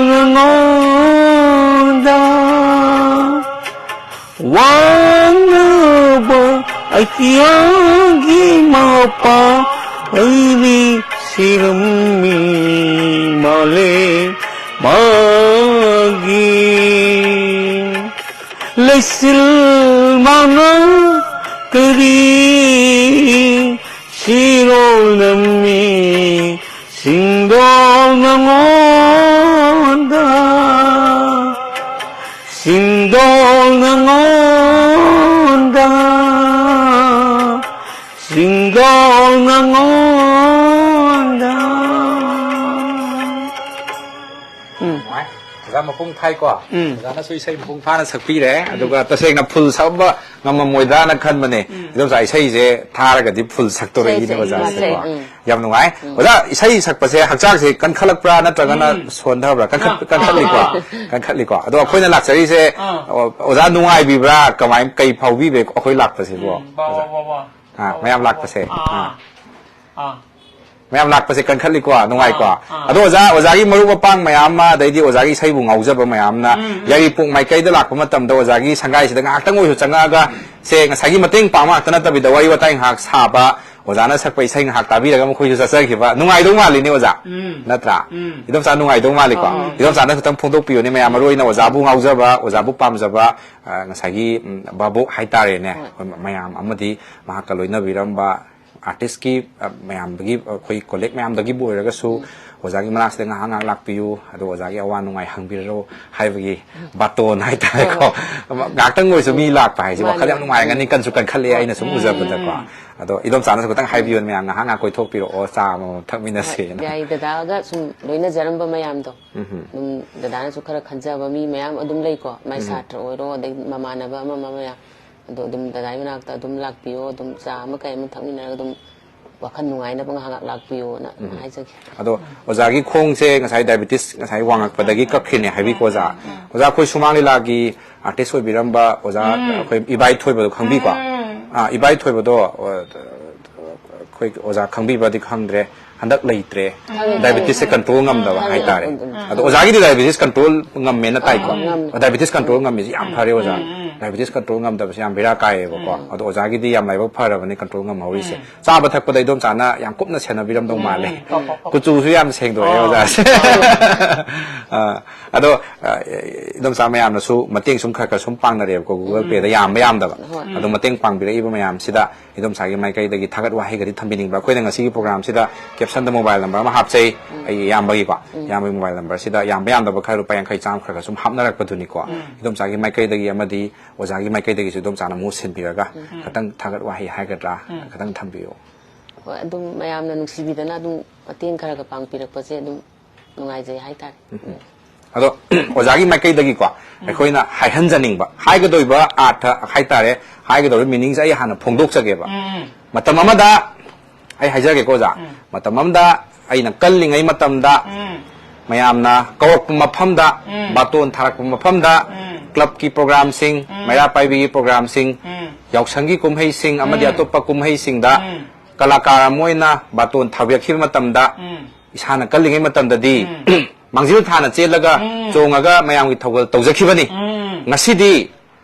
ꯅꯉꯣꯟꯗ ꯋꯥꯅꯕ ꯑꯇꯤꯌꯥꯒꯤ ꯃꯄꯥ ꯑꯩꯔꯤ ꯁꯤꯔꯝꯃꯤ ꯃꯥꯂꯦ ꯃꯥꯒꯤ ꯂꯩꯆꯤꯜ ꯃꯥꯅ ꯀꯔꯤ ꯁꯤꯔꯣꯜ ꯅꯝꯃꯤ ꯁꯤꯡꯗꯣꯜ ꯅꯉꯣꯟꯗ ꯁꯤꯡꯗꯣꯜ ꯅꯉꯣꯟꯗ ꯁꯤꯡꯗꯣꯜ ꯅꯉꯣꯟꯗ ꯎꯝ꯫ ꯅꯨꯡꯉꯥꯏ꯫ ꯑꯣꯖꯥ ꯃꯄꯨꯡ ꯐꯥꯏꯀꯣ? ꯎꯝ꯫ ꯑꯣꯖꯥꯅꯁꯨ ꯏꯁꯩ ꯃꯄꯨꯡ ꯐꯥꯅ ꯁꯛꯄꯤꯔꯦ꯫ ꯎꯝ꯫ ꯑꯗꯨꯒ ꯇꯁꯦꯡꯅ ꯐꯨꯜ ꯁꯛꯑꯝꯕ ꯉꯝꯃꯝꯃꯣꯏꯗ꯭ꯔꯥꯅ ꯈꯟꯕꯅꯦ꯫ ꯎꯝ꯫ ꯏꯗꯣꯝꯆꯥ ꯏꯁꯩꯁꯦ ꯊꯥꯔꯒꯗꯤ ꯐꯨꯜ ꯁꯛꯇꯣꯔꯛꯏꯅꯦ ꯏꯁꯩ, ꯏꯁꯩ, ꯑꯣꯖꯥꯁꯦꯀꯣ꯫ ꯏꯁꯩ, ꯎꯝ꯫ ꯌꯥꯝ ꯅꯨꯡꯉꯥꯏ꯫ ꯎꯝ꯫ ꯑꯣꯖꯥ, ꯏꯁꯩ ꯁꯛꯄꯁꯦ ꯍꯛꯆꯥꯡꯁꯦ ꯀꯟꯈꯠꯂꯛꯄ꯭ꯔꯥ ꯅꯠꯇ꯭ꯔꯒꯅ ꯎꯝ꯫ ꯁꯣꯟꯊꯕ꯭ꯔꯥ? ꯀꯟꯈꯠ-, ꯑꯥ, ꯀꯟꯈꯠꯂꯤꯀꯣ? ꯑꯥ, ꯑꯥ꯫ ꯀꯟꯈꯠꯂꯤꯀꯣ? ꯑꯗꯣ ꯑꯩꯈꯣꯏꯅ ꯂꯥꯛꯆꯔꯤꯁꯦ, ꯑꯥ꯫ ꯑꯣ-, ꯑꯣꯖꯥ ꯅꯨꯡꯉꯥꯏꯕꯤꯕ꯭ꯔꯥ? ꯀꯃꯥꯏ, ꯀꯩ ꯐꯥꯎꯕꯤꯕ ꯑꯩꯈꯣꯏ ꯂꯥꯛꯄꯁꯤꯕꯣ? ꯎꯝ, ꯕꯥ, ꯕꯥ, ꯑꯣꯖꯥ꯫ ꯕꯥ, ꯕꯥ꯫ ꯑꯥ, ꯃꯌꯥꯝ ꯂꯥꯛꯄꯁꯦ꯫ ꯑꯥ, ꯑꯥ꯫ ꯑꯥ꯫ ꯃꯌꯥꯝ ꯂꯥꯛꯄꯁꯦ ꯀꯟꯈꯠꯂꯤꯀꯣ, ꯅꯨꯡꯉꯥꯏꯀꯣ꯫ ꯑꯥ, ꯑꯥ꯫ ꯑꯗꯣ ꯑꯣꯖꯥ, ꯑꯣꯖꯥꯒꯤ ꯃꯔꯨꯞ ꯃꯄꯥꯡ ꯃꯌꯥꯝ ꯑꯃ, ꯑꯗꯩꯗꯤ ꯑꯣꯖꯥꯒꯤ ꯏꯁꯩꯕꯨ ꯉꯥꯎꯖꯕ ꯃꯌꯥꯝꯅ ꯎꯝ, ꯎꯝ꯫ ꯌꯥꯏꯔꯤꯄꯣꯛ ꯃꯥꯏꯀꯩꯗ ꯂꯥꯛꯄ ꯃꯇꯝꯗ ꯑꯣꯖꯥꯒꯤ ꯁꯪꯒꯥꯏꯁꯤꯗ ꯉꯥꯏꯍꯥꯛꯇꯪ ꯑꯣꯏꯔꯁꯨ ꯆꯪꯉꯛꯑꯒ, ꯁꯦ ꯉꯁꯥꯏꯒꯤ ꯃꯇꯦꯡ ꯄꯥꯡꯕ ꯉꯥꯛꯇ ꯅꯠꯇꯕꯤꯗ ꯋꯥꯔꯤ ꯋꯥꯇꯥꯏ ꯉꯥꯏꯍꯥꯛ ꯁꯥꯕ, ꯑꯣꯖꯥꯅ ꯁꯛꯄ ꯏꯁꯩ ꯉꯥꯏꯍꯥꯛ ꯇꯥꯕꯤꯔꯒ ꯃꯈꯣꯏꯁꯨ ꯆꯠꯆꯈꯤꯕ ꯅꯨꯡꯉꯥꯏꯗꯧ ꯃꯥꯜꯂꯤꯅꯦ ꯑꯣꯖꯥ꯫ ꯎꯝ꯫ ꯅꯠꯇ꯭ꯔꯥ? ꯎꯝ꯫ ꯏꯗꯣꯝꯆꯥ ꯅꯨꯡꯉꯥꯏꯗꯧ ꯃꯥꯜꯂꯤꯀꯣ꯫ ꯎꯝ꯫ ꯏꯗꯣꯝꯆꯥꯅ ꯈꯤꯇꯪ ꯐꯣꯡꯗꯣꯛꯄꯤꯌꯨꯅꯦ, ꯃꯌꯥꯝ ꯃꯔꯨ ꯑꯣꯏꯅ ꯑꯣꯖꯥꯕꯨ ꯉꯥꯎꯖꯕ, ꯑꯣꯖꯥꯕꯨ ꯄꯥꯝꯖꯕ, ꯑ, ꯉꯁꯥꯏꯒꯤ, ꯎꯝ, ꯚꯥꯕꯣꯛ ꯍꯥꯏꯇꯥꯔꯦꯅꯦ꯫ ꯍꯣꯏ꯫ ꯑꯩꯈꯣꯏ ꯃꯌꯥꯝ ꯑꯃꯗꯤ ꯃꯍꯥꯛꯀ ꯂꯣꯏꯅꯕꯤꯔꯝꯕ ꯑꯥꯔꯇꯤꯁꯀꯤ, ꯑ, ꯃꯌꯥꯝꯗꯒꯤ, ꯑꯩꯈꯣꯏ ꯀꯣꯂꯤꯛ ꯃꯌꯥꯝꯗꯒꯤꯕꯨ ꯑꯣꯏꯔꯒꯁꯨ, ꯎꯝ꯫ ꯑꯣꯖꯥꯒꯤ ꯃꯅꯥꯛꯁꯤꯗ ꯉꯥꯏꯍꯥꯛ ꯉꯥꯏꯍꯥꯛ ꯂꯥꯛꯄꯤꯌꯨ, ꯑꯗꯣ ꯑꯣꯖꯥꯒꯤ ꯑꯋꯥ ꯅꯨꯡꯉꯥꯏ ꯍꯪꯕꯤꯔꯔꯣ ꯍꯥꯏꯕꯒꯤ ꯕꯥꯇꯣꯟ ꯍꯥꯏꯇꯥꯔꯦꯀꯣ꯫ ꯉꯥꯏꯍꯥꯛꯇꯪ ꯑꯣꯏꯔꯁꯨ ꯃꯤ ꯂꯥꯛꯄ ꯍꯥꯏꯁꯦ ꯃꯥꯅꯦ꯫ ꯋꯥꯈꯜ ꯌꯥꯝ ꯅꯨꯡꯉꯥꯏꯔꯝꯒꯅꯤ, ꯀꯟꯁꯨ ꯀꯟꯈꯠꯂꯛꯑꯦ ꯑꯩꯅ ꯁꯨꯝ ꯎꯝ, ꯎꯖꯕꯗꯀꯣ꯫ ꯎꯝ, ꯎꯝ꯫ ꯑꯗꯣ ꯏꯗꯣꯝꯆꯥꯅꯁꯨ ꯈꯤꯇꯪ ꯍꯥꯏꯕꯤꯌꯨꯅꯦ, ꯃꯌꯥꯝ ꯉꯥꯏꯍꯥꯛ ꯉꯥꯏꯍꯥꯛ ꯀꯣꯏꯊꯣꯛꯄꯤꯔꯛꯑꯣ, ꯆꯥ ꯑꯃꯃꯝ ꯊꯛꯃꯤꯟꯅꯁꯦꯅ꯫ ꯍꯣꯏ, ꯌꯥꯏ, ꯗꯗꯥꯒ ꯁꯨꯝ ꯂꯣꯏꯅꯖꯔꯝꯕ ꯃꯌꯥꯝꯗꯣ꯫ ꯎꯝ ꯍꯝ꯫ ꯑꯗꯨꯝ ꯗꯗꯥꯅꯁꯨ ꯈꯔ ꯈꯟꯖꯕ ꯃꯤ ꯃꯌꯥꯝ ꯑꯗꯨꯝ ꯂꯩꯀꯣ, ꯃꯥꯏ ꯎꯝ ꯍꯝ꯫ ꯁꯥꯇ꯭ꯔ ꯑꯣꯏꯔꯣ, ꯑꯗꯩ ꯃꯃꯥꯟꯅꯕ ꯑꯃ ꯑꯃ ꯃꯌꯥꯝ꯫ ꯑꯗꯣ ꯑꯗꯨꯝ ꯗꯗꯥꯒꯤ ꯃꯅꯥꯛꯇ ꯑꯗꯨꯝ ꯂꯥꯛꯄꯤꯌꯣ, ꯑꯗꯨꯝ ꯆꯥ ꯑꯃ ꯀꯩ ꯑꯃ ꯊꯛꯃꯤꯟꯅꯔꯒ ꯑꯗꯨꯝ ꯋꯥꯈꯜ ꯅꯨꯡꯉꯥꯏꯅꯕ ꯉꯥꯏꯍꯥꯛ ꯉꯥꯏꯍꯥꯛ ꯂꯥꯛꯄꯤꯌꯣꯅ ꯎꯝ꯫ ꯍꯥꯏꯖꯒꯦ꯫ ꯑꯗꯣ ꯑꯣꯖꯥꯒꯤ ꯈꯣꯡꯁꯦ ꯉꯁꯥꯏ ꯗꯥꯏꯕꯤꯇꯤꯁ ꯉꯁꯥꯏ ꯋꯥꯡꯉꯛꯄꯗꯒꯤ ꯀꯛꯈ꯭ꯔꯤꯅꯦ ꯍꯥꯏꯕꯤꯀꯣ ꯑꯣꯖꯥ꯫ ꯎꯝ, ꯎꯝ, ꯎꯝ꯫ ꯑꯣꯖꯥ, ꯑꯩꯈꯣꯏ ꯁꯨꯃꯥꯡ ꯂꯤꯂꯥꯒꯤ ꯑꯥꯔꯇꯤꯁ ꯑꯣꯏꯕꯤꯔꯝꯕ ꯑꯣꯖꯥ ꯎꯝ꯫ ꯑꯩꯈꯣꯏ ꯏꯕꯥꯏ ꯊꯣꯏꯕꯗꯣ ꯈꯪꯕꯤꯀꯣ? ꯎꯝ꯫ ꯑꯥ, ꯏꯕꯥꯏ ꯊꯣꯏꯕꯗꯣ, ꯑ, ꯑꯩꯈꯣꯏ ꯑꯣꯖꯥ ꯈꯪꯕꯤꯕ꯭ꯔꯗꯤ ꯈꯪꯗ꯭ꯔꯦ, ꯍꯟꯗꯛ ꯂꯩꯇ꯭ꯔꯦ꯫ ꯈꯪꯉꯦ, ꯗꯥꯏꯕꯤꯇꯤꯁꯁꯦ ꯈꯪꯉꯦ꯫ ꯀꯟꯇ꯭ꯔꯣꯜ ꯉꯝꯗꯕ ꯎꯝ, ꯍꯥꯏꯇꯥꯔꯦ꯫ ꯎꯝ, ꯎꯝ꯫ ꯑꯗꯣ ꯑꯣꯖꯥꯒꯤꯗꯤ ꯗꯥꯏꯕꯤꯇꯤꯁ ꯀꯟꯇ꯭ꯔꯣꯜ ꯉꯝꯃꯦꯅ ꯇꯥꯏꯀꯣ? ꯑꯥ, ꯉꯝꯃꯦ꯫ ꯗꯥꯏꯕꯤꯇꯤꯁ ꯀꯟꯇ꯭ꯔꯣꯜ ꯉꯝꯃꯤꯁꯦ ꯌꯥꯝ ꯐꯔꯦ ꯑꯣꯖꯥ꯫ ꯎꯝ, ꯎꯝ, ꯎꯝ꯫ ꯗꯥꯏꯕꯤꯇꯤꯁ ꯀꯟꯇ꯭ꯔꯣꯜ ꯉꯝꯗꯕꯁꯦ ꯌꯥꯝ ꯕꯦꯔꯥ ꯀꯥꯏꯌꯦꯕꯀꯣ꯫ ꯎꯝ꯫ ꯑꯗꯣ ꯑꯣꯖꯥꯒꯤꯗꯤ ꯌꯥꯝ ꯂꯥꯏꯕꯛ ꯐꯔꯕꯅꯤ ꯀꯟꯇ꯭ꯔꯣꯜ ꯉꯝꯍꯧꯔꯤꯁꯦ꯫ ꯎꯝ꯫ ꯆꯥꯕ ꯊꯛꯄꯗ ꯏꯗꯣꯝꯆꯥꯅ ꯌꯥꯝ ꯀꯨꯞꯅ ꯁꯦꯟꯅꯕꯤꯔꯝꯗꯧ ꯎꯝ, ꯃꯥꯜꯂꯦ꯫ ꯎꯝ꯫ ꯀꯨꯆꯨꯁꯨ ꯌꯥꯝ ꯁꯦꯡꯗꯣꯛꯑꯦ ꯑꯣ꯫ ꯑꯣꯖꯥꯁꯦ꯫ ꯑꯥ, ꯑꯗꯣ, ꯑ, ꯏꯗꯣꯝꯆꯥ ꯃꯌꯥꯝꯅꯁꯨ ꯃꯇꯦꯡ ꯁꯨꯝ ꯈꯔ ꯈꯔ ꯁꯨꯝ ꯄꯥꯡꯅꯔꯦꯕꯀꯣ, Google ꯎꯝ꯫ Payꯗ ꯌꯥꯝꯕ ꯌꯥꯝꯗꯕ꯫ ꯍꯣꯏ꯫ ꯑꯗꯣ ꯃꯇꯦꯡ ꯄꯥꯡꯕꯤꯔꯛꯏꯕ ꯃꯌꯥꯝꯁꯤꯗ ꯏꯗꯣꯝꯆꯥꯒꯤ ꯃꯥꯏꯀꯩꯗꯒꯤ ꯊꯥꯒꯠ ꯋꯥꯍꯩꯒꯗꯤ ꯊꯝꯕꯤꯅꯤꯡꯕ꯭ꯔꯥ? ꯑꯩꯈꯣꯏꯅ ꯉꯁꯤꯒꯤ programꯁꯤꯗ captionꯗ mobile number ꯑꯃ ꯍꯥꯞꯆꯩ, ꯎꯝ꯫ ꯑꯩꯒꯤ ꯏꯌꯥꯝꯕꯒꯤꯀꯣ꯫ ꯎꯝ꯫ ꯏꯌꯥꯝꯕꯒꯤ mobile numberꯁꯤꯗ ꯌꯥꯝꯕ ꯌꯥꯝꯗꯕ ꯈꯔ ꯂꯨꯄꯥ ꯌꯥꯡꯈꯩ ꯆꯥꯝꯃ ꯈꯔ ꯈꯔ ꯁꯨꯝ ꯍꯥꯞꯅꯔꯛꯄꯗꯨꯅꯤꯀꯣ꯫ ꯎꯝ꯫ ꯏꯗꯣꯝꯆꯥꯒꯤ ꯃꯥꯏꯀꯩꯗꯒꯤ ꯑꯃꯗꯤ ꯑꯣꯖꯥꯒꯤ ꯃꯥꯏꯀꯩꯗꯒꯤꯁꯨ ꯏꯗꯣꯝꯆꯥꯅ ꯑꯃꯨꯛ ꯁꯤꯟꯕꯤꯔꯒ ꯎꯝ꯫ ꯈꯤꯇꯪ ꯊꯥꯒꯠ ꯋꯥꯍꯩ ꯍꯥꯏꯒꯗ꯭ꯔꯥ, ꯎꯝ꯫ ꯈꯤꯇꯪ ꯊꯝꯕꯤꯌꯨ꯫ ꯍꯣꯏ, ꯑꯗꯨꯝ ꯃꯌꯥꯝꯅ ꯅꯨꯡꯁꯤꯕꯤꯗꯅ ꯑꯗꯨꯝ ꯃꯇꯦꯡ ꯈꯔ ꯈꯔ ꯄꯥꯡꯕꯤꯔꯛꯄꯁꯦ ꯑꯗꯨꯝ ꯅꯨꯡꯉꯥꯏꯖꯩ ꯍꯥꯏꯇꯥꯔꯦ꯫ ꯎꯝ, ꯎꯝ꯫ ꯑꯗꯣ ꯑꯣꯖꯥꯒꯤ ꯃꯥꯏꯀꯩꯗꯒꯤꯀꯣ, ꯎꯝ꯫ ꯑꯩꯈꯣꯏꯅ ꯍꯥꯏꯍꯟꯖꯅꯤꯡꯕ, ꯍꯥꯏꯒꯗꯧꯔꯤꯕ ꯑꯥꯔꯊ ꯍꯥꯏꯇꯥꯔꯦ, ꯍꯥꯏꯒꯗꯧꯔꯤꯕ meaningꯁꯦ ꯑꯩ ꯍꯥꯟꯅ ꯐꯣꯡꯗꯣꯛꯆꯒꯦꯕ꯫ ꯎꯝ꯫ ꯃꯇꯝ ꯑꯃꯗ ꯑꯩ ꯍꯥꯏꯖꯔꯒꯦꯀꯣ ꯑꯣꯖꯥ, ꯎꯝ꯫ ꯃꯇꯝ ꯑꯃꯗ ꯑꯩꯅ ꯀꯜꯂꯤꯉꯩ ꯃꯇꯝꯗ ꯎꯝ꯫ ꯃꯌꯥꯝꯅ ꯀꯧꯔꯛꯄ ꯃꯐꯝꯗ, ꯎꯝ꯫ ꯕꯥꯇꯣꯟ ꯊꯥꯔꯛꯄ ꯃꯐꯝꯗ, ꯎꯝ꯫ clubꯀꯤ programꯁꯤꯡ, ꯎꯝ꯫ ꯃꯩꯔꯥ ꯄꯥꯏꯕꯤꯒꯤ programꯁꯤꯡ, ꯎꯝ꯫ ꯌꯥꯎꯁꯪꯒꯤ ꯀꯨꯝꯍꯩꯁꯤꯡ ꯑꯃꯗꯤ ꯎꯝ꯫ ꯑꯇꯣꯞꯄ ꯀꯨꯝꯍꯩꯁꯤꯡꯗ ꯎꯝ꯫ ꯀꯂꯥꯀꯥꯔ ꯑꯃ ꯑꯣꯏꯅ ꯕꯥꯇꯣꯟ ꯊꯥꯕꯤꯔꯛꯈꯤꯕ ꯃꯇꯝꯗ ꯎꯝ꯫ ꯏꯁꯥꯅ ꯀꯜꯂꯤꯉꯩ ꯃꯇꯝꯗꯗꯤ ꯎꯝ꯫ ꯃꯥꯡꯖꯤꯜ ꯊꯥꯅ ꯆꯦꯜꯂꯒ ꯎꯝ꯫ ꯆꯣꯡꯉꯒ ꯃꯌꯥꯝꯒꯤ ꯊꯧꯒꯜ ꯇꯧꯖꯈꯤꯕꯅꯤ꯫ ꯎꯝ꯫ ꯉꯁꯤꯗꯤ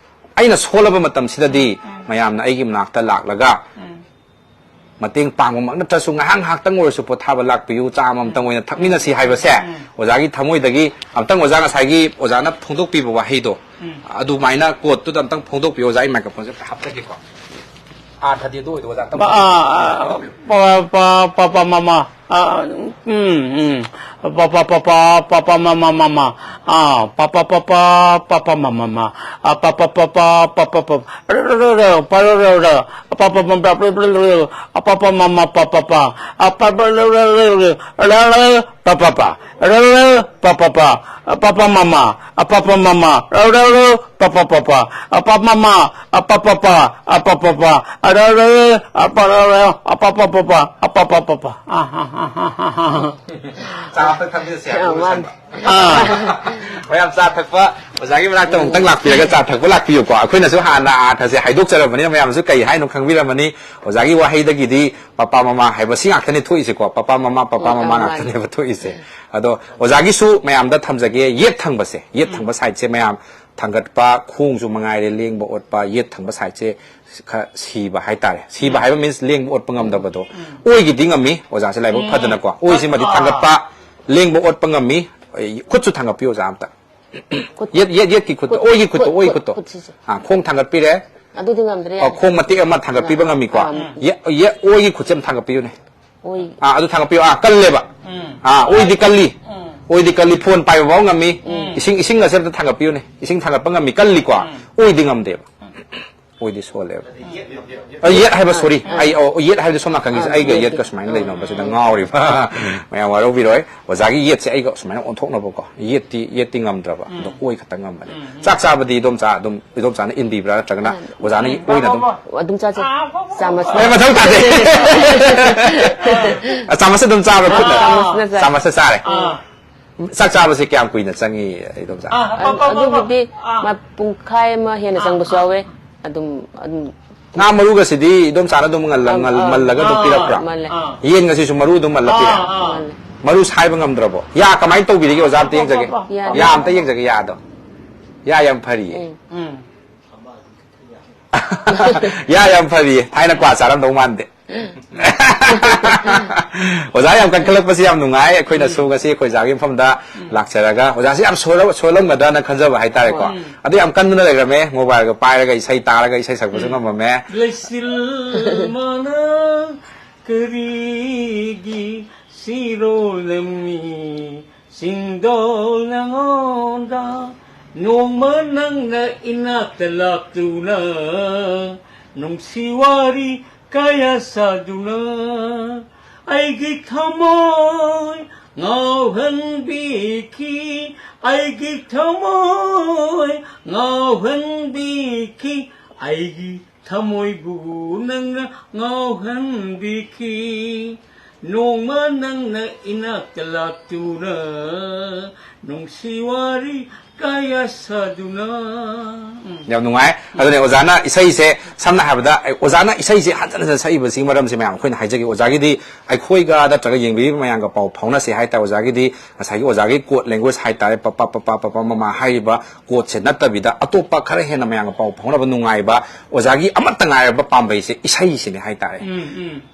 ꯑꯩꯅ ꯁꯣꯜꯂꯕ ꯃꯇꯝꯁꯤꯗꯗꯤ ꯎꯝ꯫ ꯃꯌꯥꯝꯅ ꯑꯩꯒꯤ ꯃꯅꯥꯛꯇ ꯂꯥꯛꯂꯒ ꯎꯝ꯫ ꯃꯇꯦꯡ ꯄꯥꯡꯕꯃꯛ ꯅꯠꯇ꯭ꯔꯁꯨ ꯉꯥꯏꯍꯥꯛ ꯉꯥꯏꯍꯥꯛꯇꯪ ꯑꯣꯏꯔꯁꯨ ꯄꯣꯊꯥꯕ ꯂꯥꯛꯄꯤꯌꯨ, ꯆꯥ ꯑꯃꯃꯝꯇꯪ ꯑꯣꯏꯅ ꯊꯛꯃꯤꯟꯅꯁꯤ ꯍꯥꯏꯕꯁꯦ ꯎꯝ꯫ ꯑꯣꯖꯥꯒꯤ ꯊꯃꯣꯏꯗꯒꯤ ꯑꯝꯇꯪ ꯑꯣꯖꯥ ꯉꯁꯥꯏꯒꯤ ꯑꯣꯖꯥꯅ ꯐꯣꯡꯗꯣꯛꯄꯤꯕ ꯋꯥꯍꯩꯗꯣ ꯎꯝ꯫ ꯑꯗꯨꯃꯥꯏꯅ quoteꯇꯨꯗ ꯑꯝꯇꯪ ꯐꯣꯡꯗꯣꯛꯄꯤꯌꯨ ꯑꯣꯖꯥ꯫ ꯑꯩ microphoneꯁꯦ ꯑꯝꯇ ꯍꯥꯞꯆꯒꯦꯀꯣ꯫ ꯑꯥꯔꯊꯗꯤ ꯑꯗꯨ ꯑꯣꯏꯗꯣ ꯑꯣꯖꯥ ꯑꯝꯇꯪ ꯄ-, ꯑ, ꯑ, ꯄ-, ꯄ-, ꯄ-, ꯄ-, ꯃ-, ꯃ꯫ ꯑ, ꯎꯝ, ꯎꯝ. ꯄ, ꯄ, ꯄ, ꯄ, ꯄ, ꯄ, ꯃ, ꯃ, ꯃ, ꯃ. ꯑ, ꯄ, ꯄ, ꯄ, ꯄ, ꯄ, ꯄ, ꯃ, ꯃ, ꯃ. ꯑ, ꯄ, ꯄ, ꯄ, ꯄ, ꯄ, ꯄ, ꯄ. ꯔ, ꯔ, ꯔ, ꯔ, ꯄ, ꯔ, ꯔ, ꯔ. ꯑ, ꯄ, ꯄ, ꯄ, ꯄ, ꯄ, ꯄ, ꯄ, ꯄ, ꯄ, ꯃ, ꯃ, ꯄ, ꯄ, ꯄ. ꯑ, ꯄ, ꯄ, ꯔ, ꯔ, ꯔ, ꯔ, ꯔ, ꯔ, ꯔ, ꯄ, ꯄ, ꯄ. ꯔ, ꯔ, ꯄ, ꯄ, ꯄ. ꯑ, ꯄ, ꯄ, ꯃ, ꯃ. ꯑ, ꯄ, ꯄ, ꯃ, ꯃ. ꯔ, ꯔ, ꯔ, ꯄ, ꯄ, ꯄ, ꯄ. ꯑ, ꯄ, ꯃ, ꯃ. ꯑ, ꯄ, ꯄ, ꯄ. ꯑ, ꯄ, ꯄ, ꯄ. ꯑ, ꯔ, ꯔ, ꯔ. ꯑ, ꯄ, ꯔ, ꯔ. ꯑ, ꯄ, ꯄ, ꯄ, ꯄ. ꯑ, ꯄ, ꯄ, ꯄ. ꯑ, ꯍ, ꯍ, ꯍ, ꯍ, ꯍ. ꯆꯥ ꯑꯝꯇ ꯊꯛꯃꯤꯟꯅꯁꯦ ꯍꯥꯏꯕ ꯑ, ꯃꯥꯅꯤ꯫ ꯂꯣꯏꯁꯟꯕ꯫ ꯑꯥ꯫ ꯃꯌꯥꯝ ꯆꯥ ꯊꯛꯄ, ꯑꯣꯖꯥꯒꯤ ꯃꯅꯥꯛꯇ ꯑꯃꯨꯛꯇꯪ ꯂꯥꯛꯄꯤꯔꯒ ꯆꯥ ꯊꯛꯄ ꯂꯥꯛꯄꯤꯌꯨꯀꯣ꯫ ꯑꯩꯈꯣꯏꯅꯁꯨ ꯍꯥꯟꯅ ꯑꯥꯔꯊꯁꯦ ꯍꯥꯏꯗꯣꯛꯆꯔꯕꯅꯤꯅ ꯃꯌꯥꯝꯁꯨ ꯀꯩ ꯍꯥꯏꯅꯣ ꯈꯪꯕꯤꯔꯝꯃꯅꯤ꯫ ꯑꯣꯖꯥꯒꯤ ꯋꯥꯍꯩꯗꯒꯤꯗꯤ ꯄꯄꯥ ꯃꯃꯥ ꯍꯥꯏꯕ ꯁꯤ ꯉꯥꯛꯇꯅꯦ ꯊꯣꯛꯏꯁꯦꯀꯣ꯫ ꯄꯄꯥ ꯃꯃꯥ, ꯄꯄꯥ ꯎꯝ, ꯃꯃꯥ ꯑ, ꯃꯥꯅꯤ꯫ ꯉꯥꯛꯇꯅꯦꯕ ꯊꯣꯛꯏꯁꯦ꯫ ꯑꯗꯣ ꯑꯣꯖꯥꯒꯤꯁꯨ ꯃꯌꯥꯝꯗ ꯊꯝꯖꯒꯦ, ꯌꯦꯠ ꯊꯪꯕꯁꯦ, ꯌꯦꯠ ꯎꯝ꯫ ꯊꯪꯕ ꯁꯥꯏꯠꯁꯦ ꯃꯌꯥꯝ ꯊꯥꯡꯒꯠꯄ, ꯈꯣꯡꯁꯨ ꯃꯉꯥꯏꯔꯦ ꯂꯦꯡꯕ ꯑꯣꯠꯄ, ꯌꯦꯠ ꯊꯪꯕ ꯁꯥꯏꯠꯁꯦ ꯈꯔ ꯁꯤꯕ ꯍꯥꯏꯇꯥꯔꯦ꯫ ꯁꯤꯕ ꯎꯝ꯫ ꯍꯥꯏꯕ ꯃꯤꯟꯁ ꯂꯦꯡꯕ ꯑꯣꯠꯄ ꯉꯝꯗꯕꯗꯣ꯫ ꯎꯝ꯫ ꯑꯣꯏꯒꯤꯗꯤ ꯉꯝꯃꯤ, ꯑꯣꯖꯥꯁꯦ ꯂꯥꯏꯕꯛ ꯎꯝ꯫ ꯐꯗꯅꯀꯣ꯫ ꯑꯣꯏꯁꯤꯃꯗꯤ ꯑꯥ꯫ ꯊꯥꯡꯒꯠꯄ, ꯂꯦꯡꯕ ꯑꯣꯠꯄ ꯉꯝꯃꯤ꯫ ꯑꯩ, ꯈꯨꯠꯁꯨ ꯊꯥꯡꯒꯠꯄꯤꯌꯨ ꯑꯣꯖꯥ ꯑꯝꯇ꯫ ꯈꯨꯠ, ꯌꯦꯠ, ꯌꯦꯠ, ꯌꯦꯠꯀꯤ ꯈꯨꯠꯇꯣ, ꯈꯨꯠ, ꯑꯣꯏꯒꯤ ꯈꯨꯠꯇꯣ, ꯈꯨꯠ, ꯑꯣꯏꯒꯤ ꯈꯨꯠ, ꯈꯨꯠꯇꯣ꯫ ꯈꯨꯠꯁꯤꯁꯨ꯫ ꯑꯥ, ꯈꯣꯡ ꯊꯥꯡꯒꯠꯄꯤꯔꯦ꯫ ꯑꯗꯨꯗꯤ ꯉꯝꯗ꯭ꯔꯦ, ꯑꯣ, ꯌꯥꯔꯦ꯫ ꯈꯣꯡ ꯃꯇꯦꯛ ꯑꯃ ꯊꯥꯡꯒꯠꯄꯤꯕ ꯑꯥ, ꯉꯝꯃꯤꯀꯣ꯫ ꯑꯥ, ꯎꯝ꯫ ꯌꯦꯠ, ꯌꯦꯠ, ꯑꯣꯏꯒꯤ ꯈꯨꯠꯁꯦ ꯑꯃ ꯊꯥꯡꯒꯠꯄꯤꯌꯨꯅꯦ꯫ ꯑꯣꯏ꯫ ꯑꯥ, ꯑꯗꯨ ꯊꯥꯡꯒꯠꯄꯤꯌꯨ꯫ ꯑꯥ, ꯀꯜꯂꯦꯕ꯫ ꯎꯝ꯫ ꯑꯥ, ꯑꯣꯏꯗꯤ ꯀꯜꯂꯤ꯫ ꯎꯝ꯫ ꯑꯣꯏꯗꯤ ꯀꯜꯂꯤ, ꯐꯣꯟ ꯄꯥꯏꯕ ꯐꯥꯎ ꯉꯝꯃꯤ꯫ ꯎꯝ꯫ ꯏꯁꯤꯡ, ꯏꯁꯤꯡ ꯑꯁꯦ ꯑꯝꯇ ꯊꯥꯡꯒꯠꯄꯤꯌꯨꯅꯦ꯫ ꯏꯁꯤꯡ ꯊꯥꯡꯒꯠꯄ ꯉꯝꯃꯤ, ꯀꯜꯂꯤꯀꯣ꯫ ꯎꯝ꯫ ꯑꯣꯏꯗꯤ ꯉꯝꯗꯦꯕ꯫ ꯎꯝ꯫ ꯑꯣꯏꯗꯤ ꯁꯣꯜꯂꯦꯕ꯫ ꯑ, ꯌꯦꯠ ꯍꯥꯏꯕ, ꯁꯣꯔꯤ꯫ ꯑꯥ꯫ ꯑꯩ, ꯑꯣ, ꯌꯦꯠ ꯍꯥꯏꯕꯗꯤ ꯁꯣꯝ ꯅꯥꯀꯟꯒꯤꯁꯦ ꯑꯥ, ꯑꯩꯒ ꯌꯦꯠꯀꯤ꯫ ꯌꯦꯠꯀ ꯁꯨꯃꯥꯏꯅ ꯑꯥ꯫ ꯂꯩꯅꯕꯁꯤꯗ ꯉꯥꯎꯔꯤꯕ꯫ ꯃꯌꯥꯝ ꯋꯥꯔꯧꯕꯤꯔꯣꯏ꯫ ꯑꯣꯖꯥꯒꯤ ꯌꯦꯠꯁꯦ ꯑꯩꯒ ꯁꯨꯃꯥꯏꯅ ꯑꯣꯟꯊꯣꯛꯅꯕꯀꯣ꯫ ꯌꯦꯠꯇꯤ, ꯌꯦꯠꯇꯤ ꯉꯝꯗ꯭ꯔꯕ꯫ ꯑꯗꯣ ꯎꯝ꯫ ꯑꯣꯏ ꯈꯛꯇ ꯉꯝꯕꯅꯦ꯫ ꯎꯝ꯫ ꯆꯥꯛ ꯆꯥꯕꯗꯤ ꯏꯗꯣꯝꯆꯥ ꯑꯗꯨꯝ, ꯏꯗꯣꯝꯆꯥꯅ ꯏꯟꯕꯤꯕ꯭ꯔꯥ ꯅꯠꯇ꯭ꯔꯒꯅ ꯑꯥ꯫ ꯑꯣꯖꯥꯅ ꯎꯝ꯫ ꯑꯣꯏꯅ ꯑꯗꯨꯝ? ꯑꯗꯨꯝ ꯆꯥꯖꯩ꯫ ꯑꯥ, ꯆꯥꯃꯁꯅ꯫ ꯑꯦ, ꯃꯊꯧ ꯇꯥꯗꯦ꯫ ꯑ, ꯆꯥꯃꯁ ꯑꯗꯨꯝ ꯆꯥꯕ꯭ꯔꯥ ꯈꯨꯠꯅ? ꯆꯥꯃꯁꯅ ꯆꯥꯏ꯫ ꯆꯥꯃꯁꯅ ꯆꯥꯔꯦ꯫ ꯑꯥ꯫ ꯆꯥꯛ ꯆꯥꯕꯁꯦ ꯀꯌꯥꯝ ꯀꯨꯏꯅ ꯆꯪꯉꯤ, ꯏꯗꯣꯝꯆꯥ? ꯑꯥ, ꯑ-, ꯑꯗꯨꯕꯨꯗꯤ ꯑꯥ꯫ ꯃ-, ꯄꯨꯡꯈꯥꯏ ꯑꯃ ꯍꯦꯟꯅ ꯑꯥ, ꯆꯪꯕꯁꯨ ꯑꯥ꯫ ꯌꯥꯎꯋꯦ꯫ ꯑꯗꯨꯝ, ꯑꯗꯨꯝ ꯉꯥ ꯃꯔꯨꯒꯁꯤꯗꯤ ꯏꯗꯣꯝꯆꯥꯅ ꯑꯗꯨꯝ ꯉꯜꯂ-, ꯑꯥ, ꯉꯜ-, ꯑꯥ꯫ ꯃꯜꯂꯒ ꯑꯗꯨꯝ ꯑꯥ, ꯄꯤꯔꯛꯄ꯭ꯔꯥ? ꯃꯜꯂꯦ꯫ ꯑꯥ꯫ ꯌꯦꯟꯒꯁꯤꯁꯨ ꯃꯔꯨ ꯑꯗꯨꯝ ꯃꯜꯂ ꯄꯤꯔꯦ? ꯑꯥ, ꯑꯥ꯫ ꯃꯜꯂꯦ꯫ ꯃꯔꯨ ꯁꯥꯏꯕ ꯉꯝꯗ꯭ꯔꯕꯣ? ꯌꯥ ꯀꯃꯥꯏꯅ ꯇꯧꯕꯤꯔꯤꯒꯦ, ꯑꯣꯖꯥ? ꯑꯝꯇ ꯌꯦꯡꯖꯒꯦ꯫ ꯌꯥꯗꯦ꯫ ꯌꯥ ꯑꯝꯇ ꯌꯦꯡꯖꯒꯦ, ꯌꯥꯗꯣ꯫ ꯌꯥ ꯌꯥꯝ ꯐꯔꯤꯌꯦ꯫ ꯎꯝ꯫ ꯎꯝ꯫ ꯌꯥ ꯌꯥꯝ ꯐꯔꯤꯌꯦ꯫ ꯊꯥꯏꯅ ꯀ꯭ꯋꯥ ꯆꯥꯔꯝꯗꯧ ꯃꯥꯟꯗꯦ꯫ ꯑꯣꯖꯥ ꯌꯥꯝ ꯀꯟꯈꯠꯂꯛꯄꯁꯤ ꯌꯥꯝ ꯅꯨꯡꯉꯥꯏ꯫ ꯑꯩꯈꯣꯏꯅꯁꯨ ꯎꯝ꯫ ꯉꯁꯤ ꯑꯩꯈꯣꯏ ꯑꯣꯖꯥꯒꯤ ꯃꯐꯝꯗ ꯎꯝ꯫ ꯂꯥꯛꯆꯔꯒ, ꯑꯣꯖꯥꯁꯤ ꯌꯥꯝ ꯁꯣꯏꯔ-, ꯁꯣꯜꯂꯝꯒꯗ꯭ꯔꯅ ꯈꯟꯖꯕ ꯍꯥꯏꯇꯥꯔꯦꯀꯣ꯫ ꯎꯝ꯫ ꯑꯗꯨ ꯌꯥꯝ ꯀꯟꯗꯨꯅ ꯂꯩꯔꯝꯃꯦ꯫ ꯃꯣꯕꯥꯏꯜꯒ ꯄꯥꯏꯔꯒ ꯏꯁꯩ ꯇꯥꯔꯒ ꯏꯁꯩ ꯁꯛꯄꯁꯨ ꯎꯝ꯫ ꯉꯝꯃꯝꯃꯦ꯫ ꯂꯩꯆꯤꯜ ꯃꯥꯅ ꯀꯔꯤꯒꯤ ꯁꯤꯔꯣ ꯂꯝꯃꯤ ꯁꯤꯡꯗꯣ ꯅꯉꯣꯟꯗ ꯅꯣꯡꯃ ꯅꯪꯅ ꯏꯅꯥꯛꯇ ꯂꯥꯛꯇꯨꯅ ꯅꯨꯡꯁꯤ ꯋꯥꯔꯤ ꯀꯌꯥ ꯁꯥꯗꯨꯅ ꯑꯩꯒꯤ ꯊꯃꯣꯏ ꯉꯥꯎꯍꯟꯕꯤꯈꯤ ꯑꯩꯒꯤ ꯊꯃꯣꯏ ꯉꯥꯎꯍꯟꯕꯤꯈꯤ ꯑꯩꯒꯤ ꯊꯃꯣꯏꯕꯨ ꯅꯪꯅ ꯉꯥꯎꯍꯟꯕꯤꯈꯤ ꯅꯣꯡꯃ ꯅꯪꯅ ꯏꯅꯥꯛꯇ ꯂꯥꯛꯇꯨꯅ ꯅꯨꯡꯁꯤ ꯋꯥꯔꯤ ꯀꯌꯥ ꯁꯥꯗꯨꯅ ꯎꯝ꯫ ꯌꯥꯝ ꯅꯨꯡꯉꯥꯏ꯫ ꯑꯗꯨꯅꯦ ꯑꯣꯖꯥꯅ ꯏꯁꯩꯁꯦ ꯁꯝꯅ ꯍꯥꯏꯔꯕꯗ ꯑꯦ, ꯑꯣꯖꯥꯅ ꯏꯁꯩꯁꯦ ꯍꯟꯖꯟ ꯍꯟꯖꯟ ꯁꯛꯏꯕꯁꯤꯒꯤ ꯃꯔꯝꯁꯦ ꯃꯌꯥꯝ ꯑꯩꯈꯣꯏꯅ ꯍꯥꯏꯖꯒꯦ꯫ ꯑꯣꯖꯥꯒꯤꯗꯤ ꯑꯩꯈꯣꯏꯒ ꯅꯠꯇ꯭ꯔꯒ ꯌꯦꯡꯕꯤꯔꯤꯕ ꯃꯌꯥꯝꯒ ꯄꯥꯎ ꯐꯥꯎꯅꯁꯦ ꯍꯥꯏꯇꯥꯔꯦ꯫ ꯑꯣꯖꯥꯒꯤꯗꯤ ꯉꯁꯥꯏꯒꯤ ꯑꯣꯖꯥꯒꯤ ꯀꯣꯗ ꯂꯦꯡꯒ꯭ꯋꯦꯖ ꯍꯥꯏꯇꯥꯔꯦ, ꯄꯄ ꯄꯄ ꯄꯄ ꯃꯃꯥ ꯍꯥꯏꯔꯤꯕ ꯀꯣꯗꯁꯦ ꯅꯠꯇꯕꯤꯗ ꯑꯇꯣꯞꯄ ꯈꯔ ꯍꯦꯟꯅ ꯃꯌꯥꯝꯒ ꯄꯥꯎ ꯐꯥꯎꯅꯕ ꯅꯨꯡꯉꯥꯏꯕ ꯑꯣꯖꯥꯒꯤ ꯑꯃꯠꯇ ꯉꯥꯏꯔꯕ ꯄꯥꯝꯕꯩꯁꯦ ꯏꯁꯩꯁꯤꯅꯦ ꯍꯥꯏꯇꯥꯔꯦ꯫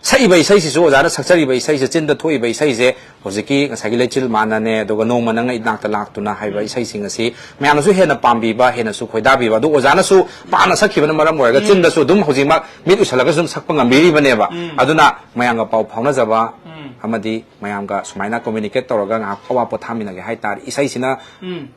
ꯁꯛꯏꯕ ꯏꯁꯩꯁꯤꯁꯨ ꯑꯣꯖꯥꯅ ꯁꯛꯆꯔꯤꯕ ꯏꯁꯩꯁꯦ, ꯆꯤꯟꯗ ꯊꯣꯛꯏꯕ ꯏꯁꯩꯁꯦ, ꯍꯧꯖꯤꯛꯀꯤ ꯉꯁꯥꯏꯒꯤ ꯂꯩꯆꯤꯜ ꯃꯥꯟꯅꯅꯦ, ꯑꯗꯨꯒ ꯅꯣꯡꯃ ꯅꯪꯅ ꯏꯅꯥꯛꯇ ꯂꯥꯛꯇꯨꯅ ꯍꯥꯏꯕ ꯏꯁꯩꯁꯤꯡ ꯑꯁꯤ ꯃꯌꯥꯝꯅꯁꯨ ꯍꯦꯟꯅ ꯄꯥꯝꯕꯤꯕ, ꯍꯦꯟꯅꯁꯨ ꯈꯣꯏꯗꯥꯕꯤꯕ꯫ ꯑꯗꯨ ꯑꯣꯖꯥꯅꯁꯨ ꯄꯥꯝꯅ ꯁꯛꯈꯤꯕꯅ ꯃꯔꯝ ꯑꯣꯏꯔꯒ ꯆꯤꯟꯗꯁꯨ ꯑꯗꯨꯝ ꯍꯧꯖꯤꯛꯃꯛ ꯃꯤꯠ ꯎꯏꯁꯜꯂꯒꯁꯨ ꯑꯗꯨꯝ ꯁꯛꯄ ꯉꯝꯕꯤꯔꯤꯕꯅꯦꯕ꯫ ꯑꯗꯨꯅ ꯃꯌꯥꯝꯒ ꯄꯥꯎ ꯐꯥꯎꯅꯖꯕ ꯑꯃꯗꯤ ꯃꯌꯥꯝꯒ ꯁꯨꯃꯥꯏꯅ ꯀꯝꯃ꯭ꯌꯨꯅꯤꯀꯦꯠ ꯇꯧꯔꯒ ꯉꯥꯏꯍꯥꯛ ꯑꯋꯥ ꯄꯣꯊꯥꯃꯤꯟꯅꯒꯦ ꯍꯥꯏꯇꯥꯔꯦ꯫ ꯏꯁꯩꯁꯤꯅ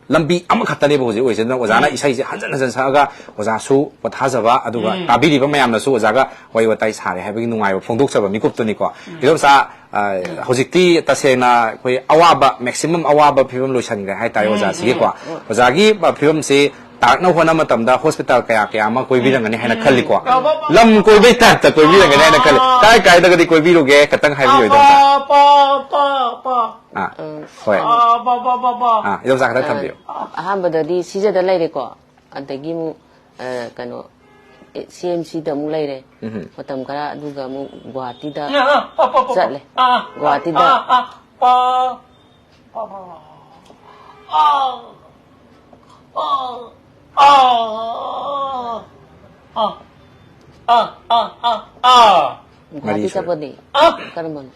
ꯂꯝꯕꯤ ꯑꯃꯈꯛꯇꯅꯦꯕ ꯍꯧꯖꯤꯛ ꯑꯣꯏꯔꯤꯁꯦ꯫ ꯑꯗꯨꯅ ꯑꯣꯖꯥꯅ ꯏꯁꯩꯁꯦ ꯍꯟꯖꯟ ꯍꯟꯖꯟ ꯁꯛꯑꯒ ꯑꯣꯖꯥꯁꯨ ꯄꯣꯊꯥꯖꯕ, ꯑꯗꯨꯒ ꯇꯥꯕꯤꯔꯤꯕ ꯃꯌꯥꯝꯅꯁꯨ ꯑꯣꯖꯥꯒ ꯋꯥꯔꯤ ꯋꯥꯇꯥꯏ ꯁꯥꯔꯦ ꯍꯥꯏꯕꯒꯤ ꯅꯨꯡꯉꯥꯏꯕ ꯐꯣꯡꯗꯣꯛꯆꯕ ꯃꯤꯀꯨꯞꯇꯨꯅꯤꯀꯣ꯫ ꯏꯗꯣꯝꯆꯥ, ꯑ, ꯍꯧꯖꯤꯛꯇꯤ ꯇꯁꯦꯡꯅ ꯑꯩꯈꯣꯏ ꯑꯋꯥꯕ, ꯃꯦꯛꯁꯤꯃꯝ ꯑꯋꯥꯕ ꯐꯤꯕꯝ ꯂꯣꯏꯁꯤꯟꯈ꯭ꯔꯦ ꯍꯥꯏꯇꯥꯔꯦ ꯑꯣꯖꯥꯁꯤꯒꯤꯀꯣ꯫ ꯑꯣꯖꯥꯒꯤ, ꯑ, ꯐꯤꯕꯝꯁꯤ ꯇꯥꯔꯛꯅ ꯍꯣꯠꯅꯕ ꯃꯇꯝꯗ ꯍꯣꯁꯄꯤꯇꯥꯜ ꯀꯌꯥ ꯀꯌꯥ ꯑꯃ ꯀꯣꯏꯕꯤꯔꯝꯒꯅꯤ ꯍꯥꯏꯅ ꯈꯜꯂꯤꯀꯣ꯫ ꯂꯝ ꯀꯣꯏꯕꯩ ꯇꯥꯏꯞꯇ ꯀꯣꯏꯕꯤꯔꯝꯒꯅꯤ ꯍꯥꯏꯅ ꯈꯜꯂꯤ꯫ ꯀꯥꯏ ꯀꯥꯏꯗꯒꯗꯤ ꯀꯣꯏꯕꯤꯔꯨꯒꯦ? ꯈꯇꯪ ꯍꯥꯏꯕꯤꯌꯨ, ꯏꯗꯣꯝꯆꯥ꯫ ꯑꯥ, ꯍꯣꯏ꯫ ꯑꯥ, ꯏꯗꯣꯝꯆꯥ ꯈꯇꯪ ꯊꯝꯕꯤꯌꯨ꯫ ꯑꯍꯥꯟꯕꯗꯗꯤ ꯁꯤꯖꯗ ꯂꯩꯔꯦꯀꯣ꯫ ꯑꯗꯒꯤ ꯑꯃꯨꯛ, ꯑ, ꯀꯩꯅꯣ, ꯑꯦ, ꯁꯤ ꯑꯦꯝ ꯁꯤꯗ ꯑꯃꯨꯛ ꯂꯩꯔꯦ꯫ ꯃꯇꯝ ꯈꯔ, ꯑꯗꯨꯒ ꯑꯃꯨꯛ ꯒꯨꯍꯥꯇꯤꯗ ꯆꯠꯂꯦ꯫ ꯒꯨꯍꯥꯇꯤꯗ꯫ ꯒꯨꯍꯥꯇꯤ ꯆꯠꯄꯗꯤ ꯀꯔꯝꯕꯅꯣ?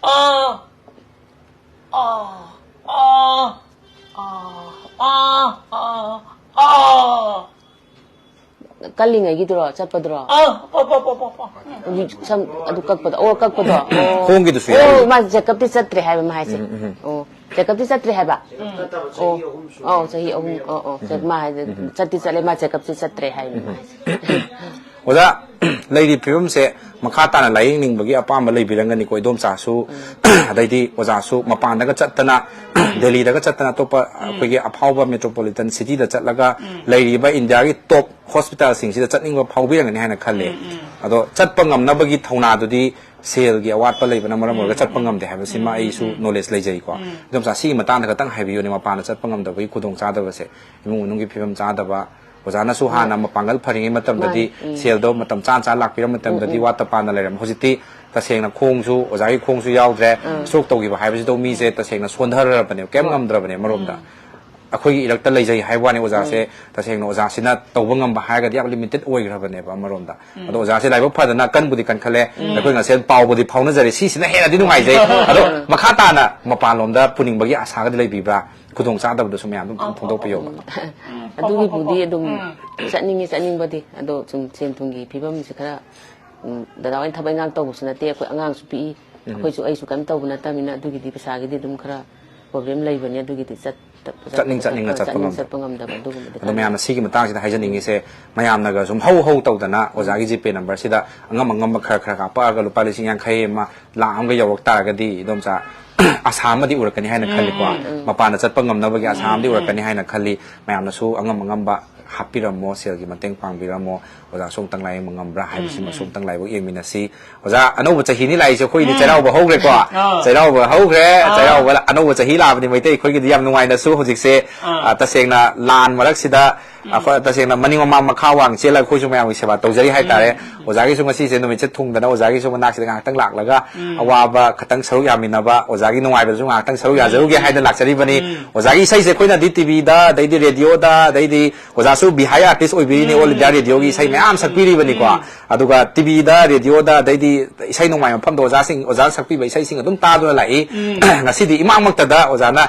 ꯀꯜꯂꯤꯉꯩꯒꯤꯗꯨꯔꯣ, ꯆꯠꯄꯗꯨꯔꯣ? ꯑꯥ, ꯄꯣ, ꯄꯣ, ꯄꯣ, ꯄꯣ, ꯄꯣ꯫ ꯎꯝ꯫ ꯍꯧꯖꯤꯛ ꯁꯝ ꯑꯗꯨ ꯀꯛꯄꯗꯣ, ꯑꯣ, ꯀꯛꯄꯗꯣ꯫ ꯑꯣ꯫ ꯈꯣꯡꯒꯤꯗꯨꯁꯨ ꯑꯣ, ꯌꯥꯎꯔꯤ꯫ ꯃꯥ ꯆꯦꯛꯀꯞꯇꯤ ꯆꯠꯇ꯭ꯔꯦ ꯍꯥꯏꯕ ꯃꯥ ꯍꯥꯏꯁꯦ꯫ ꯎꯝ, ꯎꯝ, ꯎꯝ꯫ ꯑꯣ, ꯆꯦꯛꯀꯞꯇꯤ ꯆꯠꯇ꯭ꯔꯦ ꯍꯥꯏꯕ? ꯑꯣ, ꯑꯧ, ꯆꯍꯤ ꯑꯍꯨꯝ, ꯑꯣ, ꯑꯣ, ꯆꯠ-, ꯃꯥ ꯍꯥꯏꯁꯦ, ꯆꯠꯇꯤ ꯆꯠꯂꯦ, ꯃꯥ ꯆꯦꯛꯀꯞꯇꯤ ꯆꯠꯇ꯭ꯔꯦ ꯍꯥꯏꯕ ꯃꯥ ꯍꯥꯏꯁꯦ꯫ ꯑꯣꯖꯥ, ꯂꯩꯔꯤꯕ ꯐꯤꯕꯝꯁꯦ ꯃꯈꯥ ꯇꯥꯅ ꯂꯥꯏꯌꯦꯡꯅꯤꯡꯕꯒꯤ ꯑꯄꯥꯝꯕ ꯂꯩꯕꯤꯔꯝꯒꯅꯤꯀꯣ, ꯏꯗꯣꯝꯆꯥꯁꯨ, ꯑꯗꯩꯗꯤ ꯑꯣꯖꯥꯁꯨ ꯃꯄꯥꯟꯗꯒ ꯆꯠꯇꯅ, ꯗꯦꯜꯂꯤꯗꯒ ꯆꯠꯇꯅ, ꯑꯇꯣꯞꯄ ꯑꯩꯈꯣꯏꯒꯤ ꯑꯐꯥꯎꯕ ꯃꯦꯇ꯭ꯔꯣꯄꯣꯂꯤꯇꯟ ꯁꯤꯇꯤꯗ ꯆꯠꯂꯒ ꯂꯩꯔꯤꯕ ꯏꯟꯗꯤꯌꯥꯒꯤ ꯇꯣꯞ ꯍꯣꯁꯄꯤꯇꯥꯜꯁꯤꯡꯁꯤꯗ ꯆꯠꯅꯤꯡꯕ ꯐꯥꯎꯕꯤꯔꯝꯒꯅꯤ ꯍꯥꯏꯅ ꯈꯜꯂꯦ꯫ ꯑꯗꯣ ꯆꯠꯄ ꯉꯝꯅꯕꯒꯤ ꯊꯧꯅꯥꯗꯨꯗꯤ ꯁꯦꯜꯒꯤ ꯑꯋꯥꯠꯄ ꯂꯩꯕꯅ ꯃꯔꯝ ꯑꯣꯏꯔꯒ ꯆꯠꯄ ꯉꯝꯗꯦ ꯍꯥꯏꯕꯁꯤꯃ ꯑꯩꯁꯨ ꯅꯣꯂꯦꯖ ꯂꯩꯖꯩꯀꯣ꯫ ꯏꯗꯣꯝꯆꯥ, ꯁꯤꯒꯤ ꯃꯇꯥꯡꯗ ꯈꯇꯪ ꯍꯥꯏꯕꯤꯌꯨꯅꯦ, ꯃꯄꯥꯟꯗ ꯆꯠꯄ ꯉꯝꯗꯕꯒꯤ ꯈꯨꯗꯣꯡꯆꯥꯗꯕꯁꯦ, ꯏꯃꯨꯡ ꯃꯅꯨꯡꯒꯤ ꯐꯤꯕꯝ ꯆꯥꯗꯕ, ꯑꯣꯖꯥꯅꯁꯨ ꯍꯥꯟꯅ ꯃꯄꯥꯡꯒꯜ ꯐꯔꯤꯉꯩ ꯃꯇꯝꯗꯗꯤ ꯃꯥꯅꯤ, ꯎꯝ꯫ ꯁꯦꯜꯗꯣ ꯃꯇꯝ ꯆꯥ ꯆꯥ ꯂꯥꯛꯄꯤꯔ ꯃꯇꯝꯗꯗꯤ ꯋꯥꯠꯇ ꯄꯥꯅ ꯂꯩꯔꯝꯃꯦ꯫ ꯍꯧꯖꯤꯛꯇꯤ ꯇꯁꯦꯡꯅ ꯈꯣꯡꯁꯨ, ꯑꯣꯖꯥꯒꯤ ꯈꯣꯡꯁꯨ ꯌꯥꯎꯗ꯭ꯔꯦ, ꯁ꯭ꯇ꯭ꯔꯣꯛ ꯇꯧꯈꯤꯕ ꯍꯥꯏꯕꯁꯤꯗ ꯃꯤꯁꯦ ꯇꯁꯦꯡꯅ ꯁꯣꯟꯊꯔꯕꯅꯦꯕ, ꯀꯩꯝ ꯉꯝꯗ꯭ꯔꯕꯅꯦ ꯑꯃꯔꯣꯝꯗ꯫ ꯑꯩꯈꯣꯏꯒꯤ ꯏꯔꯛꯇ ꯂꯩꯖꯩ ꯍꯥꯏꯕ ꯋꯥꯅꯤ ꯑꯣꯖꯥꯁꯦ꯫ ꯇꯁꯦꯡꯅ ꯑꯣꯖꯥꯁꯤꯅ ꯇꯧꯕ ꯉꯝꯕ ꯍꯥꯏꯔꯒꯗꯤ ꯌꯥꯝ ꯂꯤꯃꯤꯇꯦꯠ ꯑꯣꯏꯈ꯭ꯔꯕꯅꯦꯕ ꯑꯃꯔꯣꯝꯗ꯫ ꯑꯗꯣ ꯑꯣꯖꯥꯁꯦ ꯂꯥꯏꯕꯛ ꯐꯗꯅ ꯀꯟꯕꯨꯗꯤ ꯀꯟꯈꯠꯂꯦ, ꯑꯩꯈꯣꯏ ꯉꯁꯦꯟ ꯄꯥꯎꯕꯨꯗꯤ ꯐꯥꯎꯅꯖꯔꯦ, ꯁꯤꯁꯤꯅ ꯍꯦꯟꯅꯗꯤ ꯅꯨꯡꯉꯥꯏꯖꯩ꯫ ꯑꯗꯣ ꯃꯈꯥ ꯇꯥꯅ ꯃꯄꯥꯟꯂꯣꯝꯗ ꯄꯨꯅꯤꯡꯕꯒꯤ ꯑꯁꯥꯒꯗꯤ ꯂꯩꯕꯤꯕ꯭ꯔꯥ, ꯈꯨꯗꯣꯡ ꯆꯥꯗꯕꯗꯨꯁꯨ ꯃꯌꯥꯝ ꯑꯗꯨꯝ ꯐꯣꯡꯗꯣꯛꯄꯤꯌꯣꯕ꯫ ꯑꯗꯨꯒꯤꯕꯨꯗꯤ ꯑꯗꯨꯝ ꯆꯠꯅꯤꯡꯉꯤ, ꯆꯠꯅꯤꯡꯕꯗꯤ, ꯑꯗꯣ ꯁꯨꯝ ꯁꯦꯟ ꯊꯨꯝꯒꯤ ꯐꯤꯕꯝꯁꯦ ꯈꯔ, ꯎꯝ, ꯗꯗꯥ ꯍꯣꯏꯅ ꯊꯕꯛ ꯏꯪꯈꯥꯡ ꯇꯧꯕꯁꯨ ꯅꯠꯇꯦ, ꯑꯩꯈꯣꯏ ꯑꯉꯥꯡꯁꯨ ꯄꯤꯛꯏ, ꯑꯩꯈꯣꯏꯁꯨ, ꯑꯩꯁꯨ ꯀꯔꯤꯝ ꯇꯧꯕ ꯅꯠꯇꯕꯅꯤꯅ ꯑꯗꯨꯒꯤꯗꯤ ꯄꯩꯁꯥꯒꯤꯗꯤ ꯑꯗꯨꯝ ꯈꯔ ꯄ꯭ꯔꯣꯕ꯭ꯂꯦꯝ ꯂꯩꯕꯅꯤ꯫ ꯑꯗꯨꯒꯤꯗꯤ ꯆꯠ-, ꯆꯠꯅꯤꯡ ꯆꯠꯅꯤꯡꯅ ꯆꯠꯄ ꯆꯠꯅꯤꯡ ꯉꯝꯗꯕ꯫ ꯆꯠꯄ ꯉꯝꯗꯕ ꯑꯗꯨꯒꯨꯝꯕꯗꯤ ꯑꯗꯣ ꯈꯔ ꯃꯌꯥꯝꯅ ꯁꯤꯒꯤ ꯃꯇꯥꯡꯁꯤꯗ ꯍꯥꯏꯖꯅꯤꯡꯉꯤꯁꯦ, ꯃꯌꯥꯝꯅꯒ ꯁꯨꯝ ꯍꯧ ꯍꯧ ꯇꯧꯗꯅ ꯑꯣꯖꯥꯒꯤ ꯖꯤꯄꯦ ꯅꯝꯕꯔꯁꯤꯗ ꯑꯉꯝ ꯑꯉꯝꯕ ꯈꯔ ꯈꯔ ꯀꯥꯞꯄꯛꯑꯒ ꯂꯨꯄꯥ ꯂꯤꯁꯤꯡ ꯌꯥꯡꯈꯩ ꯑꯃ, ꯂꯥꯛ ꯑꯃꯒ ꯌꯧꯔꯛ ꯇꯥꯔꯒꯗꯤ ꯏꯗꯣꯝꯆꯥ ꯑꯁꯥ ꯑꯃꯗꯤ ꯎꯔꯛꯀꯅꯤ ꯍꯥꯏꯅ ꯈꯜꯂꯤꯀꯣ꯫ ꯃꯄꯥꯟꯗ ꯆꯠꯄ ꯉꯝꯅꯕꯒꯤ ꯑꯁꯥ ꯑꯃꯗꯤ ꯎꯔꯛꯀꯅꯤ ꯍꯥꯏꯅ ꯈꯜꯂꯤ꯫ ꯃꯌꯥꯝꯅꯁꯨ ꯑꯉꯝ ꯑꯉꯝꯕ ꯍꯥꯞꯄꯤꯔꯝꯃꯣ, ꯁꯦꯜꯒꯤ ꯃꯇꯦꯡ ꯄꯥꯡꯕꯤꯔꯝꯃꯣ, ꯑꯣꯖꯥꯁꯨ ꯑꯃꯨꯛꯇꯪ ꯂꯥꯏꯌꯦꯡꯕ ꯉꯝꯕ꯭ꯔꯥ ꯍꯥꯏꯕꯁꯤꯃꯁꯨ ꯑꯃꯨꯛꯇꯪ ꯂꯥꯏꯕꯛ ꯌꯦꯡꯃꯤꯟꯅꯁꯤ꯫ ꯑꯣꯖꯥ, ꯑꯅꯧꯕ ꯆꯍꯤꯅꯤ ꯂꯥꯛꯏꯁꯦ, ꯑꯩꯈꯣꯏꯗꯤ ꯆꯩꯔꯥꯎꯕ ꯍꯧꯈ꯭ꯔꯦꯀꯣ꯫ ꯆꯩꯔꯥꯎꯕ ꯍꯧꯈ꯭ꯔꯦ, ꯆꯩꯔꯥꯎꯕ, ꯑꯅꯧꯕ ꯆꯍꯤ ꯂꯥꯛꯑꯕꯅꯤ ꯃꯩꯇꯩ ꯑꯩꯈꯣꯏꯒꯤꯗꯤ꯫ ꯌꯥꯝ ꯅꯨꯡꯉꯥꯏꯅꯁꯨ ꯍꯧꯖꯤꯛꯁꯦ, ꯑ, ꯇꯁꯦꯡꯅ ꯂꯥꯟ ꯃꯔꯛꯁꯤꯗ ꯑꯩꯈꯣꯏ ꯇꯁꯦꯡꯅ ꯃꯅꯤꯡ ꯃꯃꯥꯡ ꯃꯈꯥ ꯋꯥꯡ ꯆꯦꯜꯂꯒ ꯑꯩꯈꯣꯏꯁꯨ ꯃꯌꯥꯝꯒꯤ ꯁꯦꯕꯥ ꯇꯧꯖꯔꯤ ꯍꯥꯏꯇꯥꯔꯦ꯫ ꯑꯣꯖꯥꯒꯤꯁꯨ ꯉꯁꯤꯁꯦ ꯅꯨꯃꯤꯠꯁꯦ ꯊꯨꯡꯗꯅ ꯑꯣꯖꯥꯒꯤꯁꯨ ꯃꯅꯥꯛꯁꯤꯗ ꯉꯥꯏꯍꯥꯛꯇꯪ ꯂꯥꯛꯂꯒ ꯑꯋꯥꯕ ꯈꯇꯪ ꯁꯔꯨꯛ ꯌꯥꯃꯤꯟꯅꯕ, ꯑꯣꯖꯥꯒꯤ ꯅꯨꯡꯉꯥꯏꯕꯗꯁꯨ ꯉꯥꯏꯍꯥꯛꯇꯪ ꯁꯔꯨꯛ ꯌꯥꯖꯔꯨꯒꯦ ꯍꯥꯏꯗꯅ ꯂꯥꯛꯆꯔꯤꯕꯅꯤ꯫ ꯑꯣꯖꯥꯒꯤ ꯏꯁꯩꯁꯦ ꯑꯩꯈꯣꯏꯅꯗꯤ ꯇꯤꯚꯤꯗ, ꯑꯗꯩꯗꯤ ꯔꯦꯗꯤꯑꯣꯗ, ꯑꯗꯩꯗꯤ ꯑꯣꯖꯥꯁꯨ ꯕꯤꯍꯥꯏ ꯑꯥꯔꯇꯤꯁ ꯑꯣꯏꯕꯤꯔꯤꯅꯤ, ꯑꯣꯜ ꯏꯟꯗꯤꯌꯥ ꯔꯦꯗꯤꯑꯣꯒꯤ ꯏꯁꯩ ꯃꯌꯥꯝ ꯁꯛꯄꯤꯔꯤꯕꯅꯤꯀꯣ꯫ ꯑꯗꯨꯒ ꯇꯤꯚꯤꯗ, ꯔꯦꯗꯤꯑꯣꯗ, ꯑꯗꯩꯗꯤ ꯏꯁꯩ ꯅꯣꯡꯃꯥꯏ ꯃꯐꯝꯗ ꯑꯣꯖꯥꯁꯤꯡ, ꯑꯣꯖꯥꯅ ꯁꯛꯄꯤꯕ ꯏꯁꯩꯁꯤꯡ ꯑꯗꯨꯝ ꯇꯥꯗꯨꯅ ꯂꯥꯛꯏ꯫ ꯉꯁꯤꯗꯤ ꯏꯃꯥꯃꯛꯇꯗ ꯑꯣꯖꯥꯅ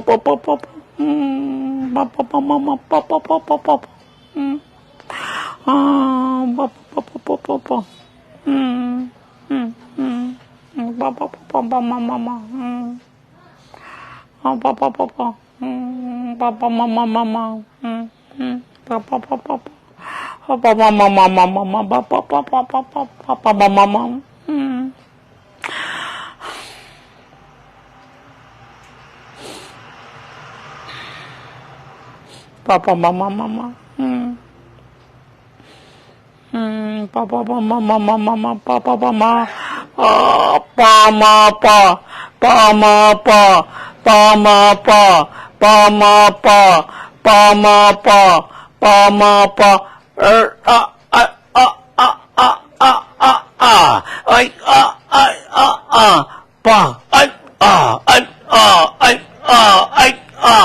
pa pa pa pa. Mm, pa pa pa ma ma pa pa pa pa pa pa. Mm. Ah, pa pa pa pa pa pa. Mm, mm, mm. Pa pa pa pa pa ma ma ma. Mm. Ah, pa pa pa pa. Mm, pa pa ma ma ma ma. Mm, mm. Pa pa pa pa pa. Pa pa ma ma ma ma ma ma. Pa pa pa pa pa pa. Pa pa ma ma ma. Mm. Pa pa ma ma ma ma. Mm. Mm, pa pa pa ma ma ma ma ma. Pa pa pa ma. pa, pa, ma, pa, pa, ma, pa, pa, ma, pa, pa, ma, pa, pa, ma, pa, pa, ma, pa, er, a, a, a, a, a, a, a, a, ai, a, ai, a, a, pa, ai, a, ai, a, ai, a, ai, a,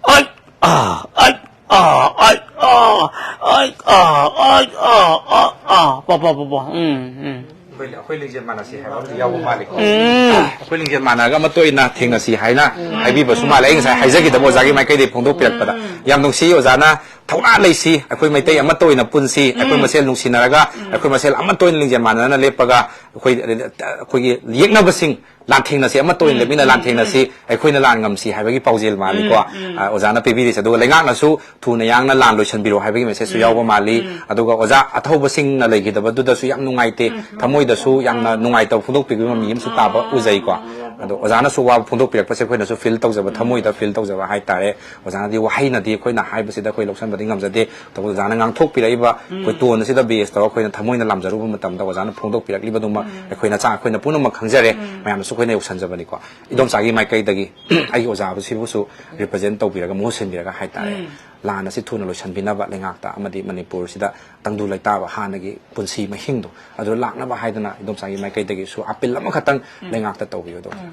ai, a, ai, a, ai, a, ai, a, ai, a, a, a, pa, pa, pa, pa. ꯎꯝ, ꯎꯝ꯫ ꯑꯩꯈꯣꯏ, ꯑꯩꯈꯣꯏ ꯂꯤꯡꯖꯦꯜ ꯃꯥꯟꯅꯁꯤ ꯍꯥꯏꯕ ꯑꯃꯗꯤ ꯌꯥꯎꯕ ꯃꯥꯜꯂꯤꯀꯣ꯫ ꯎꯝ꯫ ꯑꯩꯈꯣꯏ ꯂꯤꯡꯖꯦꯜ ꯃꯥꯟꯅꯔꯒ ꯑꯃꯠꯇ ꯑꯣꯏꯅ ꯊꯦꯡꯅꯁꯤ ꯍꯥꯏꯅ ꯍꯥꯏꯕꯤꯕꯁꯨ ꯃꯥꯜꯂꯦ꯫ ꯑꯩ ꯉꯁꯥꯏ ꯍꯥꯏꯖꯈꯤꯗꯕ ꯑꯣꯖꯥꯒꯤ ꯃꯥꯏꯀꯩꯗꯒꯤ ꯐꯣꯡꯗꯣꯛꯄꯤꯔꯛꯄꯗ꯫ ꯌꯥꯝ ꯅꯨꯡꯁꯤ ꯑꯣꯖꯥꯅ ꯊꯧꯅꯥ ꯂꯩꯁꯤ, ꯑꯩꯈꯣꯏ ꯃꯩꯇꯩ ꯑꯃꯠꯇ ꯑꯣꯏꯅ ꯄꯨꯟꯁꯤ, ꯑꯩꯈꯣꯏ ꯃꯁꯦꯜ ꯅꯨꯡꯁꯤꯅꯔꯒ, ꯑꯩꯈꯣꯏ ꯃꯁꯦꯜ ꯑꯃꯠꯇ ꯑꯣꯏꯅ ꯂꯤꯡꯖꯦꯜ ꯃꯥꯟꯅꯅ ꯂꯦꯞꯄꯒ, ꯑꯩꯈꯣꯏ, ꯑꯩꯈꯣꯏꯒꯤ ꯌꯦꯛꯅꯕꯁꯤꯡ ꯂꯥꯟꯊꯦꯡꯅꯁꯤ, ꯑꯃꯠꯇ ꯑꯣꯏꯅ ꯂꯦꯞꯃꯤꯟꯅ ꯂꯥꯟꯊꯦꯡꯅꯁꯤ, ꯑꯩꯈꯣꯏꯅ ꯂꯥꯟ ꯉꯝꯁꯤ ꯍꯥꯏꯕꯒꯤ ꯄꯥꯎꯖꯦꯜ ꯃꯥꯜꯂꯤꯀꯣ꯫ ꯑ, ꯑꯣꯖꯥꯅ ꯄꯤꯕꯤꯔꯤꯁꯦ꯫ ꯑꯗꯨꯒ ꯂꯩꯉꯥꯛꯅꯁꯨ ꯊꯨꯅ ꯌꯥꯡꯅ ꯂꯥꯟ ꯂꯣꯏꯁꯤꯟꯕꯤꯔꯣ ꯍꯥꯏꯕꯒꯤ ꯃꯦꯁꯦꯖꯁꯨ ꯌꯥꯎꯕ ꯃꯥꯜꯂꯤ꯫ ꯑꯗꯨꯒ ꯑꯣꯖꯥ ꯑꯊꯧꯕꯁꯤꯡꯅ ꯂꯩꯈꯤꯗꯕꯗꯨꯗꯁꯨ ꯌꯥꯝ ꯅꯨꯡꯉꯥꯏꯇꯦ, ꯊꯃꯣꯏꯗꯁꯨ ꯌꯥꯝꯅ ꯅꯨꯡꯉꯥꯏꯇꯕ ꯐꯣꯡꯗꯣꯛꯄꯤꯕ ꯃꯃꯤ ꯑꯃꯁꯨ ꯇꯥꯕ ꯎꯖꯩꯀꯣ꯫ ꯑꯗꯣ ꯑꯣꯖꯥꯅꯁꯨ ꯋꯥꯕ ꯐꯣꯡꯗꯣꯛꯄꯤꯔꯛꯄꯁꯦ ꯑꯩꯈꯣꯏꯅꯁꯨ ꯐꯤꯜ ꯇꯧꯖꯕ, ꯊꯃꯣꯏꯗ ꯐꯤꯜ ꯇꯧꯖꯕ ꯍꯥꯏꯇꯥꯔꯦ꯫ ꯑꯣꯖꯥꯅꯗꯤ ꯋꯥꯍꯩꯅꯗꯤ ꯑꯩꯈꯣꯏꯅ ꯍꯥꯏꯕꯁꯤꯗ ꯑꯩꯈꯣꯏ ꯂꯧꯁꯟꯕꯗꯤ ꯉꯝꯖꯗꯦ꯫ ꯇꯧꯕ ꯑꯣꯖꯥꯅ ꯉꯥꯡꯊꯣꯛꯄꯤꯔꯛꯏꯕ ꯑꯩꯈꯣꯏ ꯇꯣꯟ ꯑꯁꯤꯗ ꯕꯦꯁ ꯇꯧꯔꯒ ꯑꯩꯈꯣꯏꯅ ꯊꯃꯣꯏꯅ ꯂꯥꯝꯖꯔꯨꯕ ꯃꯇꯝꯗ ꯑꯣꯖꯥꯅ ꯐꯣꯡꯗꯣꯛꯄꯤꯔꯛꯂꯤꯕꯗꯨꯃꯛ ꯑꯩꯈꯣꯏꯅ ꯆꯥ-, ꯑꯩꯈꯣꯏꯅ ꯄꯨꯝꯅꯃꯛ ꯈꯪꯖꯔꯦ꯫ ꯃꯌꯥꯝꯅꯁꯨ ꯑꯩꯈꯣꯏꯅ ꯌꯧꯁꯟꯖꯕꯅꯤꯀꯣ꯫ ꯏꯗꯣꯝꯆꯥꯒꯤ ꯃꯥꯏꯀꯩꯗꯒꯤ ꯑꯩꯒꯤ ꯑꯣꯖꯥꯕꯨꯁꯤꯕꯨꯁꯨ ꯔꯤꯄ꯭ꯔꯖꯦꯟ ꯇꯧꯕꯤꯔꯒ, ꯃꯍꯨꯠ ꯁꯤꯟꯕꯤꯔꯒ ꯍꯥꯏꯇꯥꯔꯦ, ꯂꯥꯟ ꯑꯁꯤ ꯊꯨꯅ ꯂꯣꯏꯁꯤꯟꯕꯤꯅꯕ ꯂꯩꯉꯥꯛꯇ ꯑꯃꯗꯤ ꯃꯅꯤꯄꯨꯔꯁꯤꯗ ꯇꯪꯗꯨ ꯂꯩꯇꯥꯕ ꯍꯥꯟꯅꯒꯤ ꯄꯨꯟꯁꯤ ꯃꯍꯤꯡꯗꯣ ꯑꯗꯨ ꯂꯥꯛꯅꯕ ꯍꯥꯏꯗꯅ ꯏꯗꯣꯝꯆꯥꯒꯤ ꯃꯥꯏꯀꯩꯗꯒꯤꯁꯨ ꯑꯄꯤꯜ ꯑꯃꯈꯛꯇꯪ ꯂꯩꯉꯥꯛꯇ ꯇꯧꯕꯤꯌꯨ, ꯏꯗꯣꯝꯆꯥ꯫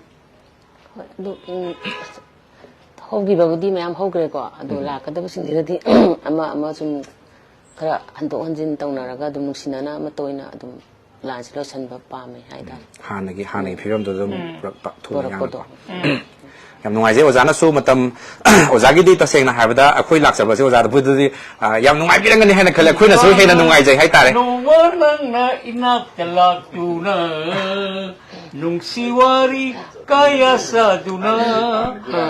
ꯍꯣꯏ, ꯑꯗꯨ, ꯎꯝ, ꯍꯧꯈꯤꯕꯕꯨꯗꯤ ꯃꯌꯥꯝ ꯍꯧꯈ꯭ꯔꯦꯀꯣ꯫ ꯑꯗꯣ ꯂꯥꯛꯀꯗꯕꯁꯤꯡꯁꯤꯗꯗꯤ ꯑꯃ ꯑꯃ ꯁꯨꯝ ꯈꯔ ꯍꯟꯗꯣꯛ ꯍꯟꯖꯤꯟ ꯇꯧꯅꯔꯒ ꯑꯗꯨꯝ ꯅꯨꯡꯁꯤꯅꯅ ꯑꯃꯠꯇ ꯑꯣꯏꯅ ꯑꯗꯨꯝ ꯂꯥꯟꯁꯤ ꯂꯣꯏꯁꯤꯟꯕ ꯄꯥꯝꯃꯦ ꯍꯥꯏꯇꯥꯔꯦ꯫ ꯍꯥꯟꯅꯒꯤ, ꯍꯥꯟꯅꯒꯤ ꯐꯤꯕꯝꯗꯨꯗ ꯑꯗꯨꯝ ꯄꯨꯔꯛꯄ ꯊꯨꯅ ꯄꯨꯔꯛꯄꯗꯣ꯫ ꯌꯥꯅꯕ꯫ ꯌꯥꯝ ꯅꯨꯡꯉꯥꯏꯖꯩ ꯑꯣꯖꯥꯅꯁꯨ ꯃꯇꯝ, ꯑꯣꯖꯥꯒꯤꯗꯤ ꯇꯁꯦꯡꯅ ꯍꯥꯏꯔꯕꯗ ꯑꯩꯈꯣꯏ ꯂꯥꯛꯆꯕꯁꯦ ꯑꯣꯖꯥꯗꯕꯨꯗꯤ, ꯑ, ꯌꯥꯝ ꯅꯨꯡꯉꯥꯏꯕꯤꯔꯝꯒꯅꯤ ꯍꯥꯏꯅ ꯈꯜꯂꯦ꯫ ꯑꯩꯈꯣꯏꯅꯁꯨ ꯍꯦꯟꯅ ꯅꯨꯡꯉꯥꯏꯖꯩ ꯍꯥꯏꯇꯥꯔꯦ꯫ ꯅꯣꯡꯃ ꯅꯪꯅ ꯏꯅꯥꯛꯇ ꯂꯥꯛꯇꯨꯅ ꯅꯨꯡꯁꯤ ꯋꯥꯔꯤ ꯀꯌꯥ ꯁꯥꯗꯨꯅ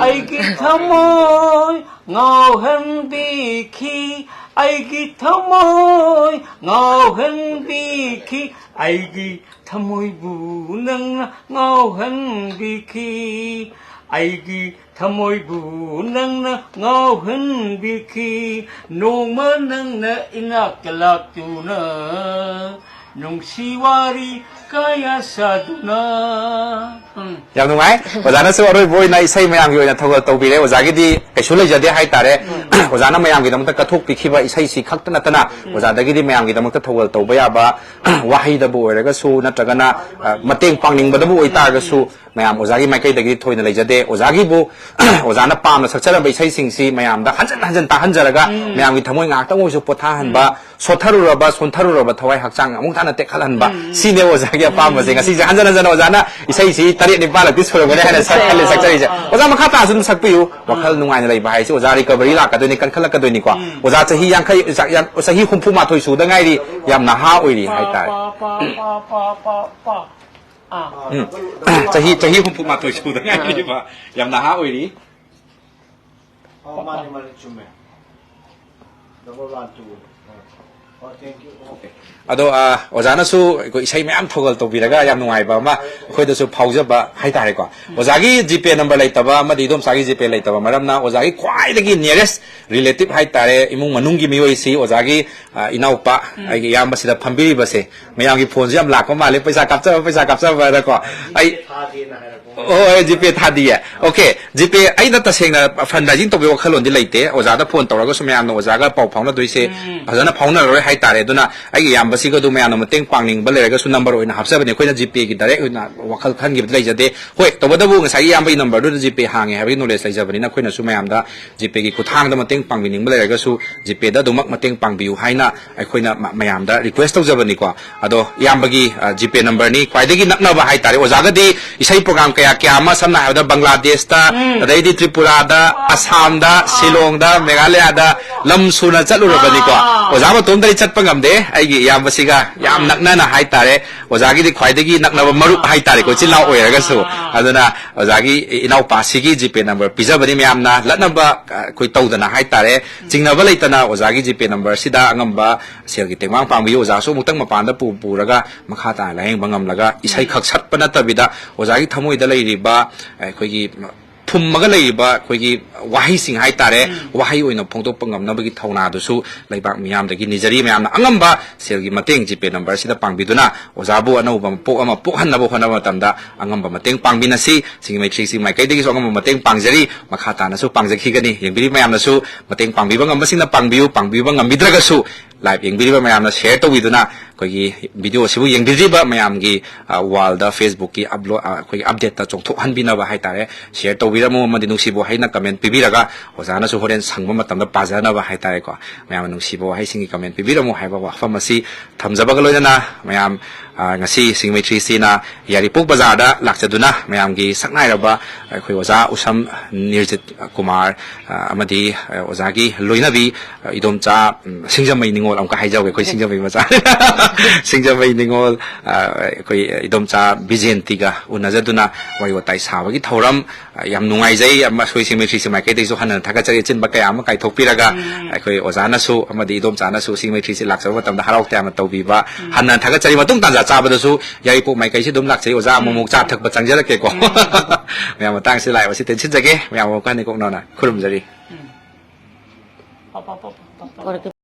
ꯑꯩꯒꯤ ꯊꯃꯣꯏ ꯉꯥꯎꯍꯟꯕꯤꯈꯤ, ꯑꯩꯒꯤ ꯊꯃꯣꯏ ꯉꯥꯎꯍꯟꯕꯤꯈꯤ, ꯑꯩꯒꯤ ꯊꯃꯣꯏꯕꯨ ꯅꯪꯅ ꯉꯥꯎꯍꯟꯕꯤꯈꯤ, ꯑꯩꯒꯤ ꯊꯃꯣꯏꯕꯨ ꯅꯪꯅ ꯉꯥꯎꯍꯟꯕꯤꯈꯤ꯫ ꯅꯣꯡꯃ ꯅꯪꯅ ꯏꯅꯥꯛꯇ ꯂꯥꯛꯇꯨꯅ ꯅꯨꯡꯁꯤ ꯋꯥꯔꯤ ꯀꯌꯥ ꯁꯥꯗꯨꯅ꯫ ꯎꯝ꯫ ꯌꯥꯝ ꯅꯨꯡꯉꯥꯏ꯫ ꯑꯣꯖꯥꯅꯁꯨ ꯑꯔꯣꯏꯕ ꯑꯣꯏꯅ ꯏꯁꯩ ꯃꯌꯥꯝꯒꯤ ꯑꯣꯏꯅ ꯊꯧꯒꯜ ꯇꯧꯕꯤꯔꯦ꯫ ꯑꯣꯖꯥꯒꯤꯗꯤ ꯀꯩꯁꯨ ꯂꯩꯖꯗꯦ ꯍꯥꯏꯇꯥꯔꯦ꯫ ꯑꯣꯖꯥꯅ ꯃꯌꯥꯝꯒꯤꯗꯃꯛꯇ ꯀꯠꯊꯣꯛꯄꯤꯈꯤꯕ ꯏꯁꯩꯁꯤ ꯈꯛꯇ ꯅꯠꯇꯅ, ꯑꯣꯖꯥꯗꯒꯤꯗꯤ ꯃꯌꯥꯝꯒꯤꯗꯃꯛꯇ ꯊꯧꯒꯜ ꯇꯧꯕ ꯌꯥꯕ ꯋꯥꯍꯩꯗꯕꯨ ꯑꯣꯏꯔꯒꯁꯨ ꯅꯠꯇ꯭ꯔꯒꯅ, ꯑ, ꯃꯇꯦꯡ ꯄꯥꯡꯅꯤꯡꯕꯗꯕꯨ ꯑꯣꯏꯇꯥꯔꯒꯁꯨ, ꯃꯌꯥꯝ ꯑꯣꯖꯥꯒꯤ ꯃꯥꯏꯀꯩꯗꯒꯤꯗꯤ ꯊꯣꯏꯅ ꯂꯩꯖꯗꯦ꯫ ꯑꯣꯖꯥꯒꯤꯕꯨ ꯑꯣꯖꯥꯅ ꯄꯥꯝꯅ ꯁꯛꯆꯔꯝꯕ ꯏꯁꯩꯁꯤꯡꯁꯤ ꯃꯌꯥꯝꯗ ꯍꯟꯖꯤꯟ ꯍꯟꯖꯤꯟ ꯇꯥꯍꯟꯖꯔꯒ, ꯃꯌꯥꯝꯒꯤ ꯊꯃꯣꯏ ꯉꯥꯏꯍꯥꯛꯇꯪ ꯑꯣꯏꯔꯁꯨ ꯄꯣꯊꯥꯍꯟꯕ, ꯁꯣꯠꯊꯔꯨꯔꯕ ꯁꯣꯟꯊꯔꯨꯔꯕ ꯊꯋꯥꯏ ꯍꯛꯆꯥꯡ ꯑꯃꯨꯛ ꯍꯟꯅ ꯇꯦꯛꯈꯠꯍꯟꯕ, ꯁꯤꯅꯦꯕ ꯑꯣꯖꯥꯒꯤ ꯑꯄꯥꯝꯕꯁꯦ꯫ ꯉꯁꯤꯁꯦ ꯍꯟꯖꯤꯟ ꯍꯟꯖꯤꯟ ꯑꯣꯖꯥꯅ ꯏꯁꯩꯁꯤ ꯇꯔꯦꯠ ꯅꯤꯄꯥꯜꯂꯛꯇꯤ ꯁꯨꯔꯝꯒꯅꯤ ꯍꯥꯏꯅ ꯁꯛ-, ꯈꯜꯂꯦ ꯁꯛꯆꯔꯤꯁꯦ꯫ ꯑꯣꯖꯥ ꯃꯈꯥ ꯇꯥꯅꯁꯨ ꯑꯗꯨꯝ ꯁꯛꯄꯤꯌꯨ꯫ ꯋꯥꯈꯜ ꯅꯨꯡꯉꯥꯏꯅ ꯂꯩꯕ ꯍꯥꯏꯁꯦ ꯑꯣꯖꯥ ꯔꯤꯀꯚꯔꯤ ꯂꯥꯛꯀꯗꯣꯏꯅꯤ, ꯀꯟꯈꯠꯂꯛꯀꯗꯣꯏꯅꯤꯀꯣ꯫ ꯑꯣꯖꯥ ꯆꯍꯤ ꯌꯥꯡꯈꯩ, ꯆ-, ꯌꯥꯡ-, ꯆꯍꯤ ꯍꯨꯝꯐꯨ ꯃꯥꯊꯣꯏ ꯁꯨꯗ ꯉꯥꯏꯔꯤ, ꯌꯥꯝ ꯅꯍꯥ ꯑꯣꯏꯔꯤ ꯍꯥꯏꯇꯥꯔꯦ꯫ ꯄꯥ, ꯄꯥ, ꯄꯥ, ꯄꯥ, ꯄꯥ, ꯄꯥ꯫ ꯑꯥ꯫ ꯎꯝ꯫ ꯆꯍꯤ, ꯆꯍꯤ ꯍꯨꯝꯐꯨ ꯃꯥꯊꯣꯏ ꯁꯨꯗ ꯉꯥꯏꯔꯤꯕ, ꯌꯥꯝ ꯅꯍꯥ ꯑꯣꯏꯔꯤ꯫ ꯑꯣ, ꯃꯥꯅꯤ, ꯃꯥꯅꯤ, ꯆꯨꯝꯃꯦ꯫ Double one two. ꯑꯣ, thank you. ꯑꯣ꯫ ꯑꯗꯣ, ꯑ, ꯑꯣꯖꯥꯅꯁꯨ ꯑꯩꯈꯣꯏ ꯏꯁꯩ ꯃꯌꯥꯝ ꯊꯧꯒꯜ ꯇꯧꯕꯤꯔꯒ ꯌꯥꯝ ꯅꯨꯡꯉꯥꯏꯕ ꯑꯃ ꯑꯩꯈꯣꯏꯗꯁꯨ ꯐꯥꯎꯖꯕ ꯍꯥꯏꯇꯥꯔꯦꯀꯣ꯫ ꯑꯣꯖꯥꯒꯤ ꯖꯤꯄꯦ ꯅꯝꯕꯔ ꯂꯩꯇꯕ ꯑꯃꯗꯤ ꯏꯗꯣꯝꯆꯥꯒꯤ ꯖꯤꯄꯦ ꯂꯩꯇꯕ ꯃꯔꯝꯅ ꯑꯣꯖꯥꯒꯤ ꯈ꯭ꯋꯥꯏꯗꯒꯤ nearest relative ꯍꯥꯏꯇꯥꯔꯦ, ꯏꯃꯨꯡ ꯃꯅꯨꯡꯒꯤ ꯃꯤꯑꯣꯏꯁꯤ ꯑꯣꯖꯥꯒꯤ, ꯑ, ꯏꯅꯥꯎꯄꯥ, ꯑꯩꯒꯤ ꯏꯌꯥꯝꯕꯁꯤꯗ ꯐꯝꯕꯤꯔꯤꯕꯁꯦ, ꯃꯌꯥꯝꯒꯤ ꯐꯣꯟꯁꯨ ꯌꯥꯝ ꯂꯥꯛꯄ ꯃꯥꯜꯂꯦ, ꯄꯩꯁꯥ ꯀꯥꯞꯆꯕ, ꯄꯩꯁꯥ ꯀꯥꯞꯆꯕ ꯍꯥꯏꯅꯀꯣ꯫ ꯑꯩ, ꯊꯥꯗꯦꯅ ꯍꯥꯏꯔꯛꯄ꯫ ꯍꯣꯏ, ꯍꯣꯏ, ꯖꯤꯄꯦ ꯊꯥꯗꯤꯌꯦ꯫ ꯑꯣꯀꯦ, ꯖꯤꯄꯦ ꯑꯩꯅ ꯇꯁꯦꯡꯅ fundraising ꯇꯧꯕꯒꯤ ꯋꯥꯈꯜꯂꯣꯟꯗꯤ ꯂꯩꯇꯦ꯫ ꯑꯣꯖꯥꯗ ꯐꯣꯟ ꯇꯧꯔꯒꯁꯨ ꯃꯌꯥꯝꯅ ꯑꯣꯖꯥꯒ ꯄꯥꯎ ꯐꯥꯎꯅꯗꯣꯏꯁꯦ ꯐꯖꯅ ꯐꯥꯎꯅꯔꯔꯣꯏ ꯍꯥꯏꯇꯥꯔꯦ꯫ ꯑꯗꯨꯅ ꯑꯩꯒꯤ ꯏꯌꯥꯝꯕꯁꯤꯒ ꯑꯗꯨ ꯃꯌꯥꯝꯅ ꯃꯇꯦꯡ ꯄꯥꯡꯅꯤꯡꯕ ꯂꯩꯔꯒꯁꯨ ꯅꯝꯕꯔ ꯑꯣꯏꯅ ꯍꯥꯞꯆꯕꯅꯦ꯫ ꯑꯩꯈꯣꯏꯅ ꯖꯤꯄꯦꯒꯤ direct ꯑꯣꯏꯅ ꯋꯥꯈꯜ ꯈꯟꯈꯤꯕꯗꯤ ꯂꯩꯖꯗꯦ꯫ ꯍꯣꯏ, ꯇꯧꯕꯇꯕꯨ ꯉꯁꯥꯏꯒꯤ ꯏꯌꯥꯝꯕꯒꯤ ꯅꯝꯕꯔꯗꯨꯗ ꯖꯤꯄꯦ ꯍꯥꯡꯉꯦ ꯍꯥꯏꯕꯒꯤ knowledge ꯂꯩꯖꯕꯅꯤꯅ ꯑꯩꯈꯣꯏꯅꯁꯨ ꯃꯌꯥꯝꯗ ꯖꯤꯄꯦꯒꯤ ꯈꯨꯠꯊꯥꯡꯗ ꯃꯇꯦꯡ ꯄꯥꯡꯕꯤꯅꯤꯡꯕ ꯂꯩꯔꯒꯁꯨ ꯖꯤꯄꯦꯗ ꯑꯗꯨꯃꯛ ꯃꯇꯦꯡ ꯄꯥꯡꯕꯤꯌꯨ ꯍꯥꯏꯅ ꯑꯩꯈꯣꯏꯅ ꯃ-, ꯃꯌꯥꯝꯗ request ꯇꯧꯖꯕꯅꯤꯀꯣ꯫ ꯑꯗꯣ ꯏꯌꯥꯝꯕꯒꯤ, ꯑ, ꯖꯤꯄꯦ ꯅꯝꯕꯔꯅꯤ꯫ ꯈ꯭ꯋꯥꯏꯗꯒꯤ ꯅꯛꯅꯕ ꯍꯥꯏꯇꯥꯔꯦ, ꯑꯣꯖꯥꯒꯗꯤ ꯏꯁꯩ program ꯀꯌꯥ ꯀꯌꯥ ꯑꯃ, ꯁꯝꯅ ꯍꯥꯏꯔꯕꯗ ꯕꯪꯒ꯭ꯂꯥꯗꯦꯁꯇ, ꯑꯗꯩꯗꯤ ꯇ꯭ꯔꯤꯄꯨꯔꯥꯗ, ꯑꯁꯥꯝꯗ, ꯁꯤꯂꯣꯡꯗ, ꯃꯦꯘꯥꯂꯌꯥꯗ ꯂꯝ ꯁꯨꯅ ꯆꯠꯂꯨꯔꯕꯅꯤꯀꯣ꯫ ꯑꯣꯖꯥ ꯃꯇꯣꯝꯗꯗꯤ ꯆꯠꯄ ꯉꯝꯗꯦ꯫ ꯑꯩꯒꯤ ꯏꯌꯥꯝꯕꯁꯤꯒ ꯌꯥꯝ ꯅꯛꯅꯅ ꯍꯥꯏꯇꯥꯔꯦ, ꯑꯣꯖꯥꯒꯤꯗꯤ ꯈ꯭ꯋꯥꯏꯗꯒꯤ ꯅꯛꯅꯕ ꯃꯔꯨꯞ ꯍꯥꯏꯇꯥꯔꯦꯀꯣ, ꯏꯆꯤꯜ ꯏꯅꯥꯎ ꯑꯣꯏꯔꯒꯁꯨ꯫ ꯑꯗꯨꯅ ꯑꯣꯖꯥꯒꯤ ꯏꯅꯥꯎꯄꯥꯁꯤꯒꯤ ꯖꯤꯄꯦ ꯅꯝꯕꯔ ꯄꯤꯖꯕꯅꯤ ꯃꯌꯥꯝꯅ꯫ ꯂꯠꯅꯕ, ꯑ, ꯑꯩꯈꯣꯏ ꯇꯧꯗꯅ ꯍꯥꯏꯇꯥꯔꯦ, ꯆꯤꯡꯅꯕ ꯂꯩꯇꯅ ꯑꯣꯖꯥꯒꯤ ꯖꯤꯄꯦ ꯅꯝꯕꯔꯁꯤꯗ ꯑꯉꯝꯕ ꯁꯦꯜꯒꯤ ꯇꯦꯡꯕꯥꯡ ꯄꯥꯡꯕꯤꯌꯨ꯫ ꯑꯣꯖꯥꯁꯨ ꯑꯃꯨꯛꯇꯪ ꯃꯄꯥꯟꯗ ꯄꯨ-, ꯄꯨꯔꯒ ꯃꯈꯥ ꯇꯥꯅ ꯂꯥꯌꯦꯡꯕ ꯉꯝꯂꯒ ꯏꯁꯩ ꯈꯛ ꯁꯛꯄ ꯅꯠꯇꯕꯤꯗ ꯑꯣꯖꯥꯒꯤ ꯊꯃꯣꯏꯗ ꯂꯩꯔꯤꯕ ꯑꯩꯈꯣꯏꯒꯤ ꯐꯨꯝꯃꯒ ꯂꯩꯔꯤꯕ ꯑꯩꯈꯣꯏꯒꯤ ꯋꯥꯍꯩꯁꯤꯡ ꯍꯥꯏꯇꯥꯔꯦ, ꯎꯝ꯫ ꯋꯥꯍꯩ ꯑꯣꯏꯅ ꯐꯣꯡꯗꯣꯛꯄ ꯉꯝꯅꯕꯒꯤ ꯊꯧꯅꯥꯗꯨꯁꯨ ꯂꯩꯕꯥꯛ ꯃꯤꯌꯥꯝꯗꯒꯤ ꯅꯤꯖꯔꯤ꯫ ꯃꯌꯥꯝꯅ ꯑꯉꯝꯕ ꯁꯦꯜꯒꯤ ꯃꯇꯦꯡ GPay number ꯑꯁꯤꯗ ꯄꯥꯡꯕꯤꯗꯨꯅ ꯑꯣꯖꯥꯕꯨ ꯑꯅꯧꯕ ꯄꯣꯛ ꯑꯃ ꯄꯣꯛꯍꯟꯅꯕ ꯍꯣꯠꯅꯕ ꯃꯇꯝꯗ ꯑꯉꯝꯕ ꯃꯇꯦꯡ ꯄꯥꯡꯃꯤꯟꯅꯁꯤ꯫ ꯁꯤꯡꯖꯃꯩ ꯊ꯭ꯔꯤ ꯁꯤ ꯃꯥꯏꯀꯩꯗꯒꯤꯁꯨ ꯑꯉꯝꯕ ꯃꯇꯦꯡ ꯄꯥꯡꯖꯔꯤ, ꯃꯈꯥ ꯇꯥꯅꯁꯨ ꯄꯥꯡꯖꯈꯤꯒꯅꯤ꯫ ꯌꯦꯡꯕꯤꯔꯤꯕ ꯃꯌꯥꯝꯅꯁꯨ ꯃꯇꯦꯡ ꯄꯥꯡꯕꯤꯕ ꯉꯝꯕꯁꯤꯡꯅ ꯄꯥꯡꯕꯤꯌꯨ, ꯄꯥꯡꯕꯤꯕ ꯉꯝꯕꯤꯗ꯭ꯔꯒꯁꯨ live ꯌꯦꯡꯕꯤꯔꯤꯕ ꯃꯌꯥꯝꯅ share ꯇꯧꯕꯤꯗꯨꯅ ꯑꯩꯈꯣꯏꯒꯤ video ꯑꯁꯤꯕꯨ ꯌꯦꯡꯕꯤꯗ꯭ꯔꯤꯕ ꯃꯌꯥꯝꯒꯤ, ꯑ, wall ꯗ, Facebook ꯀꯤ upload, ꯑ, ꯑꯩꯈꯣꯏꯒꯤ update ꯇ ꯆꯣꯡꯊꯣꯛꯍꯟꯕꯤꯅꯕ ꯍꯥꯏꯇꯥꯔꯦ꯫ Share ꯇꯧꯕꯤꯔꯝꯃꯨ ꯑꯃꯗꯤ ꯅꯨꯡꯁꯤꯕ ꯋꯥꯍꯩꯅ comment ꯄꯤꯕꯤꯔꯒ ꯑꯣꯖꯥꯅꯁꯨ ꯍꯣꯔꯦꯟ ꯁꯪꯕ ꯃꯇꯝꯗ ꯄꯥꯖꯅꯕ ꯍꯥꯏꯇꯥꯔꯦꯀꯣ꯫ ꯃꯌꯥꯝꯅ ꯅꯨꯡꯁꯤꯕ ꯋꯥꯍꯩꯁꯤꯡꯒꯤ comment ꯄꯤꯕꯤꯔꯝꯃꯨ ꯍꯥꯏꯕ ꯋꯥꯐꯝ ꯑꯁꯤ ꯊꯝꯖꯕꯒ ꯂꯣꯏꯅꯅ ꯃꯌꯥꯝ, ꯑ, ꯉꯁꯤ ꯁꯤꯡꯖꯃꯩ ꯊ꯭ꯔꯤ ꯁꯤꯅ ꯌꯥꯏꯔꯤꯄꯣꯛ ꯕꯖꯥꯔꯗ ꯂꯥꯛꯆꯗꯨꯅ ꯃꯌꯥꯝꯒꯤ ꯁꯛꯅꯥꯏꯔꯕ ꯑꯩꯈꯣꯏ ꯑꯣꯖꯥ ꯎꯁꯝ ꯅꯤꯔꯖꯤꯠ ꯀꯨꯃꯥꯔ, ꯑ, ꯑꯃꯗꯤ, ꯑ, ꯑꯣꯖꯥꯒꯤ ꯂꯣꯏꯅꯕꯤ, ꯑ, ꯏꯗꯣꯝꯆꯥ, ꯎꯝ, ꯁꯤꯡꯖꯃꯩ ꯅꯤꯉꯣꯜ ꯑꯃꯨꯛꯀ ꯍꯥꯏꯖꯍꯧꯒꯦ, ꯑꯩꯈꯣꯏ ꯁꯤꯡꯖꯃꯩ ꯃꯆꯥ꯫ ꯁꯤꯡꯖꯃꯩ ꯅꯤꯉꯣꯜ, ꯑ, ꯑꯩꯈꯣꯏ ꯏꯗꯣꯝꯆꯥ ꯕꯤꯖꯦꯟꯇꯤꯒ ꯎꯅꯖꯗꯨꯅ ꯋꯥꯔꯤ ꯋꯥꯇꯥꯏ ꯁꯥꯕꯒꯤ ꯊꯧꯔꯝ, ꯑ, ꯌꯥꯝ ꯅꯨꯡꯉꯥꯏꯖꯩ꯫ ꯑꯃ, ꯑꯩꯈꯣꯏ ꯁꯤꯡꯖꯃꯩ ꯊ꯭ꯔꯤ ꯁꯤ ꯃꯥꯏꯀꯩꯗꯒꯤꯁꯨ ꯍꯟꯅ ꯊꯥꯒꯠꯆꯔꯤ꯫ ꯑꯆꯤꯟꯕ ꯀꯌꯥ ꯑꯃ ꯀꯥꯏꯊꯣꯛꯄꯤꯔꯒ ꯎꯝ꯫ ꯑꯩꯈꯣꯏ ꯑꯣꯖꯥꯅꯁꯨ ꯑꯃꯗꯤ ꯏꯗꯣꯝꯆꯥꯅꯁꯨ ꯁꯤꯡꯖꯃꯩ ꯊ꯭ꯔꯤ ꯁꯤ ꯂꯥꯛꯆꯕ ꯃꯇꯝꯗ ꯍꯔꯥꯎ ꯇꯌꯥꯝꯅ ꯇꯧꯕꯤꯕ, ꯎꯝ꯫ ꯍꯟꯅ ꯊꯥꯒꯠꯆꯔꯤ꯫ ꯃꯇꯨꯡ ꯇꯥꯟꯖꯥ ꯆꯥꯕꯗꯁꯨ ꯌꯥꯏꯔꯤꯄꯣꯛ ꯃꯥꯏꯀꯩꯁꯤ ꯑꯗꯨꯝ ꯂꯥꯛꯆꯩ꯫ ꯑꯣꯖꯥ, ꯑꯃꯨꯛꯃꯨꯛ ꯆꯥ ꯊꯛꯄ ꯆꯪꯖꯔꯛꯀꯦꯀꯣ꯫ ꯎꯝ꯫ ꯃꯌꯥꯝ ꯃꯇꯥꯡꯁꯤ live ꯑꯁꯤ ꯇꯦꯟꯁꯤꯟꯖꯒꯦ꯫ ꯃꯌꯥꯝ ꯑꯃꯨꯛ ꯍꯟꯅ ꯀꯣꯛꯅꯅ ꯈꯨꯔꯨꯝꯖꯔꯤ꯫ ꯎꯝ꯫